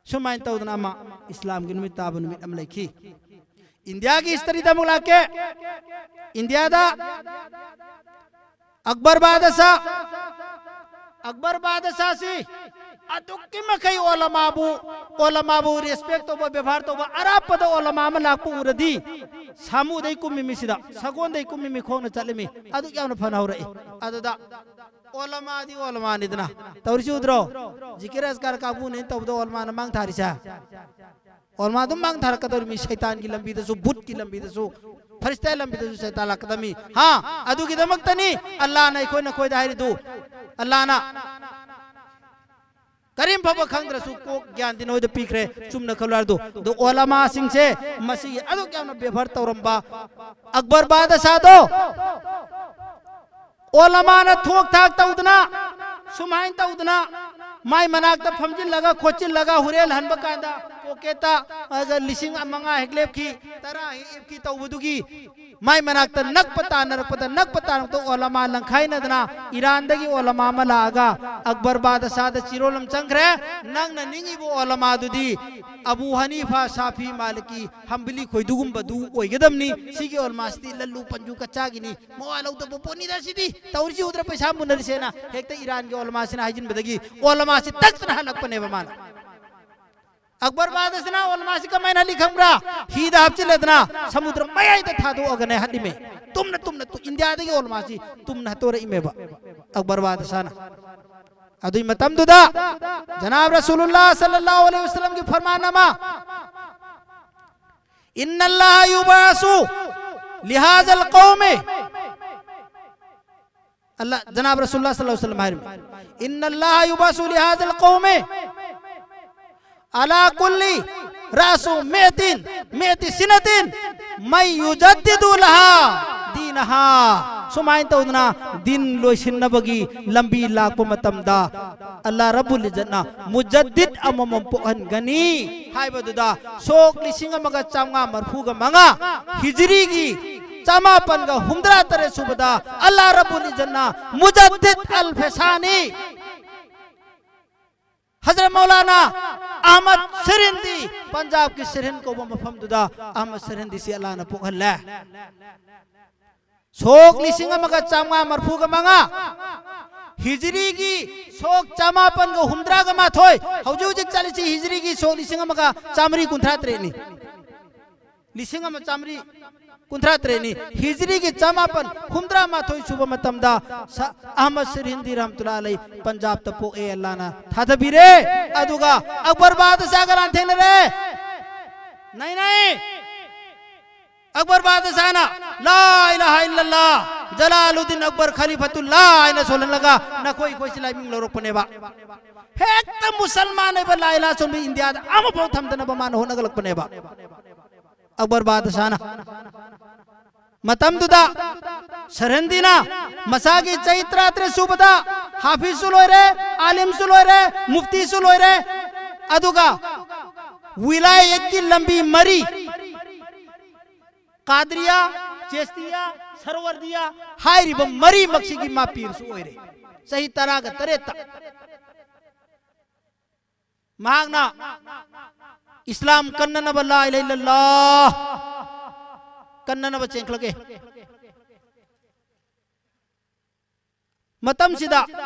ꯁꯨꯃꯥꯏꯅ ꯇꯧꯗꯅ ꯑꯃ ꯏꯁꯂꯥꯝꯒꯤ ꯅꯨꯃꯤꯠ ꯇꯥꯕ ꯅꯨꯃꯤꯠ ꯑꯃ ꯂꯩꯈꯤ꯫ ꯏꯟꯗꯤꯌꯥꯒꯤ ꯍꯤꯁꯇꯔꯤꯗ ꯑꯃꯨꯛ ꯂꯥꯛꯀꯦ꯫ ꯏꯟꯗꯤꯌꯥꯗ ꯑꯛꯕꯔ ꯕꯥꯗꯁꯥ, ꯑꯛꯕꯔ ꯕꯥꯗꯁꯥꯁꯤ ꯑꯗꯨꯛꯀꯤ ꯃꯈꯩ ꯑꯣꯂꯃꯥꯕꯨ, ꯑꯣꯂꯃꯥꯕꯨ ꯔꯦꯁꯄꯦꯛ ꯇꯧꯕ, ꯕꯦꯕꯥꯔ ꯇꯧꯕ, ꯑꯔꯥꯞꯄꯗ ꯑꯣꯂꯃꯥ ꯑꯃ ꯂꯥꯛꯄ ꯎꯔꯗꯤ, ꯁꯥꯃꯨꯗꯩ ꯀꯨꯝꯃꯤ ꯃꯤꯁꯤꯗ, ꯁꯒꯣꯜꯗꯩ ꯀꯨꯝꯃꯤ ꯃꯤ, ꯈꯣꯡꯅ ꯆꯠꯂꯤ ꯃꯤ, ꯑꯗꯨꯛ ꯌꯥꯝꯅ ꯐꯅ ꯍꯧꯔꯛꯏ꯫ ꯑꯗꯨꯗ ꯑꯣꯂꯃꯥꯗꯤ ꯑꯣꯂꯃꯥꯅꯤꯗꯅ, ꯇꯧꯔꯤꯁꯤ ꯎꯗ꯭ꯔꯣ? ꯖꯤꯀꯤꯔ ꯑꯁꯀꯥꯔ ꯀꯥꯡꯕꯨꯅꯦꯅ ꯇꯧꯕꯗ ꯑꯣꯂꯃꯥꯅ ꯃꯥꯡ ꯊꯥꯔꯤꯁꯦ꯫ ꯑꯣꯜꯃꯥ ꯑꯗꯨꯝ ꯃꯥꯡ ꯊꯥꯔꯛꯀꯗꯧꯔꯤꯃꯤ, ꯁꯩꯇꯥꯟꯒꯤ ꯂꯝꯕꯤꯗꯁꯨ, ꯚꯨꯠꯀꯤ ꯂꯝꯕꯤꯗꯁꯨ, ꯐꯔꯤꯁꯇꯥꯒꯤ ꯂꯝꯕꯤꯗꯁꯨ ꯁꯩꯇꯥꯟ ꯂꯥꯛꯀꯗꯕꯅꯤ꯫ ꯍꯥ, ꯑꯗꯨꯒꯤꯗꯃꯛꯇꯅꯤ ꯑꯜꯂꯥꯅ ꯑꯩꯈꯣꯏ ꯅꯈꯣꯏꯗ ꯍꯥꯏꯔꯤꯗꯨ꯫ ꯑꯜꯂꯥꯅ ꯀꯔꯤꯝ ꯐꯕ ꯈꯪꯗ꯭ꯔꯁꯨ ꯀꯣꯛ ꯒ꯭ꯌꯥꯟꯗꯤ ꯅꯣꯏꯗ ꯄꯤꯈ꯭ꯔꯦ, ꯆꯨꯝꯅ ꯈꯜꯂꯨ ꯍꯥꯏꯔꯗꯨ꯫ ꯑꯗꯣ ꯑꯣꯂꯃꯥꯁꯤꯡꯁꯦ ꯃꯁꯤꯒꯤ ꯑꯗꯨꯛ ꯌꯥꯝꯅ ꯕꯦꯕꯥꯔ ꯇꯧꯔꯝꯕ ꯑꯛꯕꯔ ꯕꯥꯗꯁꯥꯗꯣ, ꯑꯣꯂꯃꯥꯅ ꯊꯣꯛ ꯊꯥꯛ ꯇꯧꯗꯅ, ꯁꯨꯃꯥꯏꯅ ꯇꯧꯗꯅ, ꯃꯥꯏ ꯃꯅꯥꯛꯇ ꯐꯝꯖꯤꯜꯂꯒ ꯈꯣꯠꯆꯤꯜꯂꯒ ꯍꯨꯔꯦꯜ ꯍꯟꯕ ꯀꯥꯟꯗ ꯄꯣꯀꯦꯠꯇ, ꯑ, ꯂꯤꯁꯤꯡ ꯃꯉꯥ ꯍꯦꯛ ꯂꯦꯞꯈꯤ, ꯇꯔꯥ ꯍꯦꯛ ꯂꯦꯞꯈꯤ ꯇꯧꯕꯗꯨꯒꯤ, ꯃꯥꯏ ꯃꯅꯥꯛꯇ ꯅꯛꯄ ꯇꯥꯟꯅꯔꯛꯄꯗ, ꯅꯛꯄ ꯇꯥꯟꯅꯔꯛꯄꯗ ꯑꯣꯂꯃꯥ ꯂꯪꯈꯥꯏꯅꯗꯅ ꯏꯔꯥꯟꯗꯒꯤ ꯑꯣꯂꯃꯥ ꯑꯃ ꯂꯥꯛꯑꯒ ꯑꯛꯕꯔ ꯕꯥꯗꯁꯥꯗ ꯆꯤꯔꯣꯜ ꯑꯃ ꯆꯪꯈ꯭ꯔꯦ꯫ ꯅꯪꯅ ꯅꯤꯡꯉꯤꯕ ꯑꯣꯂꯃꯥꯗꯨꯗꯤ ꯑꯕꯨ ꯍꯅꯤꯐꯥ, ꯁꯥꯐꯤ, ꯃꯥꯂꯤꯀꯤ, ꯍꯝꯕꯂꯤ ꯈꯣꯏꯗꯨꯒꯨꯝꯕꯗꯨ ꯑꯣꯏꯒꯗꯕꯅꯤ꯫ ꯁꯤꯒꯤ ꯑꯣꯂꯃꯥꯁꯤꯗꯤ ꯂꯜꯂꯨ ꯄꯟꯖꯨ ꯀꯆꯥꯒꯤꯅꯤ, ꯃꯋꯥ ꯂꯧꯗꯕ ꯄꯣꯠꯅꯤꯗ ꯁꯤꯗꯤ꯫ ꯇꯧꯔꯤꯁꯤ ꯎꯗ꯭ꯔ, ꯄꯩꯁꯥ ꯃꯨꯟꯅꯔꯤꯁꯦꯅ ꯍꯦꯛꯇ ꯏꯔꯥꯟꯒꯤ ꯑꯣꯂꯃꯥꯁꯤꯅ ꯍꯥꯏꯖꯤꯟꯕꯗꯒꯤ ꯑꯣꯂꯃꯥꯁꯤ ꯇꯛꯇꯅ ꯍꯜꯂꯛꯄꯅꯦꯕ ꯃꯥꯅ꯫ ꯑꯛꯕꯔ ꯕꯥꯗꯁꯅ ꯑꯣꯂꯃꯥꯁꯤ ꯀꯃꯥꯏꯅ ꯍꯜꯂꯤ ꯈꯪꯕ꯭ꯔꯥ? ꯍꯤꯗ ꯍꯥꯞꯆꯤꯜꯂꯗꯅ ꯁꯃꯨꯗ꯭ꯔ ꯃꯌꯥꯏꯗ ꯊꯥꯗꯣꯛꯑꯒꯅꯦ ꯍꯜꯂꯤꯃꯦ꯫ ꯇꯨꯝꯅ ꯇꯨꯝꯅ ꯇꯨ-, ꯏꯟꯗꯤꯌꯥꯗꯒꯤ ꯑꯣꯂꯃꯥꯁꯤ ꯇꯨꯝꯅ ꯍꯠꯇꯣꯔꯛꯏꯃꯦꯕ ꯑꯛꯕꯔ ꯕꯥꯗꯁꯥꯅ꯫ ꯑꯗꯨꯏ ꯃꯇꯝꯗꯨꯗ ꯖꯅꯥꯕ ꯔꯁꯨꯂꯨꯜꯂꯥ ꯁꯜꯂꯜꯂꯥꯍꯨ ꯑꯂꯩꯍꯤ ꯋꯁꯜꯂꯝꯒꯤ ꯐꯔꯃꯥꯟ ꯑꯃ, "ꯏꯟꯅꯜꯂꯥꯍ ꯌꯨꯕꯥꯁꯨ ꯂꯤꯍꯥꯖꯜ ꯀꯧꯃꯤ ꯑꯜꯂꯥ, ꯖꯅꯥꯕ ꯔꯁꯨꯜꯂꯥ ꯁꯜꯂꯜꯂꯥꯍꯨ ꯑꯂꯩꯍꯤ ꯋꯥꯁꯜꯂꯝ ꯍꯥꯏꯔꯤꯕ, "ꯏꯟꯅ ꯑꯜꯂꯥꯍ ꯌꯨꯕꯥꯁꯨ ꯂꯤꯍꯥꯖꯤꯜ ꯀꯧꯃꯤ ꯑꯂꯥ ꯀꯨꯜꯂꯤ ꯔꯥꯁꯨ ꯃꯦꯇꯤꯟ, ꯃꯦꯇꯤ ꯁꯤꯅꯇꯤꯟ, ꯃꯩ ꯌꯨꯖꯗꯤꯗꯨ ꯂꯍꯥ ꯗꯤꯅꯍꯥ"꯫ ꯁꯨꯃꯥꯏꯅ ꯇꯧꯗꯅ ꯗꯤꯟ ꯂꯣꯏꯁꯤꯟꯅꯕꯒꯤ ꯂꯝꯕꯤ ꯂꯥꯛꯄ ꯃꯇꯝꯗ, ꯑꯜꯂꯥ ꯔꯕꯨꯜ ꯏꯖꯠꯅ ꯃꯨꯖꯗꯤꯗ ꯑꯃꯃꯝ ꯄꯣꯛꯍꯟꯒꯅꯤ ꯍꯥꯏꯕꯗꯨꯗ, ꯁꯣꯛ ꯂꯤꯁꯤꯡ ꯑꯃꯒ ꯆꯥꯝꯃꯉꯥ ꯃꯔꯐꯨꯒ ꯃꯉꯥ ꯍꯤꯖꯔꯤꯒꯤ ꯆꯃꯥꯄꯟꯒ ꯍꯨꯝꯗ꯭ꯔꯥ ꯇꯔꯦꯠ ꯁꯨꯕꯗ ꯑꯜꯂꯥ ꯔꯕꯨꯜ ꯏꯖꯠꯅ ꯃꯨꯖꯗꯤꯗ ꯑꯜ ꯐꯦꯁꯥꯅꯤ, ꯍꯖꯔꯠ ꯃꯧꯂꯥꯅꯥ ꯑꯍꯃꯗ ꯁꯤꯔꯍꯤꯟꯗꯤ, ꯄꯟꯖꯥꯕꯀꯤ ꯁꯤꯔꯍꯤꯟ ꯀꯧꯕ ꯃꯐꯝꯗꯨꯗ ꯑꯍꯃꯗ ꯁꯤꯔꯍꯤꯟꯗꯤꯁꯤ ꯑꯜꯂꯥꯅ ꯄꯣꯛꯍꯜꯂꯦ꯫ ꯁꯣꯛ ꯂꯤꯁꯤꯡ ꯑꯃꯒ ꯆꯥꯝꯃꯉꯥ ꯃꯔꯐꯨꯒ ꯃꯉꯥ, ꯍꯤꯖꯔꯤꯒꯤ ꯁꯣꯛ ꯆꯃꯥꯄꯟꯒ ꯍꯨꯝꯗ꯭ꯔꯥꯒ ꯃꯥꯊꯣꯏ, ꯍꯧꯖꯤꯛ ꯍꯧꯖꯤꯛ ꯆꯠꯂꯤꯁꯤ ꯍꯤꯖꯔꯤꯒꯤ ꯁꯣꯛ ꯂꯤꯁꯤꯡ ꯑꯃꯒ ꯆꯥꯃꯔꯤ ꯀꯨꯟꯊ꯭ꯔꯥ ꯇꯔꯦꯠꯅꯤ꯫ ꯂꯤꯁꯤꯡ ꯑꯃ ꯆꯥꯃꯔꯤ ꯀꯨꯟꯊ꯭ꯔꯥ ꯇꯔꯦꯠꯅꯤ꯫ ꯍꯤꯖꯔꯤꯒꯤ ꯆꯃꯥꯄꯟ ꯍꯨꯝꯗ꯭ꯔꯥ ꯃꯥꯊꯣꯏ ꯁꯨꯕ ꯃꯇꯝꯗ ꯁ-, ꯑꯍꯃꯗ ꯁꯤꯔꯍꯤꯟꯗꯤ ꯔꯍꯃꯇꯨꯜꯂꯥꯍꯤ ꯑꯂꯩ ꯄꯟꯖꯥꯕꯇ ꯄꯣꯛꯑꯦ, ꯑꯜꯂꯥꯅ ꯊꯥꯗꯕꯤꯔꯦ꯫ ꯑꯗꯨꯒ ꯑꯛꯕꯔ ꯕꯥꯗꯁꯥꯍꯒ ꯂꯥꯟꯊꯦꯡꯅꯔꯦ꯫ ꯅꯩ ꯅꯩ꯫ ꯑꯛꯕꯔ ꯕꯥꯗꯁꯥꯍꯅ "ꯂꯥ ꯏꯂꯥꯍ ꯏꯜꯂꯜꯂꯥꯍ, ꯖꯂꯥꯂꯨꯗꯤꯟ ꯑꯛꯕꯔ ꯈꯂꯤꯐꯇꯨꯜꯂꯥꯍ" ꯍꯥꯏꯅ ꯁꯣꯜꯍꯜꯂꯒ ꯅꯈꯣꯏ ꯑꯩꯈꯣꯏꯁꯤ ꯂꯥꯏꯃꯤꯡ ꯂꯧꯔꯛꯄꯅꯦꯕ꯫ ꯍꯦꯛꯇ ꯃꯨꯁꯜꯃꯥꯟ ꯑꯣꯏꯕ ꯂꯥꯏ ꯂꯥ ꯁꯣꯟꯕ ꯏꯟꯗꯤꯌꯥꯗ ꯑꯃꯐꯥꯎ ꯊꯝꯗꯅꯕ ꯃꯥꯅ ꯍꯣꯠꯅꯒꯠꯂꯛꯄꯅꯦꯕ꯫ ꯑꯛꯕꯔ ꯕꯥꯗꯁꯥꯍꯅ ꯃꯇꯝꯗꯨꯗ ꯁꯔꯍꯟꯗꯤꯅ ꯃꯁꯥꯒꯤ ꯆꯍꯤ ꯇꯔꯥꯇꯔꯦꯠ ꯁꯨꯕꯗ ꯍꯥꯐꯤꯖꯁꯨ ꯂꯣꯏꯔꯦ, ꯑꯥꯂꯤꯝꯁꯨ ꯂꯣꯏꯔꯦ, ꯃꯨꯐꯇꯤꯁꯨ ꯂꯣꯏꯔꯦ, ꯑꯗꯨꯒ ꯋꯤꯂꯥꯌꯠꯀꯤ ꯂꯝꯕꯤ ꯃꯔꯤ, ꯀꯥꯗ꯭ꯔꯤꯌꯥ, ꯆꯦꯁꯇꯤꯌꯥ, ꯁꯔꯋꯔꯗꯤꯌꯥ ꯍꯥꯏꯔꯤꯕ ꯃꯔꯤꯃꯛꯁꯤꯒꯤ ꯃꯥ ꯄꯤꯔꯁꯨ ꯑꯣꯏꯔꯦ꯫ ꯆꯍꯤ ꯇꯔꯥꯒ ꯇꯔꯦꯠꯇ ꯃꯍꯥꯛꯅ ꯏꯁꯂꯥꯝ ꯀꯟꯅꯅꯕ, ꯂꯥ ꯏꯂꯥꯍ ꯏꯜꯂꯜꯂꯥꯍ ꯀꯟꯅꯅꯕ ꯆꯦꯟꯈꯠꯂꯛꯑꯦ꯫ ꯃꯇꯝꯁꯤꯗ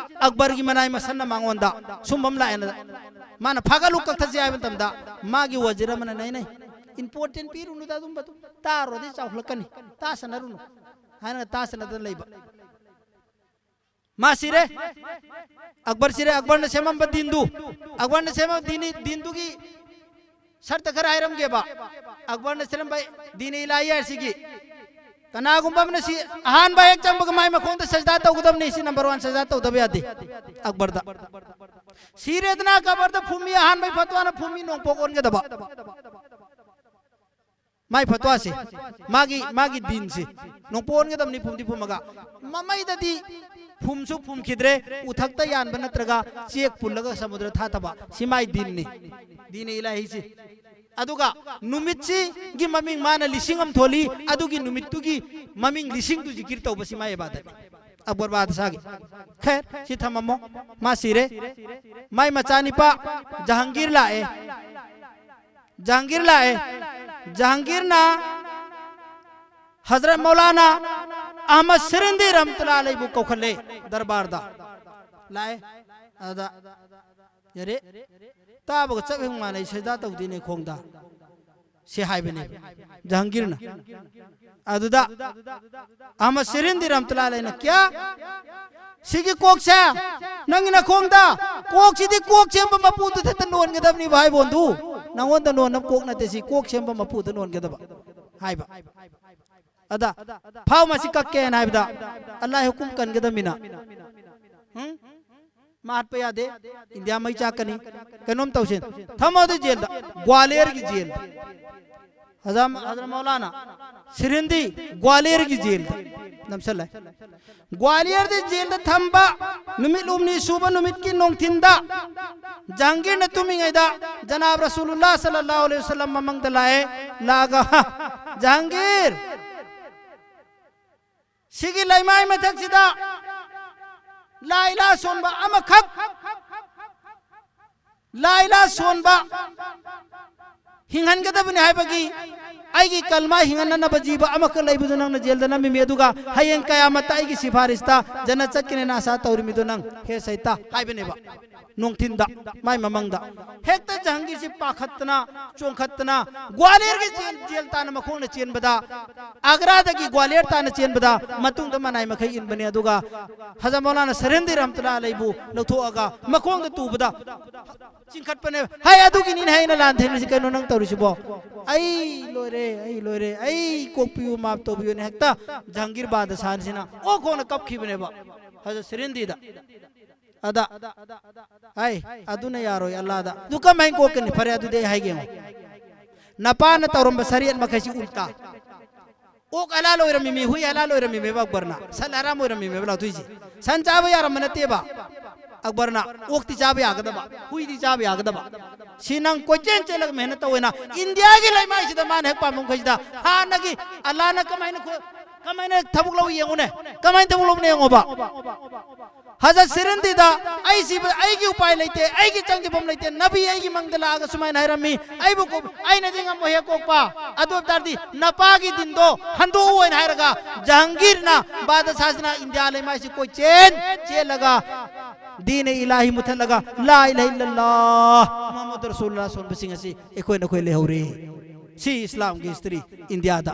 ꯑꯛꯕꯔꯒꯤ ꯃꯅꯥꯏ ꯃꯁꯟꯅ ꯃꯉꯣꯟꯗ ꯁꯨꯝꯕ ꯑꯃ ꯂꯥꯛꯑꯦꯅ, ꯃꯥꯅ "ꯐꯥꯒꯠꯂꯨ, ꯀꯛꯊꯠꯁꯤ" ꯍꯥꯏꯕ ꯃꯇꯝꯗ, ꯃꯥꯒꯤ ꯋꯥꯖꯤꯔ ꯑꯃꯅ "ꯅꯩ ꯅꯩ, ꯏꯝꯄꯣꯔꯇꯦꯟ ꯄꯤꯔꯨꯅꯨꯗ ꯑꯗꯨꯝꯕꯗꯨ, ꯇꯥꯔꯨꯔꯗꯤ ꯆꯥꯎꯈꯠꯂꯛꯀꯅꯤ, ꯇꯥꯁꯟꯅꯔꯨꯅꯨ" ꯍꯥꯏꯅ ꯇꯥꯁꯟꯅꯗꯅ ꯂꯩꯕ꯫ ꯃꯥ ꯁꯤꯔꯦ꯫ ꯑꯛꯕꯔ ꯁꯤꯔꯦ꯫ ꯑꯛꯕꯔꯅ ꯁꯦꯝꯃꯝꯕ ꯗꯤꯟꯗꯨ, ꯑꯛꯕꯔꯅ ꯁꯦꯝꯃꯝꯕ ꯗꯤꯟ, ꯗꯤꯟꯗꯨꯒꯤ ꯁꯔꯇ ꯈꯔ ꯍꯥꯏꯔꯝꯒꯦꯕ꯫ ꯑꯛꯕꯔꯅ ꯁꯦꯝꯃꯝꯕ ꯗꯤꯟ ꯏꯂꯥꯍꯤ ꯍꯥꯏꯁꯤꯒꯤ ꯀꯅꯥꯒꯨꯝꯕ ꯑꯃꯅ ꯁꯤ ꯑꯍꯥꯟꯕ ꯍꯦꯛ ꯆꯪꯕꯒ ꯃꯥꯏ ꯃꯈꯣꯡꯗ ꯁꯖꯗꯥ ꯇꯧꯒꯗꯕꯅꯤ꯫ ꯁꯤ number one, ꯁꯖꯗꯥ ꯇꯧꯗꯕ ꯌꯥꯗꯦ꯫ ꯑꯛꯕꯔꯗ꯫ ꯁꯤꯔꯦꯗꯅ ꯀꯕꯔꯗ ꯐꯨꯝꯃꯤ, ꯑꯍꯥꯟꯕꯒꯤ ꯐꯠꯋꯥꯅ ꯐꯨꯝꯃꯤ, ꯅꯣꯡꯄꯣꯛ ꯑꯣꯟꯒꯗꯕ꯫ ꯃꯥꯏ ꯐꯠꯋꯥꯁꯦ, ꯃꯥꯒꯤ, ꯃꯥꯒꯤ ꯗꯤꯟꯁꯦ, ꯅꯣꯡꯄꯣꯛ ꯑꯣꯟꯒꯗꯕꯅꯤ ꯐꯨꯝꯗꯤ ꯐꯨꯝꯃꯒ꯫ ꯃꯃꯩꯗꯗꯤ ꯐꯨꯝꯁꯨ ꯐꯨꯝꯈꯤꯗ꯭ꯔꯦ, ꯎꯊꯛꯇ ꯌꯥꯟꯕ ꯅꯠꯇ꯭ꯔꯒ ꯆꯦꯛ ꯄꯨꯜꯂꯒ ꯁꯃꯨꯗ꯭ꯔ ꯊꯥꯊꯕ꯫ ꯁꯤ ꯃꯥꯏ ꯗꯤꯟꯅꯤ, ꯗꯤꯟ ꯏꯂꯥꯍꯤꯁꯤ꯫ ꯑꯗꯨꯒ ꯅꯨꯃꯤꯠꯁꯤꯒꯤ ꯃꯃꯤꯡ ꯃꯥꯅ ꯂꯤꯁꯤꯡ ꯑꯃ ꯊꯣꯜꯂꯤ, ꯑꯗꯨꯒꯤ ꯅꯨꯃꯤꯠꯇꯨꯒꯤ ꯃꯃꯤꯡ ꯂꯤꯁꯤꯡꯗꯨ ꯖꯤꯀꯤꯔ ꯇꯧꯕꯁꯤ ꯃꯥꯏ ꯏꯕꯥꯗꯠꯅꯤ꯫ ꯑꯛꯕꯔ ꯕꯥꯗꯁꯥꯒꯤ꯫ ꯈꯦꯔ, ꯁꯤ ꯊꯝꯃꯝꯃꯣ꯫ ꯃꯥ ꯁꯤꯔꯦ꯫ ꯃꯥꯏ ꯃꯆꯥꯅꯤꯄꯥ ꯖꯍꯥꯡꯒꯤꯔ ꯂꯥꯛꯑꯦ꯫ ꯖꯍꯥꯡꯒꯤꯔ ꯂꯥꯛꯑꯦ꯫ ꯖꯍꯥꯡꯒꯤꯔꯅ ꯍꯖꯔꯠ ꯃꯧꯂꯥꯅꯥ ꯑꯍꯃꯗ ꯁꯤꯔꯤꯟꯗꯤ ꯔꯍꯃꯇꯨꯜꯂꯥꯍꯤ ꯑꯂꯩꯍꯤꯕꯨ ꯀꯧꯈꯠꯂꯦ ꯗꯔꯕꯥꯔꯗ꯫ ꯂꯥꯛꯑꯦ꯫ ꯑꯗ ꯌꯥꯔꯦ꯫ ꯇꯥꯕꯒ ꯆꯞ ꯍꯦꯛ ꯃꯥꯟꯅꯩ, ꯁꯖꯗꯥ ꯇꯧꯗꯦꯅꯦ ꯈꯣꯡꯗ꯫ ꯁꯤ ꯍꯥꯏꯕꯅꯦꯕ ꯖꯍꯥꯡꯒꯤꯔꯅ꯫ ꯑꯗꯨꯗ ꯑꯍꯃꯗ ꯁꯤꯔꯤꯟꯗꯤ ꯔꯍꯃꯇꯨꯜꯂꯥꯍꯤ ꯑꯂꯩꯍꯤꯅ, "ꯀ꯭ꯌꯥ? ꯁꯤꯒꯤ ꯀꯣꯛꯁꯦ ꯅꯪꯒꯤ ꯅꯈꯣꯡꯗ, ꯀꯣꯛꯁꯤꯗꯤ ꯀꯣꯛ ꯁꯦꯝꯕ ꯃꯄꯨꯗꯨꯗ ꯍꯦꯛꯇ ꯅꯣꯟꯒꯗꯕꯅꯤ ꯚꯥꯏ ꯕꯣꯟꯗꯨ꯫ ꯅꯪꯉꯣꯟꯗ ꯅꯣꯟꯅꯕ ꯀꯣꯛ ꯅꯠꯇꯦ, ꯁꯤ ꯀꯣꯛ ꯁꯦꯝꯕ ꯃꯄꯨꯗ ꯅꯣꯟꯒꯗꯕ" ꯍꯥꯏꯕ꯫ ꯑꯗ ꯐꯥꯎ ꯃꯁꯤ ꯀꯛꯀꯦꯅ ꯍꯥꯏꯕꯗ ꯑꯜꯂꯥꯍ ꯍꯨꯀꯨꯝ ꯀꯟꯒꯗꯕꯅꯤꯅ꯫ ꯎꯝ? ꯃꯥ ꯍꯥꯠꯄ ꯌꯥꯗꯦ꯫ ꯏꯟꯗꯤꯌꯥ ꯃꯩ ꯆꯥꯛꯀꯅꯤ꯫ ꯀꯩꯅꯣꯝ ꯇꯧꯁꯦ꯫ ꯊꯝꯃꯣ ꯑꯗꯨ ꯖꯦꯜꯗ꯫ ꯒ꯭ꯋꯥꯂꯤꯌꯔꯒꯤ ꯖꯦꯜꯗ꯫ ꯍꯖꯥ-, ꯍꯖꯔꯠ ꯃꯧꯂꯥꯅꯥ ꯁꯤꯔꯤꯟꯗꯤ ꯒ꯭ꯋꯥꯂꯤꯌꯔꯒꯤ ꯖꯦꯜꯗ ꯅꯝꯁꯜꯂꯦ꯫ ꯒ꯭ꯋꯥꯂꯤꯌꯔꯗ ꯖꯦꯜꯗ ꯊꯝꯕ ꯅꯨꯃꯤꯠ ꯍꯨꯝꯅꯤ ꯁꯨꯕ ꯅꯨꯃꯤꯠꯀꯤ ꯅꯨꯡꯊꯤꯟꯗ ꯖꯍꯥꯡꯒꯤꯔꯅ ꯇꯨꯝꯃꯤꯉꯩꯗ ꯖꯅꯥꯕ ꯔꯁꯨꯂꯨꯜꯂꯥꯍ ꯁꯜꯂꯜꯂꯥꯍꯨ ꯑꯂꯩꯍꯤ ꯋꯁꯜꯂꯝ ꯃꯃꯥꯡꯗ ꯂꯥꯛꯑꯦ꯫ ꯂꯥꯛꯑꯒ, "ꯖꯍꯥꯡꯒꯤꯔ, ꯁꯤꯒꯤ ꯂꯩꯃꯥꯏ ꯃꯊꯛꯁꯤꯗ ꯂꯥꯏ ꯂꯥ ꯁꯣꯟꯕ ꯑꯃꯈꯛ, ꯂꯥꯏ ꯂꯥ ꯁꯣꯟꯕ ꯍꯤꯡꯍꯟꯒꯗꯕꯅꯤ ꯍꯥꯏꯕꯒꯤ ꯑꯩꯒꯤ ꯀꯜꯃꯥ ꯍꯤꯡꯍꯟꯅꯅꯕ ꯖꯤꯕ ꯑꯃꯈꯛ ꯂꯩꯕꯗꯨ ꯅꯪꯅ ꯖꯦꯜꯗ ꯅꯝꯃꯤꯃꯤ, ꯑꯗꯨꯒ ꯍꯌꯦꯡ ꯀꯌꯥꯃꯠꯇ ꯑꯩꯒꯤ ꯁꯤꯐꯥꯔꯤꯁꯇ ꯖꯟꯅꯠ ꯆꯠꯀꯅꯤꯅ ꯑꯁꯥ ꯇꯧꯔꯤꯃꯤꯗꯨ ꯅꯪ, ꯍꯦ ꯁꯩꯇꯥ" ꯍꯥꯏꯕꯅꯦꯕ꯫ ꯅꯨꯡꯊꯤꯟꯗ ꯃꯥꯏ ꯃꯃꯪꯗ ꯍꯦꯛꯇ ꯖꯍꯥꯡꯒꯤꯔꯁꯤ ꯄꯥꯈꯠꯇꯅ, ꯆꯣꯡꯈꯠꯇꯅ, ꯒ꯭ꯋꯥꯂꯤꯌꯔꯒꯤ ꯖꯦꯜ, ꯖꯦꯜ ꯇꯥꯟꯅ ꯃꯈꯣꯡꯅ ꯆꯦꯟꯕꯗ, ꯑꯒ꯭ꯔꯥꯗꯒꯤ ꯒ꯭ꯋꯥꯂꯤꯌꯔ ꯇꯥꯟꯅ ꯆꯦꯟꯕꯗ ꯃꯇꯨꯡꯗ ꯃꯅꯥꯏ ꯃꯈꯩ ꯏꯟꯕꯅꯤ꯫ ꯑꯗꯨꯒ ꯍꯖꯔꯠ ꯃꯧꯂꯥꯅꯥ ꯁꯤꯔꯤꯟꯗꯤ ꯔꯍꯃꯇꯨꯜꯂꯥꯍꯤ ꯑꯂꯩꯍꯤꯕꯨ ꯂꯧꯊꯣꯛꯑꯒ ꯃꯈꯣꯡꯗ ꯇꯨꯕꯗ ꯆꯤꯡꯈꯠꯄꯅꯦ꯫ "ꯍꯥꯏ, ꯑꯗꯨꯒꯤꯅꯤꯅꯦ ꯑꯩꯅ ꯂꯥꯟ ꯊꯦꯡꯅꯔꯤꯁꯤ, ꯀꯩꯅꯣ ꯅꯪ ꯇꯧꯔꯤ?" ꯁꯤꯕꯣ? ꯑꯩ ꯂꯣꯏꯔꯦ, ꯑꯩ ꯂꯣꯏꯔꯦ, ꯑꯩ ꯀꯣꯛꯄꯤꯌꯨ, ꯃꯥꯞ ꯇꯧꯕꯤꯌꯨꯅ ꯍꯦꯛꯇ ꯖꯍꯥꯡꯒꯤꯔ ꯕꯥꯗꯁꯥꯍꯁꯤꯅ ꯑꯣꯛ ꯈꯣꯡꯅ ꯀꯞꯈꯤꯕꯅꯦꯕ ꯍꯖꯔꯠ ꯁꯤꯔꯤꯟꯗꯤꯗ꯫ ꯑꯗ, ꯑꯩ, ꯑꯗꯨꯅ ꯌꯥꯔꯣꯏ ꯑꯜꯂꯥꯗ꯫ ꯑꯗꯨ ꯀꯃꯥꯏꯅ ꯀꯣꯛꯀꯅꯤ? ꯐꯔꯦ, ꯑꯗꯨꯗꯤ ꯑꯩ ꯍꯥꯏꯒꯦ ꯌꯦꯡꯉꯣ꯫ ꯅꯄꯥꯅ ꯇꯧꯔꯝꯕ ꯁꯔꯤꯌꯠ ꯃꯈꯩꯁꯤ ꯎꯜꯇꯥ꯫ ꯑꯣꯛ ꯍꯂꯥꯜ ꯑꯣꯏꯔꯝꯃꯤꯃꯤ, ꯍꯨꯏ ꯍꯂꯥꯜ ꯑꯣꯏꯔꯝꯃꯤꯃꯦꯕ ꯑꯛꯕꯔꯅ꯫ ꯁꯟ ꯍꯔꯥꯝ ꯑꯣꯏꯔꯝꯃꯤꯃꯦꯕ ꯂꯥꯎꯊꯣꯛꯏꯁꯦ꯫ ꯁꯟ ꯆꯥꯕ ꯌꯥꯔꯝꯕ ꯅꯠꯇꯦꯕ꯫ ꯑꯛꯕꯔꯅ ꯑꯣꯛꯇꯤ ꯆꯥꯕ ꯌꯥꯒꯗꯕ, ꯍꯨꯏꯗꯤ ꯆꯥꯕ ꯌꯥꯒꯗꯕ꯫ ꯁꯤ ꯅꯪ ꯀꯣꯏꯆꯦꯟ ꯆꯦꯜꯂꯒ ꯃꯦꯍꯅꯠ ꯇꯧꯋꯦꯅ꯫ ꯏꯟꯗꯤꯌꯥꯒꯤ ꯂꯩꯃꯥꯏꯁꯤꯗ ꯃꯥꯅ ꯍꯦꯛ ꯄꯥꯝꯕ ꯃꯈꯩꯁꯤꯗ ꯍꯥꯟꯅꯒꯤ ꯑꯜꯂꯥꯅ ꯀꯃꯥꯏꯅ ꯈꯣ-, ꯀꯃꯥꯏꯅ ꯊꯕꯛ ꯂꯧ ꯌꯦꯡꯉꯨꯅꯦ? ꯀꯃꯥꯏꯅ ꯊꯕꯛ ꯂꯧꯕꯅꯣ ꯌꯦꯡꯉꯣꯕ꯫ ꯍꯖꯔꯠ ꯁꯤꯔꯤꯟꯗꯤꯗ ꯑꯩ ꯁꯤꯕ, ꯑꯩꯒꯤ ꯎꯄꯥꯏ ꯂꯩꯇꯦ, ꯑꯩꯒꯤ ꯆꯪꯖꯐꯝ ꯂꯩꯇꯦ, ꯅꯕꯤ ꯑꯩꯒꯤ ꯃꯪꯗ ꯂꯥꯛꯑꯒ ꯁꯨꯃꯥꯏꯅ ꯍꯥꯏꯔꯝꯃꯤ, "ꯑꯩꯕꯨ ꯀꯣꯛ-, ꯑꯩꯅꯗꯤ ꯉꯝꯃꯣꯏꯍꯦ ꯀꯣꯛꯄ, ꯑꯗꯨ ꯑꯣꯏ ꯇꯥꯔꯗꯤ ꯅꯄꯥꯒꯤ ꯗꯤꯟꯗꯣ ꯍꯟꯗꯣꯛꯎ" ꯍꯥꯏꯅ ꯍꯥꯏꯔꯒ ꯖꯍꯥꯡꯒꯤꯔꯅ, ꯕꯥꯗꯁꯥꯁꯤꯅ ꯏꯟꯗꯤꯌꯥ ꯂꯩꯃꯥꯏꯁꯤ ꯀꯣꯏꯆꯦꯟ ꯆꯦꯜꯂꯒ ꯗꯤꯅꯦ ꯏꯂꯥꯍꯤ ꯃꯨꯊꯠꯂꯒ ꯂꯥ ꯏꯂꯥꯍ ꯏꯜꯂꯜꯂꯥꯍ ꯃꯨꯍꯝꯃꯗ ꯔꯁꯨꯂꯨꯜꯂꯥꯍ ꯁꯣꯟꯕꯁꯤꯡ ꯑꯁꯤ ꯑꯩꯈꯣꯏ ꯅꯈꯣꯏ ꯂꯩꯍꯧꯔꯦ꯫ ꯁꯤ ꯏꯁꯂꯥꯝꯒꯤ ꯍꯤꯁꯇꯔꯤ ꯏꯟꯗꯤꯌꯥꯗ꯫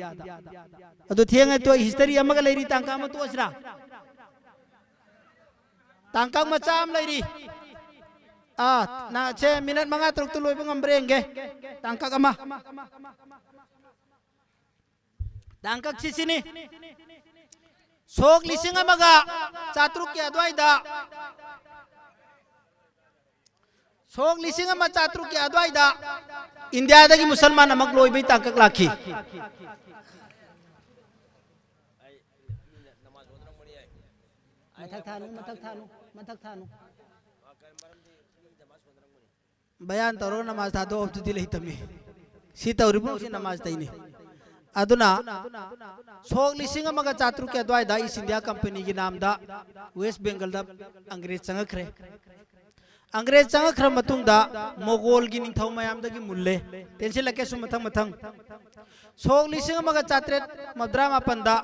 ꯑꯗꯨ ꯊꯦꯡꯉꯦ ꯇꯣꯛꯑꯦ, ꯍꯤꯁꯇꯔꯤ ꯑꯃꯒ ꯂꯩꯔꯤ, ꯇꯥꯡꯀꯛ ꯑꯃ ꯇꯣꯛꯑꯁꯤꯔꯥ? ꯇꯥꯡꯀꯛ ꯃꯆꯥ ꯑꯃ ꯂꯩꯔꯤ꯫ ꯑꯥ, ꯅ-, ꯁꯦ, ꯃꯤꯅꯠ ꯃꯉꯥ ꯇꯔꯨꯛꯇ ꯂꯣꯏꯕ ꯉꯝꯕ꯭ꯔꯥ ꯌꯦꯡꯒꯦ꯫ ꯇꯥꯡꯀꯛ ꯑꯃ꯫ ꯇꯥꯡꯀꯛꯁꯤ ꯁꯤꯅꯤ꯫ ꯁꯣꯛ ꯂꯤꯁꯤꯡ ꯑꯃꯒ ꯆꯥꯇ꯭ꯔꯨꯛꯀꯤ ꯑꯗꯨꯋꯥꯏꯗ, ꯁꯣꯛ ꯂꯤꯁꯤꯡ ꯑꯃ ꯆꯥꯇ꯭ꯔꯨꯛꯀꯤ ꯑꯗꯨꯋꯥꯏꯗ ꯏꯟꯗꯤꯌꯥꯗꯒꯤ ꯃꯨꯁꯜꯃꯥꯟ ꯑꯃ ꯂꯣꯏꯕꯩ ꯇꯥꯡꯀꯛ ꯂꯥꯛꯈꯤ꯫ ꯃꯊꯛ ꯊꯥꯅꯨ, ꯃꯊꯛ ꯊꯥꯅꯨ, ꯃꯊꯛ ꯊꯥꯅꯨ꯫ ꯕꯌꯥꯟ ꯇꯧꯔꯒ ꯅꯃꯥꯖ ꯊꯥꯗꯣꯛꯑꯕꯗꯨꯗꯤ ꯂꯩꯇꯃꯤ꯫ ꯁꯤ ꯇꯧꯔꯤꯕ ꯃꯈꯩꯁꯤ ꯅꯃꯥꯖ ꯇꯩꯅꯤ꯫ ꯑꯗꯨꯅ ꯁꯣꯛ ꯂꯤꯁꯤꯡ ꯑꯃꯒ ꯆꯥꯇ꯭ꯔꯨꯛꯀꯤ ꯑꯗꯨꯋꯥꯏꯗ ꯏꯁ ꯏꯟꯗꯤꯌꯥ ꯀꯝꯄꯅꯤꯒꯤ ꯅꯥꯝꯗ ꯋꯦꯁ ꯕꯦꯡꯒꯜꯗ ꯑꯪꯒ꯭ꯔꯦꯖ ꯆꯪꯉꯛꯈ꯭ꯔꯦ꯫ ꯑꯪꯒ꯭ꯔꯦꯖ ꯆꯪꯉꯛꯈ꯭ꯔ ꯃꯇꯨꯡꯗ ꯃꯣꯒꯣꯜꯒꯤ ꯅꯤꯡꯊꯧ ꯃꯌꯥꯝꯗꯒꯤ ꯃꯨꯜꯂꯦ꯫ ꯇꯦꯟꯁꯤꯜꯂꯛꯀꯦ ꯁꯨꯝ ꯃꯊꯪ ꯃꯊꯪ꯫ ꯁꯣꯛ ꯂꯤꯁꯤꯡ ꯑꯃꯒ ꯆꯥꯇ꯭ꯔꯦꯠ ꯃꯧꯗ꯭ꯔꯥ ꯃꯥꯄꯟꯗ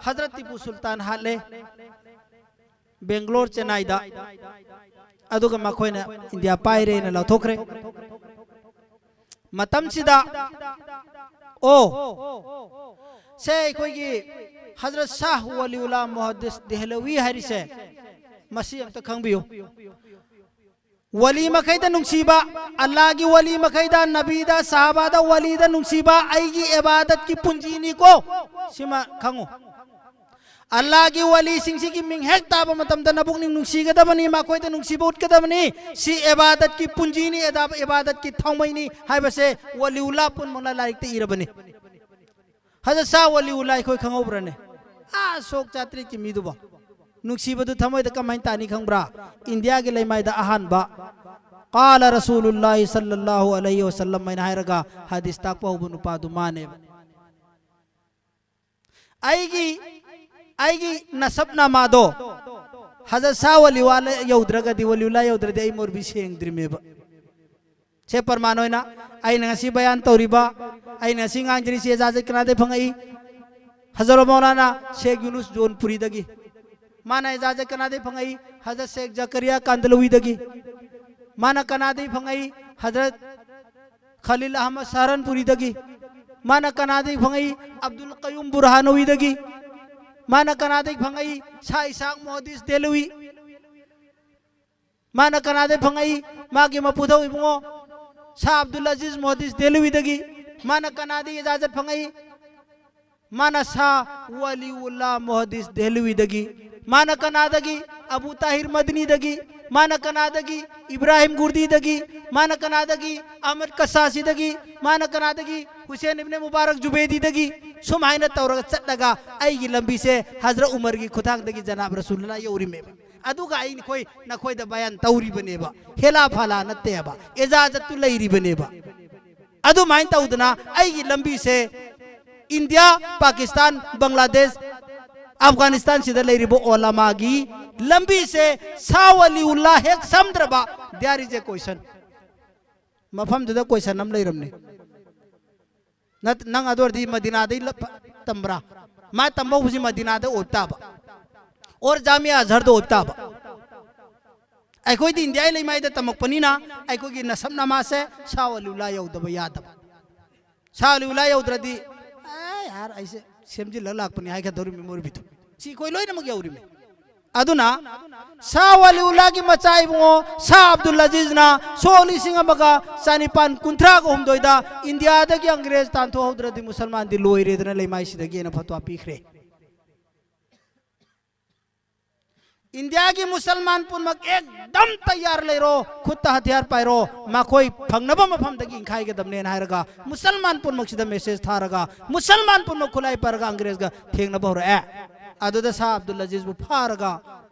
ꯍꯖꯔꯠ ꯇꯤꯄꯨ ꯁꯨꯜꯇꯥꯟ ꯍꯥꯠꯂꯦ ꯕꯦꯡꯒ꯭ꯂꯣꯔ, ꯆꯦꯟꯅꯥꯏꯗ꯫ ꯑꯗꯨꯒ ꯃꯈꯣꯏꯅ ꯏꯟꯗꯤꯌꯥ ꯄꯥꯏꯔꯦꯅ ꯂꯥꯎꯊꯣꯛꯈ꯭ꯔꯦ꯫ ꯃꯇꯝꯁꯤꯗ, ꯑꯣ, ꯁꯦ, ꯑꯩꯈꯣꯏꯒꯤ ꯍꯖꯔꯠ ꯁꯥꯍ ꯋꯥꯂꯤꯎꯜꯂꯥ ꯃꯨꯍꯗꯤꯁ ꯗꯦꯍꯂꯋꯤ ꯍꯥꯏꯔꯤꯁꯦ, ꯃꯁꯤ ꯑꯝꯇ ꯈꯪꯕꯤꯌꯨ꯫ ꯋꯥꯂꯤ ꯃꯈꯩꯗ ꯅꯨꯡꯁꯤꯕ, ꯑꯜꯂꯥꯒꯤ ꯋꯥꯂꯤ ꯃꯈꯩꯗ, ꯅꯕꯤꯗ, ꯁꯍꯥꯕꯥꯗ, ꯋꯥꯂꯤꯗ ꯅꯨꯡꯁꯤꯕ ꯑꯩꯒꯤ ꯏꯕꯥꯗꯠꯀꯤ ꯄꯨꯟꯖꯤꯅꯤꯀꯣ꯫ ꯁꯤꯃ ꯈꯪꯉꯨ꯫ ꯑꯜꯂꯥꯒꯤ ꯋꯥꯂꯤꯁꯤꯡꯁꯤꯒꯤ ꯃꯤꯡ ꯍꯦꯛ ꯇꯥꯕ ꯃꯇꯝꯗ ꯅꯕꯨꯛꯅꯤꯡ ꯅꯨꯡꯁꯤꯒꯗꯕꯅꯤ, ꯃꯈꯣꯏꯗ ꯅꯨꯡꯁꯤꯕ ꯎꯠꯀꯗꯕꯅꯤ꯫ ꯁꯤ ꯏꯕꯥꯗꯠꯀꯤ ꯄꯨꯟꯖꯤꯅꯤ, ꯏꯕꯥꯗꯠꯀꯤ ꯊꯥꯎꯃꯩꯅꯤ ꯍꯥꯏꯕꯁꯦ ꯋꯥꯂꯤꯎꯜꯂꯥ ꯄꯨꯝꯅꯃꯛꯅ ꯂꯥꯏꯔꯤꯛꯇ ꯏꯔꯕꯅꯤ꯫ ꯍꯖꯔꯠ ꯁꯥꯍ ꯋꯥꯂꯤꯎꯜꯂꯥ ꯑꯩꯈꯣꯏ ꯈꯪꯍꯧꯕ꯭ꯔꯅꯦ? ꯑꯥ, ꯁꯣꯛ ꯆꯥꯇ꯭ꯔꯦꯠꯀꯤ ꯃꯤꯗꯨꯕꯣ꯫ ꯅꯨꯡꯁꯤꯕꯗꯨ ꯊꯃꯣꯏꯗ ꯀꯃꯥꯏꯅ ꯇꯥꯅꯤ ꯈꯪꯕ꯭ꯔꯥ? ꯏꯟꯗꯤꯌꯥꯒꯤ ꯂꯩꯃꯥꯏꯗ ꯑꯍꯥꯟꯕ "ꯀꯥꯂ ꯔꯁꯨꯂꯨꯜꯂꯥꯍꯤ ꯁꯜꯂꯜꯂꯥꯍꯨ ꯑꯂꯩꯍꯤ ꯋꯁꯜꯂꯝ" ꯍꯥꯏꯅ ꯍꯥꯏꯔꯒ ꯍꯗꯤꯁ ꯇꯥꯛꯄ ꯍꯧꯕ ꯅꯨꯄꯥꯗꯨ ꯃꯥꯅꯦꯕ꯫ ꯑꯩꯒꯤ, ꯑꯩꯒꯤ ꯅꯁꯕ ꯅꯥꯃꯥꯗꯣ ꯍꯖꯔꯠ ꯁꯥꯍ ꯋꯥꯂꯤꯎꯜꯂꯥ ꯌꯧꯗ꯭ꯔꯒꯗꯤ, ꯋꯥꯂꯤꯎꯜꯂꯥ ꯌꯧꯗ꯭ꯔꯗꯤ ꯑꯩ ꯃꯧꯂꯕꯤ ꯁꯦꯡꯗ꯭ꯔꯤꯃꯦꯕ꯫ ꯁꯦ ꯄ꯭ꯔꯃꯥꯟ ꯑꯣꯏꯅ ꯑꯩꯅ ꯉꯁꯤ ꯕꯌꯥꯟ ꯇꯧꯔꯤꯕ, ꯑꯩꯅ ꯉꯁꯤ ꯉꯥꯡꯖꯔꯤꯁꯤ ꯏꯖꯥꯖꯠ ꯀꯅꯥꯗꯩ ꯐꯪꯉꯛꯏ? ꯍꯖꯔꯠ ꯃꯧꯂꯥꯅꯥ ꯁꯦꯈ ꯌꯨꯅꯨꯁ ꯖꯣꯟꯄꯨꯔꯤꯗꯒꯤ꯫ ꯃꯥꯅ ꯏꯖꯥꯖꯠ ꯀꯅꯥꯗꯩ ꯐꯪꯉꯛꯏ? ꯍꯖꯔꯠ ꯁꯦꯈ ꯖꯀꯔꯤꯌꯥ ꯀꯥꯟꯗꯂꯋꯤꯗꯒꯤ꯫ ꯃꯥꯅ ꯀꯅꯥꯗꯩ ꯐꯪꯉꯛꯏ? ꯍꯖꯔꯠ ꯈꯂꯤꯜ ꯑꯍꯃꯗ ꯁꯍꯔꯟꯄꯨꯔꯤꯗꯒꯤ꯫ ꯃꯥꯅ ꯀꯅꯥꯗꯒꯤ ꯐꯪꯉꯛꯏ? ꯑꯕꯗꯨꯜ ꯀꯌꯨꯝ ꯕꯨꯔꯍꯥꯅꯋꯤꯗꯒꯤ꯫ ꯃꯥꯅ ꯀꯅꯥꯗꯒꯤ ꯐꯪꯉꯛꯏ? ꯁꯥ ꯏꯁꯥꯛ ꯃꯨꯍꯗꯤꯁ ꯗꯦꯂꯋꯤ꯫ ꯃꯥꯅ ꯀꯅꯥꯗꯒꯤ ꯐꯪꯉꯛꯏ? ꯃꯥꯒꯤ ꯃꯄꯨꯊꯧ ꯏꯕꯨꯡꯉꯣ ꯁꯥ ꯑꯕꯗꯨꯜ ꯑꯖꯤꯖ ꯃꯨꯍꯗꯤꯁ ꯗꯦꯂꯋꯤꯗꯒꯤ꯫ ꯃꯥꯅ ꯀꯅꯥꯗꯒꯤ ꯏꯖꯥꯖꯠ ꯐꯪꯉꯛꯏ? ꯃꯥꯅ ꯁꯥ ꯋꯥꯂꯤꯎꯜꯂꯥ ꯃꯨꯍꯗꯤꯁ ꯗꯦꯍꯂꯋꯤꯗꯒꯤ꯫ ꯃꯥꯅ ꯀꯅꯥꯗꯒꯤ? ꯑꯕꯨ ꯇꯥꯍꯤꯔ ꯃꯗꯅꯤꯗꯒꯤ꯫ ꯃꯥꯅ ꯀꯅꯥꯗꯒꯤ? ꯏꯕ꯭ꯔꯥꯍꯤꯝ ꯒꯨꯔꯗꯤꯗꯒꯤ꯫ ꯃꯥꯅ ꯀꯅꯥꯗꯒꯤ? ꯑꯍꯃꯗ ꯀꯁꯥꯁꯤꯗꯒꯤ꯫ ꯃꯥꯅ ꯀꯅꯥꯗꯒꯤ? ꯍꯨꯁꯦꯟ ꯏꯕꯅꯦ ꯃꯨꯕꯥꯔꯛ ꯖꯨꯕꯦꯗꯤꯗꯒꯤ꯫ ꯁꯨꯃꯥꯏꯅ ꯇꯧꯔꯒ ꯆꯠꯂꯒ ꯑꯩꯒꯤ ꯂꯝꯕꯤꯁꯦ ꯍꯖꯔꯠ ꯎꯃꯔꯒꯤ ꯈꯨꯊꯥꯡꯗꯒꯤ ꯖꯅꯥꯕ ꯔꯁꯨꯜꯂꯥ ꯌꯧꯔꯤꯃꯦꯕ꯫ ꯑꯗꯨꯒ ꯑꯩꯈꯣꯏ ꯅꯈꯣꯏꯗ ꯕꯌꯥꯟ ꯇꯧꯔꯤꯕꯅꯦꯕ, ꯍꯦꯂꯥ ꯐꯥꯂꯥ ꯅꯠꯇꯦꯕ, ꯏꯖꯥꯖꯠꯇꯨ ꯂꯩꯔꯤꯕꯅꯦꯕ꯫ ꯑꯗꯨꯃꯥꯏꯅ ꯇꯧꯗꯅ ꯑꯩꯒꯤ ꯂꯝꯕꯤꯁꯦ ꯏꯟꯗꯤꯌꯥ, ꯄꯥꯀꯤꯁꯇꯥꯟ, ꯕꯪꯒ꯭ꯂꯥꯗꯦꯁ, ꯑꯐꯒꯥꯅꯤꯁꯇꯥꯟꯁꯤꯗ ꯂꯩꯔꯤꯕ ꯑꯣꯂꯥꯃꯥꯒꯤ ꯂꯝꯕꯤꯁꯦ ꯁꯥ ꯋꯥꯂꯤꯎꯜꯂꯥ ꯍꯦꯛ ꯁꯝꯗ꯭ꯔꯕ there is a question꯫ ꯃꯐꯝꯗꯨꯗ question ꯑꯃ ꯂꯩꯔꯝꯅꯤ꯫ ꯅꯠ-, ꯅꯪ ꯑꯗꯨ ꯑꯣꯏꯔꯗꯤ ꯃꯗꯤꯅꯥꯗꯩ ꯂ-, ꯐ-, ꯇꯝꯕ꯭ꯔꯥ? ꯃꯥ ꯇꯝꯕ ꯍꯧꯕꯁꯤ ꯃꯗꯤꯅꯥꯗ ꯑꯣꯏꯕ ꯇꯥꯕ, ꯑꯣꯔ ꯖꯥꯃꯤꯌꯥ ꯑꯖꯍꯔꯗ ꯑꯣꯏꯕ ꯇꯥꯕ꯫ ꯑꯩꯈꯣꯏꯗꯤ ꯏꯟꯗꯤꯌꯥꯒꯤ ꯂꯩꯃꯥꯏꯗ ꯇꯝꯃꯛꯄꯅꯤꯅ ꯑꯩꯈꯣꯏꯒꯤ ꯅꯁꯕ ꯅꯃꯥꯁꯦ ꯁꯥ ꯋꯥꯂꯤꯎꯜꯂꯥ ꯌꯧꯗꯕ ꯌꯥꯗꯕ꯫ ꯁꯥ ꯋꯥꯂꯤꯎꯜꯂꯥ ꯌꯧꯗ꯭ꯔꯗꯤ, "ꯑꯦ ꯌꯥꯔ, ꯑꯩꯁꯦ ꯁꯦꯝꯖꯤꯜꯂꯒ ꯂꯥꯛꯄꯅꯤ" ꯍꯥꯏꯒꯗꯧꯔꯤꯃꯤ ꯃꯧꯂꯕꯤꯗꯣ꯫ ꯁꯤ ꯑꯩꯈꯣꯏ ꯂꯣꯏꯅꯃꯛ ꯌꯧꯔꯤꯃꯤ꯫ ꯑꯗꯨꯅ ꯁꯥ ꯋꯥꯂꯤꯎꯜꯂꯥꯒꯤ ꯃꯆꯥ ꯏꯕꯨꯡꯉꯣ ꯁꯥ ꯑꯕꯗꯨꯜ ꯑꯖꯤꯖꯅ ꯁꯣꯛ ꯂꯤꯁꯤꯡ ꯑꯃꯒ ꯆꯅꯤꯄꯥꯟ ꯀꯨꯟꯊ꯭ꯔꯥꯒ ꯍꯨꯝꯗꯣꯏꯗ ꯏꯟꯗꯤꯌꯥꯗꯒꯤ ꯑꯪꯒ꯭ꯔꯦꯖ ꯇꯥꯟꯊꯣꯛꯍꯧꯗ꯭ꯔꯗꯤ ꯃꯨꯁꯜꯃꯥꯟꯗꯤ ꯂꯣꯏꯔꯦꯗꯅ ꯂꯩꯃꯥꯏꯁꯤꯗꯒꯤ ꯑꯩꯅ ꯐꯠꯋꯥ ꯄꯤꯈ꯭ꯔꯦ꯫ ꯏꯟꯗꯤꯌꯥꯒꯤ ꯃꯨꯁꯜꯃꯥꯟ ꯄꯨꯝꯅꯃꯛ ꯑꯦꯛꯗꯝ ꯇꯌꯥꯔ ꯂꯩꯔꯣ, ꯈꯨꯠꯇ ꯍꯊꯤꯌꯥꯔ ꯄꯥꯏꯔꯣ, ꯃꯈꯣꯏ ꯐꯪꯅꯕ ꯃꯐꯝꯗꯒꯤ ꯏꯟꯈꯥꯏꯒꯗꯕꯅꯦꯅ ꯍꯥꯏꯔꯒ ꯃꯨꯁꯜꯃꯥꯟ ꯄꯨꯝꯅꯃꯛꯁꯤꯗ ꯃꯦꯁꯦꯖ ꯊꯥꯔꯒ ꯃꯨꯁꯜꯃꯥꯟ ꯄꯨꯝꯅꯃꯛ ꯈꯨꯠꯂꯥꯏ ꯄꯥꯏꯔꯒ ꯑꯪꯒ꯭ꯔꯦꯖꯒ ꯊꯦꯡꯅꯕ ꯍꯧꯔꯛꯑꯦ꯫ ꯑꯗꯨꯗ ꯁꯥ ꯑꯕꯗꯨꯜ ꯑꯖꯤꯖꯕꯨ ꯐꯥꯔꯒ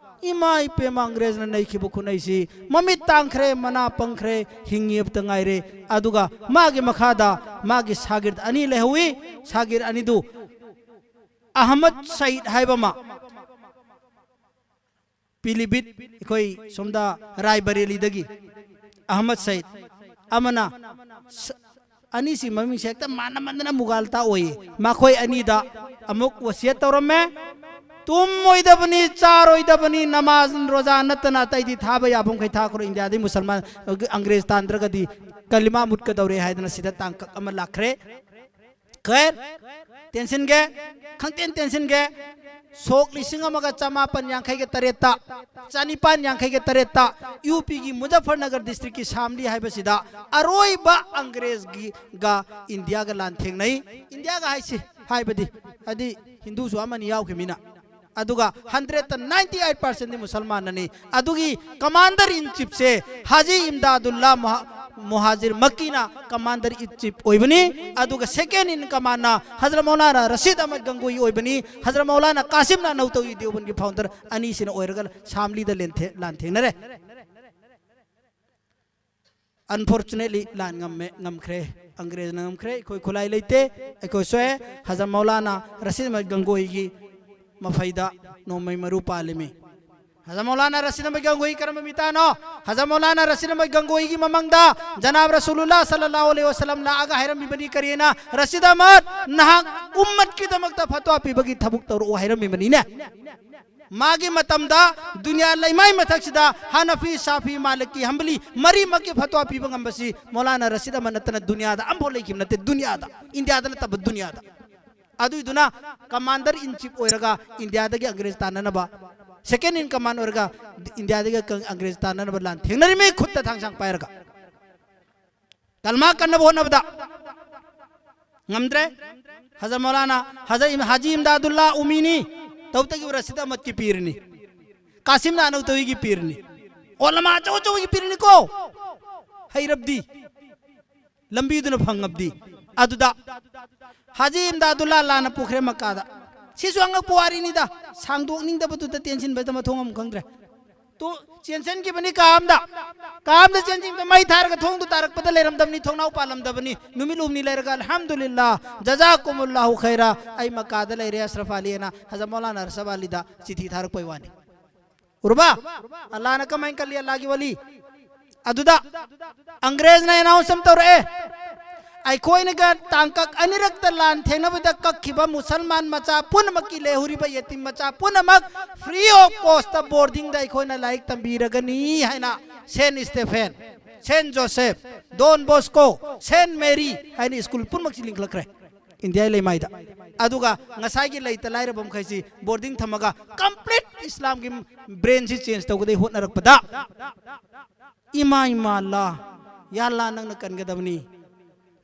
ꯏꯃꯥ ꯏꯄꯦꯝꯃ ꯑꯪꯒ꯭ꯔꯦꯖꯅ ꯅꯩꯈꯤꯕ ꯈꯨꯠꯅꯩꯁꯤ ꯃꯃꯤꯠ ꯇꯥꯡꯈ꯭ꯔꯦ, ꯃꯅꯥ ꯄꯪꯈ꯭ꯔꯦ, ꯍꯤꯡꯉꯤꯕꯇ ꯉꯥꯏꯔꯦ꯫ ꯑꯗꯨꯒ ꯃꯥꯒꯤ ꯃꯈꯥꯗ ꯃꯥꯒꯤ ꯁꯥꯒꯤꯔꯗ ꯑꯅꯤ ꯂꯩꯍꯧꯋꯤ꯫ ꯁꯥꯒꯤꯔꯗ ꯑꯅꯤꯗꯨ ꯑꯍꯃꯗ ꯁꯌꯤꯗ ꯍꯥꯏꯕ ꯑꯃ, ꯄꯤꯂꯤꯚꯤꯠ, ꯑꯩꯈꯣꯏ ꯁꯣꯝꯗ ꯔꯥꯏꯕꯔꯦꯂꯤꯗꯒꯤ ꯑꯍꯃꯗ ꯁꯌꯤꯗ, ꯑꯃꯅ ꯁ-, ꯑꯅꯤꯁꯤ ꯃꯃꯤꯡꯁꯦ ꯍꯦꯛꯇ ꯃꯥꯟꯅꯃꯟꯗꯅ ꯃꯨꯒꯥꯜꯇꯥ ꯑꯣꯏꯌꯦ꯫ ꯃꯈꯣꯏ ꯑꯅꯤꯗ ꯑꯃꯨꯛ ꯋꯁꯤꯌꯠ ꯇꯧꯔꯝꯃꯦ, ꯇꯨꯝꯃꯣꯏꯗꯕꯅꯤ, ꯆꯥꯔꯣꯏꯗꯕꯅꯤ, ꯅꯃꯥꯖ ꯔꯣꯖꯥ ꯅꯠꯇꯅ ꯑꯇꯩꯗꯤ ꯊꯥꯕ ꯌꯥꯕ ꯃꯈꯩ ꯊꯥꯈ꯭ꯔꯣ, ꯏꯟꯗꯤꯌꯥꯗꯒꯤ ꯃꯨꯁꯜꯃꯥꯟ, ꯑꯪꯒ꯭ꯔꯦꯖ ꯇꯥꯟꯗ꯭ꯔꯒꯗꯤ ꯀꯂꯤꯃꯥ ꯃꯨꯠꯀꯗꯧꯔꯦ ꯍꯥꯏꯗꯅ ꯁꯤꯗ ꯇꯥꯡꯀꯛ ꯑꯃ ꯂꯥꯛꯈ꯭ꯔꯦ꯫ ꯈꯦꯔ, ꯇꯦꯟꯁꯤꯟꯒꯦ, ꯈꯪꯇꯦꯟ ꯇꯦꯟꯁꯤꯟꯒꯦ꯫ ꯁꯣꯛ ꯂꯤꯁꯤꯡ ꯑꯃꯒ ꯆꯃꯥꯄꯟ ꯌꯥꯡꯈꯩꯒ ꯇꯔꯦꯠꯇ, ꯆꯅꯤꯄꯥꯟ ꯌꯥꯡꯈꯩꯒ ꯇꯔꯦꯠꯇ ꯌꯨ ꯄꯤꯒꯤ ꯃꯨꯖꯐꯔꯅꯒꯔ ꯗꯤꯁꯇ꯭ꯔꯤꯛꯀꯤ ꯁꯥꯝꯂꯤ ꯍꯥꯏꯕꯁꯤꯗ ꯑꯔꯣꯏꯕ ꯑꯪꯒ꯭ꯔꯦꯖꯒꯤꯒ ꯏꯟꯗꯤꯌꯥꯒ ꯂꯥꯟ ꯊꯦꯡꯅꯩ꯫ ꯏꯟꯗꯤꯌꯥꯒ ꯍꯥꯏꯁꯤ ꯍꯥꯏꯕꯗꯤ, ꯍꯥꯏꯗꯤ ꯍꯤꯟꯗꯨꯁꯨ ꯑꯃꯅꯤ ꯌꯥꯎꯈꯤꯕꯅꯤꯅ꯫ ꯑꯗꯨꯒ ꯍꯟꯗ꯭ꯔꯦꯠꯇ ꯅꯥꯏꯟꯇꯤ ꯑꯩꯠ ꯄꯥꯔꯁꯦꯟꯗꯤ ꯃꯨꯁꯜꯃꯥꯟꯅꯅꯤ꯫ ꯑꯗꯨꯒꯤ ꯀꯃꯥꯟꯗꯔ ꯏꯟ ꯆꯤꯐꯁꯦ ꯍꯥꯖꯤ ꯏꯝꯗꯥꯗꯨꯜꯂꯥ ꯃꯨꯍꯥ-, ꯃꯨꯍꯥꯖꯤꯔ ꯃꯛꯀꯤꯅ ꯀꯃꯥꯟꯗꯔ ꯏꯟ ꯆꯤꯐ ꯑꯣꯏꯕꯅꯤ꯫ ꯑꯗꯨꯒ ꯁꯦꯀꯦꯟ ꯏꯟ ꯀꯃꯥꯟꯅ ꯍꯖꯔꯠ ꯃꯧꯂꯥꯅꯥ ꯔꯁꯤꯗ ꯑꯍꯃꯗ ꯒꯪꯒꯣꯍꯤ ꯑꯣꯏꯕꯅꯤ꯫ ꯍꯖꯔꯠ ꯃꯧꯂꯥꯅꯥ ꯀꯥꯁꯤꯝꯅ ꯑꯅꯧꯇꯧ ꯏ ꯗꯤꯑꯣꯕꯟꯒꯤ ꯐꯥꯎꯟꯗꯔ ꯑꯅꯤꯁꯤꯅ ꯑꯣꯏꯔꯒ ꯁꯥꯝꯂꯤꯗ ꯂꯦꯟꯊꯦ-, ꯂꯥꯟ ꯊꯦꯡꯅꯔꯦ꯫ Unfortunately, ꯂꯥꯟ ꯉꯝꯃꯦ, ꯉꯝꯈ꯭ꯔꯦ꯫ ꯑꯪꯒ꯭ꯔꯦꯖꯅ ꯉꯝꯈ꯭ꯔꯦ꯫ ꯑꯩꯈꯣꯏ ꯈꯨꯠꯂꯥꯏ ꯂꯩꯇꯦ꯫ ꯑꯩꯈꯣꯏ ꯁꯣꯛꯑꯦ꯫ ꯍꯖꯔꯠ ꯃꯧꯂꯥꯅꯥ ꯔꯁꯤꯗ ꯑꯍꯃꯗ ꯒꯪꯒꯣꯍꯤꯒꯤ ꯃꯐꯩꯗ ꯅꯣꯡꯃꯩ ꯃꯔꯨ ꯄꯥꯜꯂꯤꯃꯤ꯫ ꯍꯖꯔꯠ ꯃꯧꯂꯥꯅꯥ ꯔꯁꯤꯗ ꯑꯍꯃꯗ ꯒꯪꯒꯣꯍꯤ ꯀꯔꯝꯕ ꯃꯤꯇꯥꯅꯣ? ꯍꯖꯔꯠ ꯃꯧꯂꯥꯅꯥ ꯔꯁꯤꯗ ꯑꯍꯃꯗ ꯒꯪꯒꯣꯍꯤꯒꯤ ꯃꯃꯥꯡꯗ ꯖꯅꯥꯕ ꯔꯁꯨꯂꯨꯜꯂꯥ ꯁꯜꯂꯜꯂꯥꯍꯨ ꯑꯂꯩꯍꯤ ꯋꯁꯜꯂꯝ ꯂꯥꯛꯑꯒ ꯍꯥꯏꯔꯝꯃꯤꯕꯅꯤ꯫ ꯀꯔꯤꯅ? ꯔꯁꯤꯗ ꯑꯍꯃꯗ, ꯅꯍꯥꯛ ꯎꯝꯃꯠꯀꯤꯗꯃꯛꯇ ꯐꯠꯋꯥ ꯄꯤꯕꯒꯤ ꯊꯕꯛ ꯇꯧꯔꯛꯑꯣ ꯍꯥꯏꯔꯝꯃꯤꯕꯅꯤꯅꯦ꯫ ꯃꯥꯒꯤ ꯃꯇꯝꯗ ꯗꯨꯅꯤꯌꯥ ꯂꯩꯃꯥꯏ ꯃꯊꯛꯁꯤꯗ ꯍꯅꯐꯤ, ꯁꯥꯐꯤ, ꯃꯥꯂꯤꯀꯤ, ꯍꯝꯕꯂꯤ ꯃꯔꯤꯃꯛꯀꯤ ꯐꯠꯋꯥ ꯄꯤꯕ ꯉꯝꯕꯁꯤ ꯃꯧꯂꯥꯅꯥ ꯔꯁꯤꯗ ꯑꯍꯃꯗ ꯅꯠꯇꯅ ꯗꯨꯅꯤꯌꯥꯗ ꯑꯝꯐꯥꯎ ꯂꯩꯈꯤꯕ ꯅꯠꯇꯦ, ꯗꯨꯅꯤꯌꯥꯗ, ꯏꯟꯗꯤꯌꯥꯗ ꯅꯠꯇꯕ ꯗꯨꯅꯤꯌꯥꯗ꯫ ꯑꯗꯨꯏꯗꯨꯅ ꯀꯃꯥꯟꯗꯔ ꯏꯟ ꯆꯤꯐ ꯑꯣꯏꯔꯒ ꯏꯟꯗꯤꯌꯥꯗꯒꯤ ꯑꯪꯒ꯭ꯔꯦꯖ ꯇꯥꯟꯅꯅꯕ Second in command ꯑꯣꯏꯔꯒ ꯏꯟꯗꯤꯌꯥꯗꯒ ꯑꯪꯒ꯭ꯔꯦꯖ ꯇꯥꯟꯅꯅꯕ ꯂꯥꯟ ꯊꯦꯡꯅꯔꯤꯃꯤ, ꯈꯨꯠꯇ ꯊꯥꯡꯁꯥꯡ ꯄꯥꯏꯔꯒ꯫ ꯀꯜꯃꯥ ꯀꯟꯅꯕ ꯍꯣꯠꯅꯕꯗ ꯉꯝꯗ꯭ꯔꯦ꯫ ꯍꯖꯔꯠ ꯃꯧꯂꯥꯅꯥ, ꯍꯖꯔꯠ ꯏꯝ-, ꯍꯥꯖꯤ ꯏꯝꯗꯥꯗꯨꯜꯂꯥ ꯎꯃꯤꯅꯤ, ꯇꯧꯇꯒꯤ ꯔꯁꯤꯗ ꯑꯃꯠꯀꯤ ꯄꯤꯔꯅꯤ, ꯀꯥꯁꯤꯝ ꯅꯥꯅꯧꯇꯧꯒꯤ ꯄꯤꯔꯅꯤ, ꯑꯣꯂꯃꯥ ꯑꯆꯧ ꯑꯆꯧꯕꯒꯤ ꯄꯤꯔꯅꯤꯀꯣ꯫ ꯍꯩꯔꯕꯗꯤ, ꯂꯝꯕꯤꯗꯨꯅ ꯐꯪꯉꯕꯗꯤ꯫ ꯑꯗꯨꯗ ꯍꯥꯖꯤ ꯏꯝꯗꯥꯗꯨꯜꯂꯥ ꯂꯥꯟꯅ ꯄꯨꯈ꯭ꯔꯦ ꯃꯛꯀꯥꯗ꯫ ꯁꯤꯁꯨ ꯑꯉꯛꯄ ꯋꯥꯔꯤꯅꯤꯗ, ꯁꯥꯡꯗꯣꯛꯅꯤꯡꯗꯕꯗꯨꯗ ꯇꯦꯟꯁꯤꯟꯕꯗ ꯃꯊꯣꯡ ꯑꯃ ꯈꯪꯗ꯭ꯔꯦ꯫ ꯇꯨ ꯆꯦꯟꯁꯤꯟꯈꯤꯕꯅꯤ ꯀꯥ ꯑꯃꯗ꯫ ꯀꯥ ꯑꯃꯗ ꯆꯦꯟꯁꯤꯟꯈꯤꯕ, ꯃꯩ ꯊꯥꯔꯒ ꯊꯣꯡꯗꯨ ꯇꯥꯔꯛꯄꯗ ꯂꯩꯔꯝꯗꯕꯅꯤ, ꯊꯣꯡꯅꯥꯎ ꯄꯥꯜꯂꯝꯗꯕꯅꯤ꯫ ꯅꯨꯃꯤꯠ ꯍꯨꯝꯅꯤ ꯂꯩꯔꯒ, "ꯑꯜꯍꯝꯗꯨꯂꯤꯜꯂꯥ, ꯖꯖꯥꯀꯨꯃꯨꯜꯂꯥꯍꯨ ꯈꯩꯔꯥ, ꯑꯩ ꯃꯛꯀꯥꯗ ꯂꯩꯔꯦ ꯑꯁ꯭ꯔꯐ ꯑꯂꯤ" ꯑꯅ ꯍꯖꯔꯠ ꯃꯧꯂꯥꯅꯥ ꯑꯁ꯭ꯔꯐ ꯑꯂꯤꯗ ꯆꯤꯊꯤ ꯊꯥꯔꯛꯄꯩ ꯋꯥꯅꯤ꯫ ꯎꯔꯕ? ꯑꯜꯂꯥꯅ ꯀꯃꯥꯏꯅ ꯀꯜꯂꯤ ꯑꯜꯂꯥꯒꯤ ꯋꯥꯂꯤ? ꯑꯗꯨꯗ ꯑꯪꯒ꯭ꯔꯦꯖꯅ ꯑꯦꯅꯥꯎꯟꯁ ꯑꯃ ꯇꯧꯔꯛꯑꯦ, "ꯑꯩꯈꯣꯏꯅꯒ ꯇꯥꯡꯀꯛ ꯑꯅꯤꯔꯛꯇ ꯂꯥꯟ ꯊꯦꯡꯅꯕꯗ ꯀꯛꯈꯤꯕ ꯃꯨꯁꯜꯃꯥꯟ ꯃꯆꯥ ꯄꯨꯝꯅꯃꯛꯀꯤ, ꯂꯩꯍꯧꯔꯤꯕ ꯌꯦꯇꯤꯝ ꯃꯆꯥ ꯄꯨꯝꯅꯃꯛ free of cost ꯕꯣꯔꯗꯤꯡꯗ ꯑꯩꯈꯣꯏꯅ ꯂꯥꯏꯔꯤꯛ ꯇꯝꯕꯤꯔꯒꯅꯤ" ꯍꯥꯏꯅ ꯁꯦꯟ ꯁ꯭ꯇꯦꯐꯦꯟ, ꯁꯦꯟ ꯖꯣꯁꯦꯐ, ꯗꯣꯟ ꯕꯣꯁꯀꯣ, ꯁꯦꯟ ꯃꯦꯔꯤ ꯍꯥꯏꯅ ꯁ꯭ꯀꯨꯜ ꯄꯨꯝꯅꯃꯛꯁꯤ ꯂꯤꯡꯈꯠꯂꯛꯈ꯭ꯔꯦ꯫ ꯏꯟꯗꯤꯌꯥꯒꯤ ꯂꯩꯃꯥꯏꯗ꯫ ꯑꯗꯨꯒ ꯉꯁꯥꯏꯒꯤ ꯂꯩꯇ ꯂꯥꯏꯔꯕ ꯃꯈꯩꯁꯤ ꯕꯣꯔꯗꯤꯡ ꯊꯝꯃꯒ ꯀꯝꯄ꯭ꯂꯤꯠ ꯏꯁꯂꯥꯝꯒꯤ ꯕ꯭ꯔꯦꯟꯁꯤ ꯆꯦꯟꯖ ꯇꯧꯒꯗꯩ ꯍꯣꯠꯅꯔꯛꯄꯗ, ꯏꯃꯥ ꯏꯃꯥ ꯑꯜꯂꯥ, ꯌꯥ ꯑꯜꯂꯥ, ꯅꯪꯅ ꯀꯟꯒꯗꯕꯅꯤ,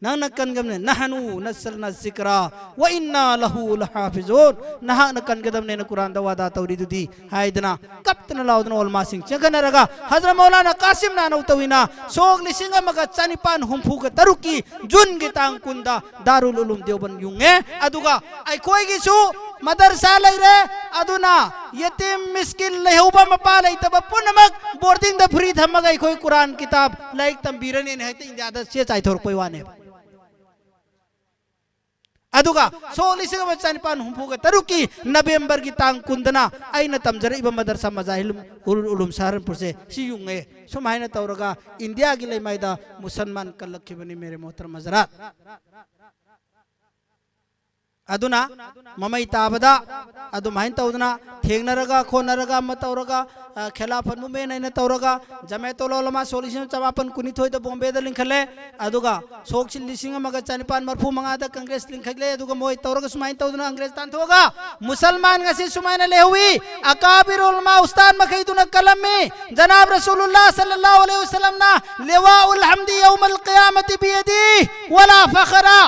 ꯅꯪꯅ ꯀꯟꯒꯗꯕꯅꯤ꯫ "ꯅꯍꯅꯨ ꯅꯁꯜꯅ ꯖꯤꯀ꯭ꯔꯥ ꯋ ꯏꯟꯅꯥ ꯂꯍꯨ ꯂꯍꯥꯐꯤꯖꯨꯟ", ꯅꯍꯥꯛꯅ ꯀꯟꯒꯗꯕꯅꯦꯅ ꯀꯨꯔꯥꯟꯗ ꯋꯥꯗꯥ ꯇꯧꯔꯤꯗꯨꯗꯤ ꯍꯥꯏꯗꯅ ꯀꯞꯇꯅ ꯂꯥꯎꯗꯅ ꯑꯣꯂꯃꯥꯁꯤꯡ ꯆꯦꯟꯈꯠꯅꯔꯒ ꯍꯖꯔꯠ ꯃꯧꯂꯥꯅꯥ ꯀꯥꯁꯤꯝ ꯅꯥꯅꯧ ꯇꯧꯏꯅ ꯁꯣꯛ ꯂꯤꯁꯤꯡ ꯑꯃꯒ ꯆꯅꯤꯄꯥꯟ ꯍꯨꯝꯐꯨꯒ ꯇꯔꯨꯛꯀꯤ ꯖꯨꯟꯒꯤ ꯇꯥꯡ ꯀꯨꯟꯗ ꯗꯥꯔꯨꯜ ꯎꯂꯨꯝ ꯗꯦꯋꯕꯟ ꯌꯨꯡꯉꯦ꯫ ꯑꯗꯨꯒ ꯑꯩꯈꯣꯏꯒꯤꯁꯨ ꯃꯗꯔꯁꯥ ꯂꯩꯔꯦ꯫ ꯑꯗꯨꯅ ꯌꯦꯇꯤꯝ ꯃꯤꯁꯀꯤꯟ ꯂꯩꯍꯧꯕ ꯃꯄꯥ ꯂꯩꯇꯕ ꯄꯨꯝꯅꯃꯛ ꯕꯣꯔꯗꯤꯡꯗ ꯐ꯭ꯔꯤ ꯊꯝꯃꯒ ꯑꯩꯈꯣꯏ ꯀꯨꯔꯥꯟ ꯀꯤꯇꯥꯕ ꯂꯥꯏꯔꯤꯛ ꯇꯝꯕꯤꯔꯅꯤꯅ ꯍꯦꯛꯇ ꯏꯟꯗꯤꯌꯥꯗ ꯆꯦ ꯆꯥꯏꯊꯣꯔꯛꯄꯩ ꯋꯥꯅꯦꯕ꯫ ꯑꯗꯨꯒ ꯁꯣꯛ ꯂꯤꯁꯤꯡ ꯑꯃ ꯆꯅꯤꯄꯥꯟ ꯍꯨꯝꯐꯨꯒ ꯇꯔꯨꯛꯀꯤ ꯅꯕꯦꯝꯕꯔꯒꯤ ꯇꯥꯡ ꯀꯨꯟꯗꯅ ꯑꯩꯅ ꯇꯝꯖꯔꯛꯏꯕ ꯃꯗꯔꯁꯥ ꯃꯖꯥꯍꯤꯜ ꯎꯔꯨꯜ ꯎꯂꯨꯝ ꯁꯍꯥꯔꯟꯄꯨꯔꯁꯦ ꯁꯤ ꯌꯨꯡꯉꯦ꯫ ꯁꯨꯃꯥꯏꯅ ꯇꯧꯔꯒ ꯏꯟꯗꯤꯌꯥꯒꯤ ꯂꯩꯃꯥꯏꯗ ꯃꯨꯁꯜꯃꯥꯟ ꯀꯜꯂꯛꯈꯤꯕꯅꯤ, ꯃꯦꯔꯦ ꯃꯣꯍꯇꯔꯝ ꯍꯖꯔꯥꯠ꯫ ꯑꯗꯨꯅ ꯃꯃꯩ ꯇꯥꯕꯗ ꯑꯗꯨꯃꯥꯏꯅ ꯇꯧꯗꯅ ꯊꯦꯡꯅꯔꯒ ꯈꯣꯠꯅꯔꯒ ꯑꯃ ꯇꯧꯔꯒ, ꯑ, ꯈꯦꯂꯥꯐꯠ ꯃꯨꯚꯃꯦꯟ ꯍꯥꯏꯅ ꯇꯧꯔꯒ ꯖꯃꯥꯌꯠ ꯎꯂꯃꯥ ꯁꯣꯛ ꯂꯤꯁꯤꯡ ꯑꯃ ꯆꯃꯥꯄꯟ ꯀꯨꯟꯅꯤꯊꯣꯏꯗ ꯕꯣꯝꯕꯦꯗ ꯂꯤꯡꯈꯠꯂꯦ꯫ ꯑꯗꯨꯒ ꯁꯣꯛ ꯂꯤꯁꯤꯡ ꯑꯃꯒ ꯆꯅꯤꯄꯥꯟ ꯃꯔꯐꯨ ꯃꯉꯥꯗ ꯀꯪꯒ꯭ꯔꯦꯁ ꯂꯤꯡꯈꯠꯂꯦ꯫ ꯑꯗꯨꯒ ꯃꯣꯏ ꯇꯧꯔꯒ ꯁꯨꯃꯥꯏꯅ ꯇꯧꯗꯅ ꯀꯪꯒ꯭ꯔꯦꯁ ꯇꯥꯟꯊꯣꯛꯑꯒ ꯃꯨꯁꯜꯃꯥꯟ ꯉꯁꯤ ꯁꯨꯃꯥꯏꯅ ꯂꯩꯍꯧꯋꯤ꯫ ꯑꯀꯥꯕꯤꯔ ꯎꯂꯃꯥ ꯎꯁꯇꯥꯗ ꯃꯈꯩꯗꯨꯅ ꯀꯜꯂꯝꯃꯤ꯫ ꯖꯅꯥꯕ ꯔꯁꯨꯂꯨꯜꯂꯥꯍ ꯁꯜꯂꯜꯂꯥꯍꯨ ꯑꯂꯩꯍꯤ ꯋꯁꯜꯂꯝꯅ ꯂꯤꯋꯥꯎꯜ ꯍꯝꯗꯤ ꯌꯧꯃꯜ ꯈꯤꯌꯥꯃꯇꯤ ꯕꯤꯌꯗꯤ ꯋꯂꯥ ꯐꯈꯔ꯫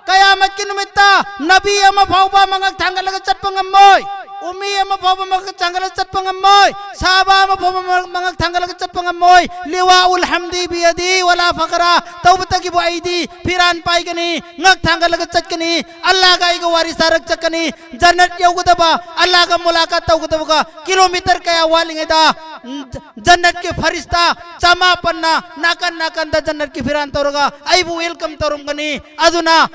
ꯀꯌꯥꯃꯠꯀꯤ ꯅꯨꯃꯤꯠꯇ ꯅꯕꯤ ꯑꯃ ꯐꯥꯎꯕ ꯃꯉꯛ ꯊꯥꯡꯒꯠꯂꯒ ꯆꯠꯄ ꯉꯝꯃꯣꯏ, ꯎꯝꯃꯤ ꯑꯃ ꯐꯥꯎꯕ ꯃꯉꯛ ꯊꯥꯡꯒꯠꯂꯒ ꯆꯠꯄ ꯉꯝꯃꯣꯏ, ꯁꯍꯥꯕꯥ ꯑꯃ ꯐꯥꯎꯕ ꯃꯉꯛ ꯊꯥꯡꯒꯠꯂꯒ ꯆꯠꯄ ꯉꯝꯃꯣꯏ꯫ ꯂꯤꯋꯥꯎꯜ ꯍꯝꯗꯤ ꯕꯤꯌꯗꯤ ꯋꯂꯥ ꯐꯈꯔ꯫ ꯇꯧꯕꯇꯒꯤꯕꯨ ꯑꯩꯗꯤ ꯐꯤꯔꯥꯟ ꯄꯥꯏꯒꯅꯤ, ꯉꯛ ꯊꯥꯡꯒꯠꯂꯒ ꯆꯠꯀꯅꯤ, ꯑꯜꯂꯥꯍꯒ ꯑꯩꯒ ꯋꯥꯔꯤ ꯁꯥꯔꯛ ꯆꯠꯀꯅꯤ꯫ ꯖꯟꯅꯠ ꯌꯧꯒꯗꯕ, ꯑꯜꯂꯥꯍꯒ ꯃꯨꯂꯥꯀꯥꯠ ꯇꯧꯒꯗꯕꯒ ꯀꯤꯂꯣꯃꯤꯇꯔ ꯀꯌꯥ ꯋꯥꯠꯂꯤꯉꯩꯗ, ꯎꯝ, ꯖꯟꯅꯠꯀꯤ ꯐꯔꯤꯁꯇꯥ ꯆꯃꯥꯄꯟꯅ ꯅꯥꯀꯟ ꯅꯥꯀꯟꯗ ꯖꯟꯅꯠꯀꯤ ꯐꯤꯔꯥꯟ ꯇꯧꯔꯒ ꯑꯩꯕꯨ ꯋꯦꯜꯀꯝ ꯇꯧꯔꯝꯒꯅꯤ꯫ ꯑꯗꯨꯅ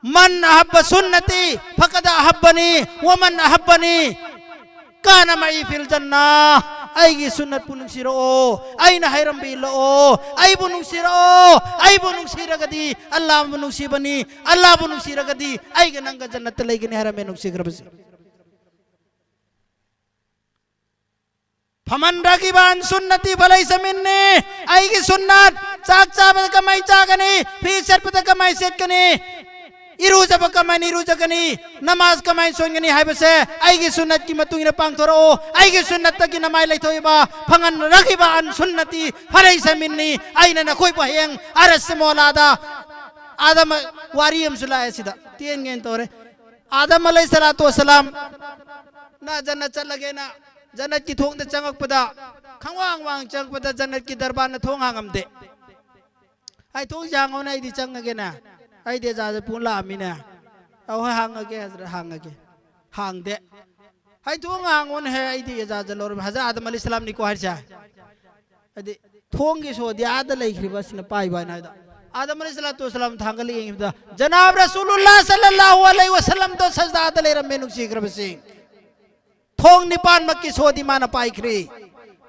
ꯃꯟ ꯑꯍꯕ ꯁꯨꯟꯅꯇꯤ ꯐꯀꯗ ꯑꯍꯕꯅꯤ ꯋꯃꯟ ꯑꯍꯕꯅꯤ ꯀꯥꯅ ꯃꯏ ꯐꯤꯜ ꯖꯟꯅꯥ꯫ ꯑꯩꯒꯤ ꯁꯨꯟꯅꯠꯄꯨ ꯅꯨꯡꯁꯤꯔꯛꯑꯣ, ꯑꯩꯅ ꯍꯥꯏꯔꯝꯕ ꯏꯜꯂꯛꯑꯣ꯫ ꯑꯩꯕꯨ ꯅꯨꯡꯁꯤꯔꯛꯑꯣ, ꯑꯩꯕꯨ ꯅꯨꯡꯁꯤꯔꯒꯗꯤ ꯑꯜꯂꯥꯍꯕꯨ ꯅꯨꯡꯁꯤꯕꯅꯤ, ꯑꯜꯂꯥꯍꯕꯨ ꯅꯨꯡꯁꯤꯔꯒꯗꯤ ꯑꯩꯒ ꯅꯪꯒ ꯖꯟꯅꯠꯇ ꯂꯩꯒꯅꯤ ꯍꯥꯏꯔꯝꯃꯦ ꯅꯨꯡꯁꯤꯈ꯭ꯔꯕꯁꯦ꯫ ꯐꯃꯟ ꯔꯒꯤꯕ ꯑꯟ ꯁꯨꯟꯅꯇꯤ ꯐꯂꯩꯁ ꯃꯤꯟꯅꯤ꯫ ꯑꯩꯒꯤ ꯁꯨꯟꯅꯠ, ꯆꯥꯛ ꯆꯥꯕꯗ ꯀꯃꯥꯏ ꯆꯥꯒꯅꯤ, ꯐꯤ ꯁꯦꯠꯄꯗ ꯀꯃꯥꯏ ꯁꯦꯠꯀꯅꯤ, ꯏꯔꯨꯖꯕ ꯀꯃꯥꯏꯅ ꯏꯔꯨꯖꯒꯅꯤ, ꯅꯃꯥꯖ ꯀꯃꯥꯏꯅ ꯁꯣꯟꯒꯅꯤ ꯍꯥꯏꯕꯁꯦ ꯑꯩꯒꯤ ꯁꯨꯟꯅꯠꯀꯤ ꯃꯇꯨꯡ ꯏꯟꯅ ꯄꯥꯡꯊꯣꯔꯛꯑꯣ꯫ ꯑꯩꯒꯤ ꯁꯨꯟꯅꯠꯇꯒꯤ ꯅꯃꯥꯏ ꯂꯩꯊꯣꯛꯏꯕ, ꯐꯃꯟ ꯔꯒꯤꯕ ꯑꯟ ꯁꯨꯟꯅꯇꯤ ꯐꯂꯩꯁ ꯃꯤꯟꯅꯤ꯫ ꯑꯩꯅ ꯅꯈꯣꯏꯕꯨ ꯍꯌꯦꯡ ꯑꯔꯁ ꯃꯣꯂꯥꯗ ꯑꯥꯗꯝ ꯋꯥꯔꯤ ꯑꯃꯁꯨ ꯂꯥꯛꯑꯦ ꯁꯤꯗ, ꯇꯦꯟꯒꯦꯅ ꯇꯧꯔꯦ꯫ ꯑꯥꯗꯝ ꯑꯂꯩꯍꯤ ꯁꯂꯥꯇꯨ ꯋꯁꯁꯂꯥꯝ ꯅ ꯖꯟꯅꯠ ꯆꯠꯂꯒꯦꯅ ꯖꯟꯅꯠꯀꯤ ꯊꯣꯡꯗ ꯆꯪꯉꯛꯄꯗ, ꯈꯪꯋꯥꯡ ꯋꯥꯡ ꯆꯪꯉꯛꯄꯗ ꯖꯟꯅꯠꯀꯤ ꯗꯔꯕꯥꯔꯅ ꯊꯣꯡ ꯍꯥꯡꯉꯝꯗꯦ꯫ "ꯑꯩ ꯊꯣꯡꯁꯦ ꯍꯥꯡꯉꯣꯅꯦ, ꯑꯩꯗꯤ ꯆꯪꯉꯒꯦꯅꯦ, ꯑꯩꯗꯤ ꯑꯦꯖꯥꯖ ꯄꯨꯡ ꯂꯥꯛꯑꯃꯤꯅꯦ꯫ ꯑꯍꯣꯏ, ꯍꯥꯡꯉꯒꯦ ꯍꯖꯔꯠ, ꯍꯥꯡꯉꯒꯦ"꯫ ꯍꯥꯡꯗꯦ꯫ "ꯑꯩ ꯊꯣꯡ ꯍꯥꯡꯉꯣꯅꯦ ꯍꯦ, ꯑꯩꯗꯤ ꯑꯦꯖꯥꯖ ꯂꯧꯔꯃꯤ"꯫ ꯍꯖꯔꯠ ꯑꯥꯗꯝ ꯑꯂꯩꯍꯤ ꯁꯂꯥꯝꯅꯤꯀꯣ ꯍꯥꯏꯔꯤꯁꯦ꯫ ꯍꯥꯏꯗꯤ ꯊꯣꯡꯒꯤ ꯁꯣꯗꯤ ꯑꯥꯗ ꯂꯩꯈ꯭ꯔꯤꯕ ꯑꯁꯤꯅ ꯄꯥꯏꯕ ꯍꯥꯏꯅ ꯍꯥꯏꯗ꯫ ꯑꯥꯗꯝ ꯑꯂꯩꯍꯤ ꯁꯂꯥꯇꯨ ꯋꯁꯁꯂꯥꯝ ꯊꯥꯡꯒꯠꯂ ꯌꯦꯡꯉꯤꯕꯗ ꯖꯅꯥꯕ ꯔꯁꯨꯂꯨꯜꯂꯥꯍ ꯁꯜꯂꯜꯂꯥꯍꯨ ꯑꯂꯩꯍꯤ ꯋꯁꯜꯂꯝꯗꯣ ꯁꯖꯗꯥꯗ ꯂꯩꯔꯝꯃꯦ ꯅꯨꯡꯁꯤꯈ꯭ꯔꯕꯁꯤꯡ꯫ ꯊꯣꯡ ꯅꯤꯄꯥꯟꯃꯛꯀꯤ ꯁꯣꯗꯤ ꯃꯥꯅ ꯄꯥꯏꯈ꯭ꯔꯤ꯫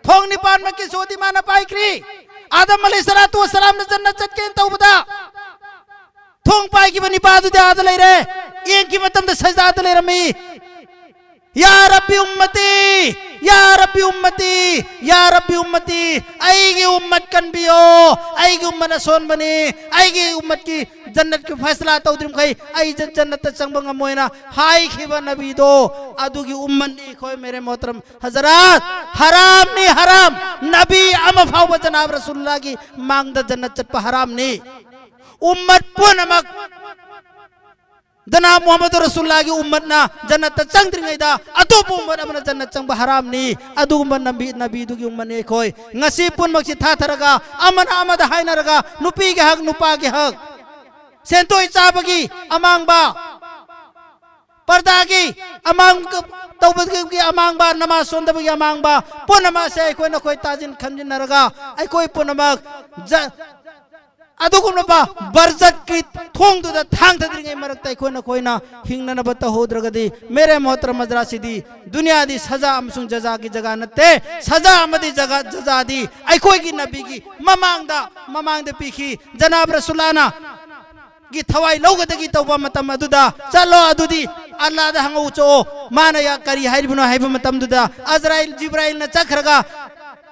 ꯊꯣꯡ ꯅꯤꯄꯥꯟꯃꯛꯀꯤ ꯁꯣꯗꯤ ꯃꯥꯅ ꯄꯥꯏꯈ꯭ꯔꯤ꯫ ꯑꯥꯗꯝ ꯑꯂꯩꯍꯤ ꯁꯂꯥꯇꯨ ꯋꯁꯁꯂꯥꯝꯅ ꯖꯟꯅꯠ ꯆꯠꯀꯦꯅ ꯇꯧꯕꯗ ꯊꯣꯡ ꯄꯥꯏꯈꯤꯕ ꯅꯤꯄꯥꯗꯨꯗꯤ ꯑꯥꯗ ꯂꯩꯔꯦ꯫ ꯌꯦꯡꯈꯤꯕ ꯃꯇꯝꯗ ꯁꯖꯗꯥꯗ ꯂꯩꯔꯝꯃꯤ꯫ ꯌꯥ ꯔꯕꯤ ꯎꯝꯃꯇꯤ, ꯌꯥ ꯔꯕꯤ ꯎꯝꯃꯇꯤ, ꯌꯥ ꯔꯕꯤ ꯎꯝꯃꯇꯤ, ꯑꯩꯒꯤ ꯎꯝꯃꯠ ꯀꯟꯕꯤꯌꯣ, ꯑꯩꯒꯤ ꯎꯝꯃꯠ ꯑꯁꯣꯟꯕꯅꯤ, ꯑꯩꯒꯤ ꯎꯝꯃꯠꯀꯤ ꯖꯟꯅꯠꯀꯤ ꯐꯩꯁꯂꯥ ꯇꯧꯗ꯭ꯔꯤꯃꯈꯩ ꯑꯩ ꯖ-, ꯖꯟꯅꯠꯇ ꯆꯪꯕ ꯉꯝꯃꯣꯏꯅ ꯍꯥꯏꯈꯤꯕ ꯅꯕꯤꯗꯣ, ꯑꯗꯨꯒꯤ ꯎꯝꯃꯠꯅꯤ ꯑꯩꯈꯣꯏ꯫ ꯃꯦꯔꯦ ꯃꯣꯍꯇꯔꯝ ꯍꯖꯔꯥꯠ, ꯍꯔꯥꯝꯅꯤ, ꯍꯔꯥꯝ꯫ ꯅꯕꯤ ꯑꯃ ꯐꯥꯎꯕ ꯖꯅꯥꯕ ꯔꯁꯨꯜꯂꯥꯒꯤ ꯃꯥꯡꯗ ꯖꯟꯅꯠ ꯆꯠꯄ ꯍꯔꯥꯝꯅꯤ꯫ ꯎꯝꯃꯠ ꯄꯨꯝꯅꯃꯛ ꯖꯅꯥꯕ ꯃꯨꯍꯝꯃꯗ ꯔꯁꯨꯜꯂꯥꯒꯤ ꯎꯝꯃꯠꯅ ꯖꯟꯅꯠꯇ ꯆꯪꯗ꯭ꯔꯤꯉꯩꯗ ꯑꯇꯣꯞꯄ ꯎꯝꯃꯠ ꯑꯃꯅ ꯖꯟꯅꯠ ꯆꯪꯕ ꯍꯔꯥꯝꯅꯤ꯫ ꯑꯗꯨꯒꯨꯝꯕ ꯅꯕꯤ, ꯅꯕꯤꯗꯨꯒꯤ ꯎꯝꯃꯠꯅꯤ ꯑꯩꯈꯣꯏ꯫ ꯉꯁꯤ ꯄꯨꯝꯅꯃꯛꯁꯤ ꯊꯥꯊꯔꯒ, ꯑꯃꯅ ꯑꯃꯗ ꯍꯥꯏꯅꯔꯒ, ꯅꯨꯄꯤꯒꯤ ꯍꯛ, ꯅꯨꯄꯥꯒꯤ ꯍꯛ, ꯁꯦꯟꯗꯣꯏ ꯆꯥꯕꯒꯤ ꯑꯃꯥꯡꯕ, ꯄꯔꯗꯥꯒꯤ ꯑꯃꯥꯡ ꯇꯧꯕꯒꯤ ꯑꯃꯥꯡꯕ, ꯅꯃꯥꯖ ꯁꯣꯟꯗꯕꯒꯤ ꯑꯃꯥꯡꯕ, ꯄꯨꯝꯅꯃꯛ ꯑꯁꯦ ꯑꯩꯈꯣꯏ ꯅꯈꯣꯏ ꯇꯥꯁꯤꯟ ꯈꯟꯖꯤꯟꯅꯔꯒ, ꯑꯩꯈꯣꯏ ꯄꯨꯝꯅꯃꯛ ꯖ-, ꯑꯗꯨꯒꯨꯝꯂꯕ ꯕꯔꯖꯠꯀꯤ ꯊꯣꯡꯗꯨꯗ ꯊꯥꯡꯊꯗ꯭ꯔꯤꯉꯩ ꯃꯔꯛꯇ ꯑꯩꯈꯣꯏ ꯅꯈꯣꯏꯅ ꯍꯤꯡꯅꯅꯕ ꯇꯧꯍꯧꯗ꯭ꯔꯒꯗꯤ, ꯃꯦꯔꯦ ꯃꯣꯍꯇꯔꯝ ꯍꯖꯔꯥꯠ, ꯁꯤꯗꯤ ꯗꯨꯅꯤꯌꯥꯗꯤ ꯁꯖꯥ ꯑꯃꯁꯨꯡ ꯖꯖꯥꯒꯤ ꯖꯒꯥ ꯅꯠꯇꯦ꯫ ꯁꯖꯥ ꯑꯃꯗꯤ ꯖꯒꯥ, ꯖꯖꯥꯗꯤ ꯑꯩꯈꯣꯏꯒꯤ ꯅꯕꯤꯒꯤ ꯃꯃꯥꯡꯗ, ꯃꯃꯥꯡꯗ ꯄꯤꯈꯤ꯫ ꯖꯅꯥꯕ ꯔꯁꯨꯜꯂꯥꯅ ꯒꯤ ꯊꯋꯥꯏ ꯂꯧꯒꯗꯒꯤ ꯇꯧꯕ ꯃꯇꯝ ꯑꯗꯨꯗ, "ꯆꯠꯂꯣ, ꯑꯗꯨꯗꯤ ꯑꯜꯂꯥꯗ ꯍꯪꯉꯧ ꯆꯣꯛꯑꯣ, ꯃꯥꯅ ꯌꯥ-, ꯀꯔꯤ ꯍꯥꯏꯔꯤꯕꯅꯣ?" ꯍꯥꯏꯕ ꯃꯇꯝꯗꯨꯗ, ꯑꯖꯔꯥꯏꯜ, ꯖꯤꯕ꯭ꯔꯥꯏꯜꯅ ꯆꯠꯈ꯭ꯔꯒ,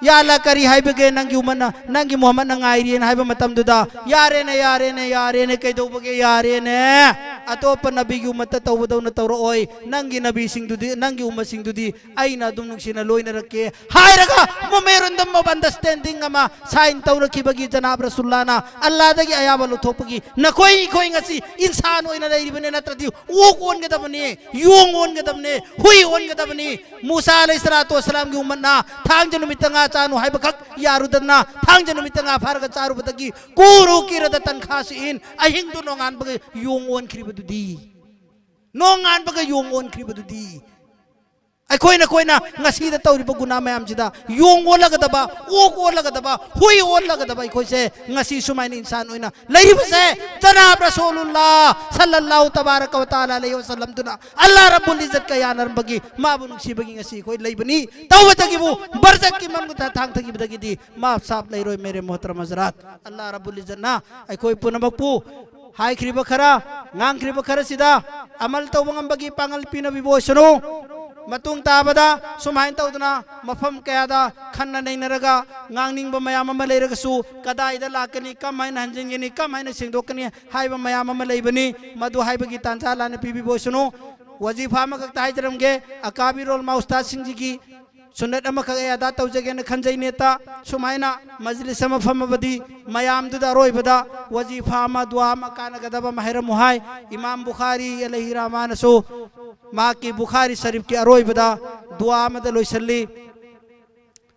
"ꯌꯥ ꯑꯜꯂꯥ, ꯀꯔꯤ ꯍꯥꯏꯕꯒꯦ? ꯅꯪꯒꯤ ꯎꯃꯠꯅ, ꯅꯪꯒꯤ ꯃꯨꯍꯝꯃꯗꯅ ꯉꯥꯏꯔꯤꯅ" ꯍꯥꯏꯕ ꯃꯇꯝꯗꯨꯗ, "ꯌꯥꯔꯦꯅꯦ, ꯌꯥꯔꯦꯅꯦ, ꯌꯥꯔꯦꯅꯦ, ꯀꯩꯗꯧꯕꯒꯦ? ꯌꯥꯔꯦꯅꯦ, ꯑꯇꯣꯞꯄ ꯅꯕꯤꯒꯤ ꯎꯃꯠꯇ ꯇꯧꯕꯗꯧꯅ ꯇꯧꯔꯛꯑꯣꯏ, ꯅꯪꯒꯤ ꯅꯕꯤꯁꯤꯡꯗꯨꯗꯤ, ꯅꯪꯒꯤ ꯎꯃꯠꯁꯤꯡꯗꯨꯗꯤ ꯑꯩꯅ ꯑꯗꯨꯝ ꯅꯨꯡꯁꯤꯅ ꯂꯣꯏꯅꯔꯛꯀꯦ" ꯍꯥꯏꯔꯒ, memorandum of understanding ꯑꯃ sign ꯇꯧꯔꯛꯈꯤꯕꯒꯤ ꯖꯅꯥꯕ ꯔꯁꯨꯜꯂꯥꯅ ꯑꯜꯂꯥꯗꯒꯤ ꯑꯌꯥꯕ ꯂꯧꯊꯣꯛꯄꯒꯤ, ꯅꯈꯣꯏ, ꯑꯩꯈꯣꯏ ꯉꯁꯤ ꯏꯟꯁꯥꯟ ꯑꯣꯏꯅ ꯂꯩꯔꯤꯕꯅꯤ, ꯅꯠꯇ꯭ꯔꯗꯤ ꯑꯣꯛ ꯑꯣꯟꯒꯗꯕꯅꯤ, ꯌꯣꯡ ꯑꯣꯟꯒꯗꯕꯅꯤ, ꯍꯨꯏ ꯑꯣꯟꯒꯗꯕꯅꯤ꯫ ꯃꯨꯁꯥ ꯑꯂꯩꯍꯤ ꯁꯂꯥꯇꯨ ꯋꯁꯁꯂꯥꯝꯒꯤ ꯎꯃꯠꯅ ꯊꯥꯡꯖ ꯅꯨꯃꯤꯠꯇ ꯉꯥ ꯆꯥꯅꯨ ꯍꯥꯏꯕꯈꯛ ꯌꯥꯔꯨꯗꯅ, ꯊꯥꯡꯖ ꯅꯨꯃꯤꯠꯇ ꯉꯥ ꯐꯥꯔꯒ ꯆꯥꯔꯨꯕꯗꯒꯤ ꯀꯨꯔꯨ ꯀꯤꯔꯗ ꯇꯟꯈꯥꯁꯤꯟ, ꯑꯍꯤꯡꯗꯨ ꯅꯣꯡꯉꯥꯟꯕꯒ ꯌꯣꯡ ꯑꯣꯟꯈ꯭ꯔꯤꯕꯗꯨꯗꯤ, ꯅꯣꯡꯉꯥꯟꯕꯒ ꯌꯣꯡ ꯑꯣꯟꯈ꯭ꯔꯤꯕꯗꯨꯗꯤ꯫ ꯑꯩꯈꯣꯏ ꯅꯈꯣꯏꯅ ꯉꯁꯤꯗ ꯇꯧꯔꯤꯕ ꯒꯨꯅꯥ ꯃꯌꯥꯝꯁꯤꯗ, ꯌꯣꯡ ꯑꯣꯜꯂꯒꯗꯕ, ꯑꯣꯛ ꯑꯣꯜꯂꯒꯗꯕ, ꯍꯨꯏ ꯑꯣꯜꯂꯒꯗꯕ ꯑꯩꯈꯣꯏꯁꯦ ꯉꯁꯤ ꯁꯨꯃꯥꯏꯅ ꯏꯟꯁꯥꯟ ꯑꯣꯏꯅ ꯂꯩꯔꯤꯕꯁꯦ, ꯖꯅꯥꯕ ꯔꯁꯨꯜꯂꯥ ꯁꯜꯂꯜꯂꯥꯍꯨ ꯇꯕꯥꯔꯀ ꯋ ꯇꯥꯂꯥ ꯑꯂꯩꯍꯤ ꯋꯁꯜꯂꯝꯗꯨꯅ ꯑꯜꯂꯥ ꯔꯕꯨꯜ ꯏꯖꯠꯀ ꯌꯥꯅꯔꯝꯕꯒꯤ, ꯃꯥꯕꯨ ꯅꯨꯡꯁꯤꯕꯒꯤ ꯉꯁꯤ ꯑꯩꯈꯣꯏ ꯂꯩꯕꯅꯤ꯫ ꯇꯧꯕꯇꯒꯤꯕꯨ ꯕꯔꯖꯠꯀꯤ ꯃꯅꯨꯡꯗ ꯊꯥꯡꯊꯈꯤꯕꯗꯒꯤꯗꯤ ꯃꯥꯞ ꯁꯥꯞ ꯂꯩꯔꯣꯏ꯫ ꯃꯦꯔꯦ ꯃꯣꯍꯇꯔꯝ ꯍꯖꯔꯥꯠ, ꯑꯜꯂꯥ ꯔꯕꯨꯜ ꯏꯖꯠꯅ ꯑꯩꯈꯣꯏ ꯄꯨꯝꯅꯃꯛꯄꯨ ꯍꯥꯏꯈ꯭ꯔꯤꯕ ꯈꯔ, ꯉꯥꯡꯈ꯭ꯔꯤꯕ ꯈꯔꯁꯤꯗ ꯑꯃꯜ ꯇꯧꯕ ꯉꯝꯕꯒꯤ ꯄꯥꯡꯒꯜ ꯄꯤꯅꯕꯤꯕ ꯑꯣꯏꯁꯅꯨ꯫ ꯃꯇꯨꯡ ꯇꯥꯕꯗ ꯁꯨꯃꯥꯏꯅ ꯇꯧꯗꯅ ꯃꯐꯝ ꯀꯌꯥꯗ ꯈꯟꯅ ꯅꯩꯅꯔꯒ ꯉꯥꯡꯅꯤꯡꯕ ꯃꯌꯥꯝ ꯑꯃ ꯂꯩꯔꯒꯁꯨ, ꯀꯗꯥꯏꯗ ꯂꯥꯛꯀꯅꯤ, ꯀꯃꯥꯏꯅ ꯍꯟꯖꯤꯟꯒꯅꯤ, ꯀꯃꯥꯏꯅ ꯁꯦꯡꯗꯣꯛꯀꯅꯤ ꯍꯥꯏꯕ ꯃꯌꯥꯝ ꯑꯃ ꯂꯩꯕꯅꯤ꯫ ꯃꯗꯨ ꯍꯥꯏꯕꯒꯤ ꯇꯥꯟꯖꯥ ꯂꯥꯟꯅ ꯄꯤꯕꯤꯕ ꯑꯣꯏꯁꯅꯨ꯫ ꯋꯥꯖꯤꯐꯥ ꯑꯃꯈꯛꯇ ꯍꯥꯏꯖꯔꯝꯒꯦ, ꯑꯀꯥꯕꯤꯔ ꯎꯂꯃꯥ ꯎꯁꯇꯥꯗꯁꯤꯡꯁꯤꯒꯤ ꯁꯨꯟꯅꯠ ꯑꯃꯈꯛ ꯑꯩ ꯑꯗꯥ ꯇꯧꯖꯒꯦꯅ ꯈꯟꯖꯩ ꯅꯦꯇꯥ꯫ ꯁꯨꯃꯥꯏꯅ ꯃꯖꯂꯤꯁ ꯑꯃ ꯐꯝꯃꯕꯗꯤ ꯃꯌꯥꯝꯗꯨꯗ ꯑꯔꯣꯏꯕꯗ ꯋꯥꯖꯤꯐꯥ ꯑꯃ, ꯗꯨꯋꯥ ꯑꯃ, ꯀꯥꯟꯅꯒꯗꯕ ꯑꯃ ꯍꯥꯏꯔꯝꯃꯨ ꯍꯥꯏ꯫ ꯏꯃꯥꯝ ꯕꯨꯈꯥꯔꯤ ꯑꯂꯩꯍꯤ ꯔꯍꯃꯥꯅꯁꯨ ꯃꯍꯥꯛꯀꯤ ꯕꯨꯈꯥꯔꯤ ꯁꯔꯤꯐꯀꯤ ꯑꯔꯣꯏꯕꯗ ꯗꯨꯋꯥ ꯑꯃꯗ ꯂꯣꯏꯁꯤꯜꯂꯤ꯫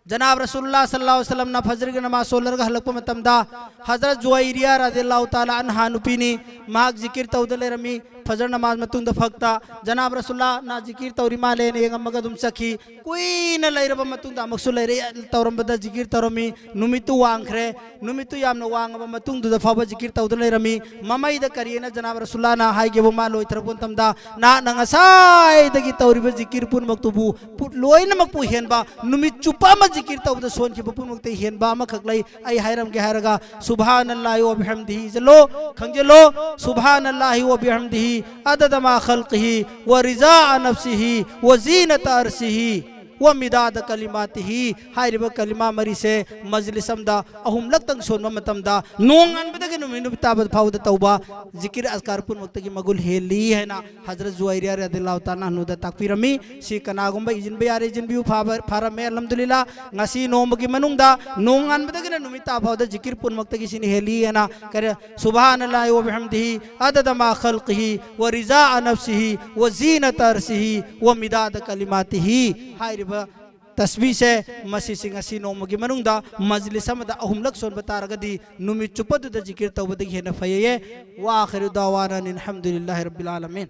ꯖꯅꯥꯕ ꯔꯁꯨꯜꯂꯥ ꯁꯜꯂꯜꯂꯥꯍꯨ ꯑꯂꯩꯍꯤ ꯋꯁꯜꯂꯝꯅ ꯐꯖꯔꯒꯤ ꯅꯃꯥꯖ ꯁꯣꯜꯂꯔꯒ ꯍꯜꯂꯛꯄ ꯃꯇꯝꯗ ꯍꯖꯔꯠ ꯖꯨꯋꯥꯏꯔꯤꯌꯥ ꯔꯥꯗꯤꯌꯜꯂꯥꯍꯨ ꯇꯥꯂꯥ ꯑꯟꯍꯥ ꯅꯨꯄꯤꯅꯤ꯫ ꯃꯍꯥꯛ ꯖꯤꯀꯤꯔ ꯇꯧꯗ ꯂꯩꯔꯝꯃꯤ꯫ ꯐꯖꯔ ꯅꯃꯥꯖ ꯃꯇꯨꯡꯗ ꯐꯛꯇ ꯖꯅꯥꯕ ꯔꯁꯨꯜꯂꯥꯅ ꯖꯤꯀꯤꯔ ꯇꯧꯔꯤ ꯃꯥꯜꯂꯦꯅ ꯌꯦꯡꯉꯝꯃꯒ ꯑꯗꯨꯝ ꯆꯠꯈꯤ꯫ ꯀꯨꯏꯅ ꯂꯩꯔꯕ ꯃꯇꯨꯡꯗ ꯑꯃꯨꯛꯁꯨ ꯂꯩꯔꯦ, ꯇꯧꯔꯝꯕꯗ ꯖꯤꯀꯤꯔ ꯇꯧꯔꯝꯃꯤ꯫ ꯅꯨꯃꯤꯠꯇꯨ ꯋꯥꯡꯈ꯭ꯔꯦ꯫ ꯅꯨꯃꯤꯠꯇꯨ ꯌꯥꯝꯅ ꯋꯥꯡꯉꯕ ꯃꯇꯨꯡꯗꯨꯗ ꯐꯥꯎꯕ ꯖꯤꯀꯤꯔ ꯇꯧꯗꯨꯅ ꯂꯩꯔꯝꯃꯤ꯫ ꯃꯃꯩꯗ ꯀꯔꯤꯅ ꯖꯅꯥꯕ ꯔꯁꯨꯜꯂꯥꯅ ꯍꯥꯏꯒꯦꯕꯨ ꯃꯥ ꯂꯣꯏꯊꯔꯛꯄ ꯃꯇꯝꯗ, "ꯅꯍꯥꯛꯅ ꯉꯁꯥꯏꯗꯒꯤ ꯇꯧꯔꯤꯕ ꯖꯤꯀꯤꯔ ꯄꯨꯝꯅꯃꯛꯇꯨꯕꯨ ꯄꯨ-, ꯂꯣꯏꯅꯃꯛꯄꯨ ꯍꯦꯟꯕ, ꯅꯨꯃꯤꯠ ꯆꯨꯞꯄ ꯑꯃ ꯖꯤꯀꯤꯔ ꯇꯧꯕꯗ ꯁꯣꯟꯈꯤꯕ ꯄꯨꯝꯅꯃꯛꯇꯒꯤ ꯍꯦꯟꯕ ꯑꯃꯈꯛ ꯂꯩ, ꯑꯩ ꯍꯥꯏꯔꯝꯒꯦ" ꯍꯥꯏꯔꯒ, "ꯁꯨꯕꯍꯥꯅꯜꯂꯥꯍꯤ ꯋꯥ ꯕꯤꯍꯝꯗꯤꯍꯤ" ꯏꯖꯜꯂꯣ, ꯈꯪꯖꯜꯂꯣ, "ꯁꯨꯕꯍꯥꯅꯜꯂꯥꯍꯤ ꯋꯥ ꯕꯤꯍꯝꯗꯤꯍꯤ ꯑꯗꯗ ꯃꯥ ꯈꯜꯀꯤꯍꯤ ꯋꯥ ꯔꯤꯖꯥ ꯅꯐꯁꯤꯍꯤ ꯋꯥ ꯖꯤꯅꯇ ꯑꯔꯁꯤꯍꯤ ꯋꯥ ꯃꯤꯗꯥꯗ ꯀꯂꯤꯃꯥꯇꯤꯍꯤ" ꯍꯥꯏꯔꯤꯕ ꯀꯂꯤꯃꯥ ꯃꯔꯤꯁꯦ ꯃꯖꯂꯤꯁ ꯑꯃꯗ ꯑꯍꯨꯝꯂꯛꯇꯪ ꯁꯣꯟꯕ ꯃꯇꯝꯗ, ꯅꯣꯡꯉꯥꯟꯕꯗꯒꯤ ꯅꯨꯃꯤꯠ ꯅꯨꯃꯤꯠ ꯇꯥꯕ ꯐꯥꯎꯕꯗ ꯇꯧꯕ ꯖꯤꯀꯤꯔ ꯑꯁꯀꯥꯔ ꯄꯨꯝꯅꯃꯛꯇꯒꯤ ꯃꯒꯨꯜ ꯍꯦꯜꯂꯤ ꯍꯥꯏꯅ ꯍꯖꯔꯠ ꯖꯨꯋꯥꯏꯔꯤꯌꯥ ꯔꯗꯤꯌꯜꯂꯥꯍꯨ ꯇꯥꯂꯥ ꯑꯟꯍꯨꯗ ꯇꯥꯛꯄꯤꯔꯝꯃꯤ꯫ ꯁꯤ ꯀꯅꯥꯒꯨꯝꯕ ꯏꯖꯤꯟꯕ ꯌꯥꯔꯦ, ꯏꯖꯤꯟꯕꯤꯌꯨ, ꯐꯥꯕ-, ꯐꯥꯔꯝꯃꯦ, ꯑꯜꯍꯝꯗꯨꯂꯤꯜꯂꯥ꯫ ꯉꯁꯤ ꯅꯣꯡꯃꯒꯤ ꯃꯅꯨꯡꯗ ꯅꯣꯡꯉꯥꯟꯕꯗꯒꯤꯅ ꯅꯨꯃꯤꯠ ꯇꯥ ꯐꯥꯎꯗ ꯖꯤꯀꯤꯔ ꯄꯨꯝꯅꯃꯛꯇꯒꯤ ꯁꯤꯅ ꯍꯦꯜꯂꯤ ꯍꯥꯏꯅ ꯀꯔꯤ, "ꯁꯨꯕꯍꯥꯅꯜꯂꯥꯍꯤ ꯋꯥ ꯕꯤꯍꯝꯗꯤꯍꯤ ꯑꯗꯗ ꯃꯥ ꯈꯜꯀꯤꯍꯤ ꯋꯥ ꯔꯤꯖꯥ ꯅꯐꯁꯤꯍꯤ ꯋꯥ ꯖꯤꯅꯇ ꯑꯔꯁꯤꯍꯤ ꯋꯥ ꯃꯤꯗꯥꯗ ꯀꯂꯤꯃꯥꯇꯤꯍꯤ" ꯍꯥꯏꯔꯤꯕ ꯇꯁꯕꯤꯁꯦ, ꯃꯁꯤꯁꯤ ꯉꯁꯤ ꯅꯣꯡꯃꯒꯤ ꯃꯅꯨꯡꯗ ꯃꯖꯂꯤꯁ ꯑꯃꯗ ꯑꯍꯨꯝꯂꯛ ꯁꯣꯟꯕ ꯇꯥꯔꯒꯗꯤ ꯅꯨꯃꯤꯠ ꯆꯨꯞꯄꯗꯨꯗ ꯖꯤꯀꯤꯔ ꯇꯧꯕꯗꯒꯤ ꯍꯦꯟꯅ ꯐꯩꯌꯦ꯫ ꯋꯥ ꯑꯥꯈꯤꯔꯨ ꯗꯥꯋꯥꯅꯥ ꯑꯅꯤꯜ ꯍꯝꯗꯨꯂꯤꯜꯂꯥꯍꯤ ꯔꯕꯤꯜ ꯑꯥꯂꯃꯤꯟ꯫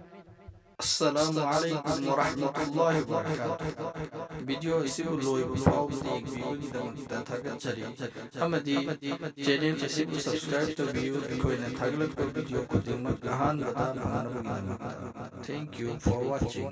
السلام عليكم ورحمة الله وبركاته. ꯚꯤꯗꯤꯑꯣ ꯑꯁꯤꯕꯨ ꯂꯣꯏꯕ ꯐꯥꯎꯕ ꯌꯦꯡꯕꯤꯕꯒꯤꯗꯃꯛꯇ ꯊꯥꯒꯠꯆꯔꯤ꯫ ꯑꯃꯗꯤ ꯆꯦꯅꯦꯜ ꯑꯁꯤꯕꯨ ꯁꯕꯁꯀ꯭ꯔꯥꯏꯕ ꯇꯧꯕꯤꯌꯨ꯫ ꯑꯩꯈꯣꯏꯅ ꯊꯥꯒꯠꯂꯛꯄ ꯚꯤꯗꯤꯑꯣ ꯈꯨꯗꯤꯡꯃꯛ ꯑꯍꯥꯟꯕꯗ ꯐꯪꯅꯕꯒꯤꯗꯃꯛꯇ꯫ Thank you for watching.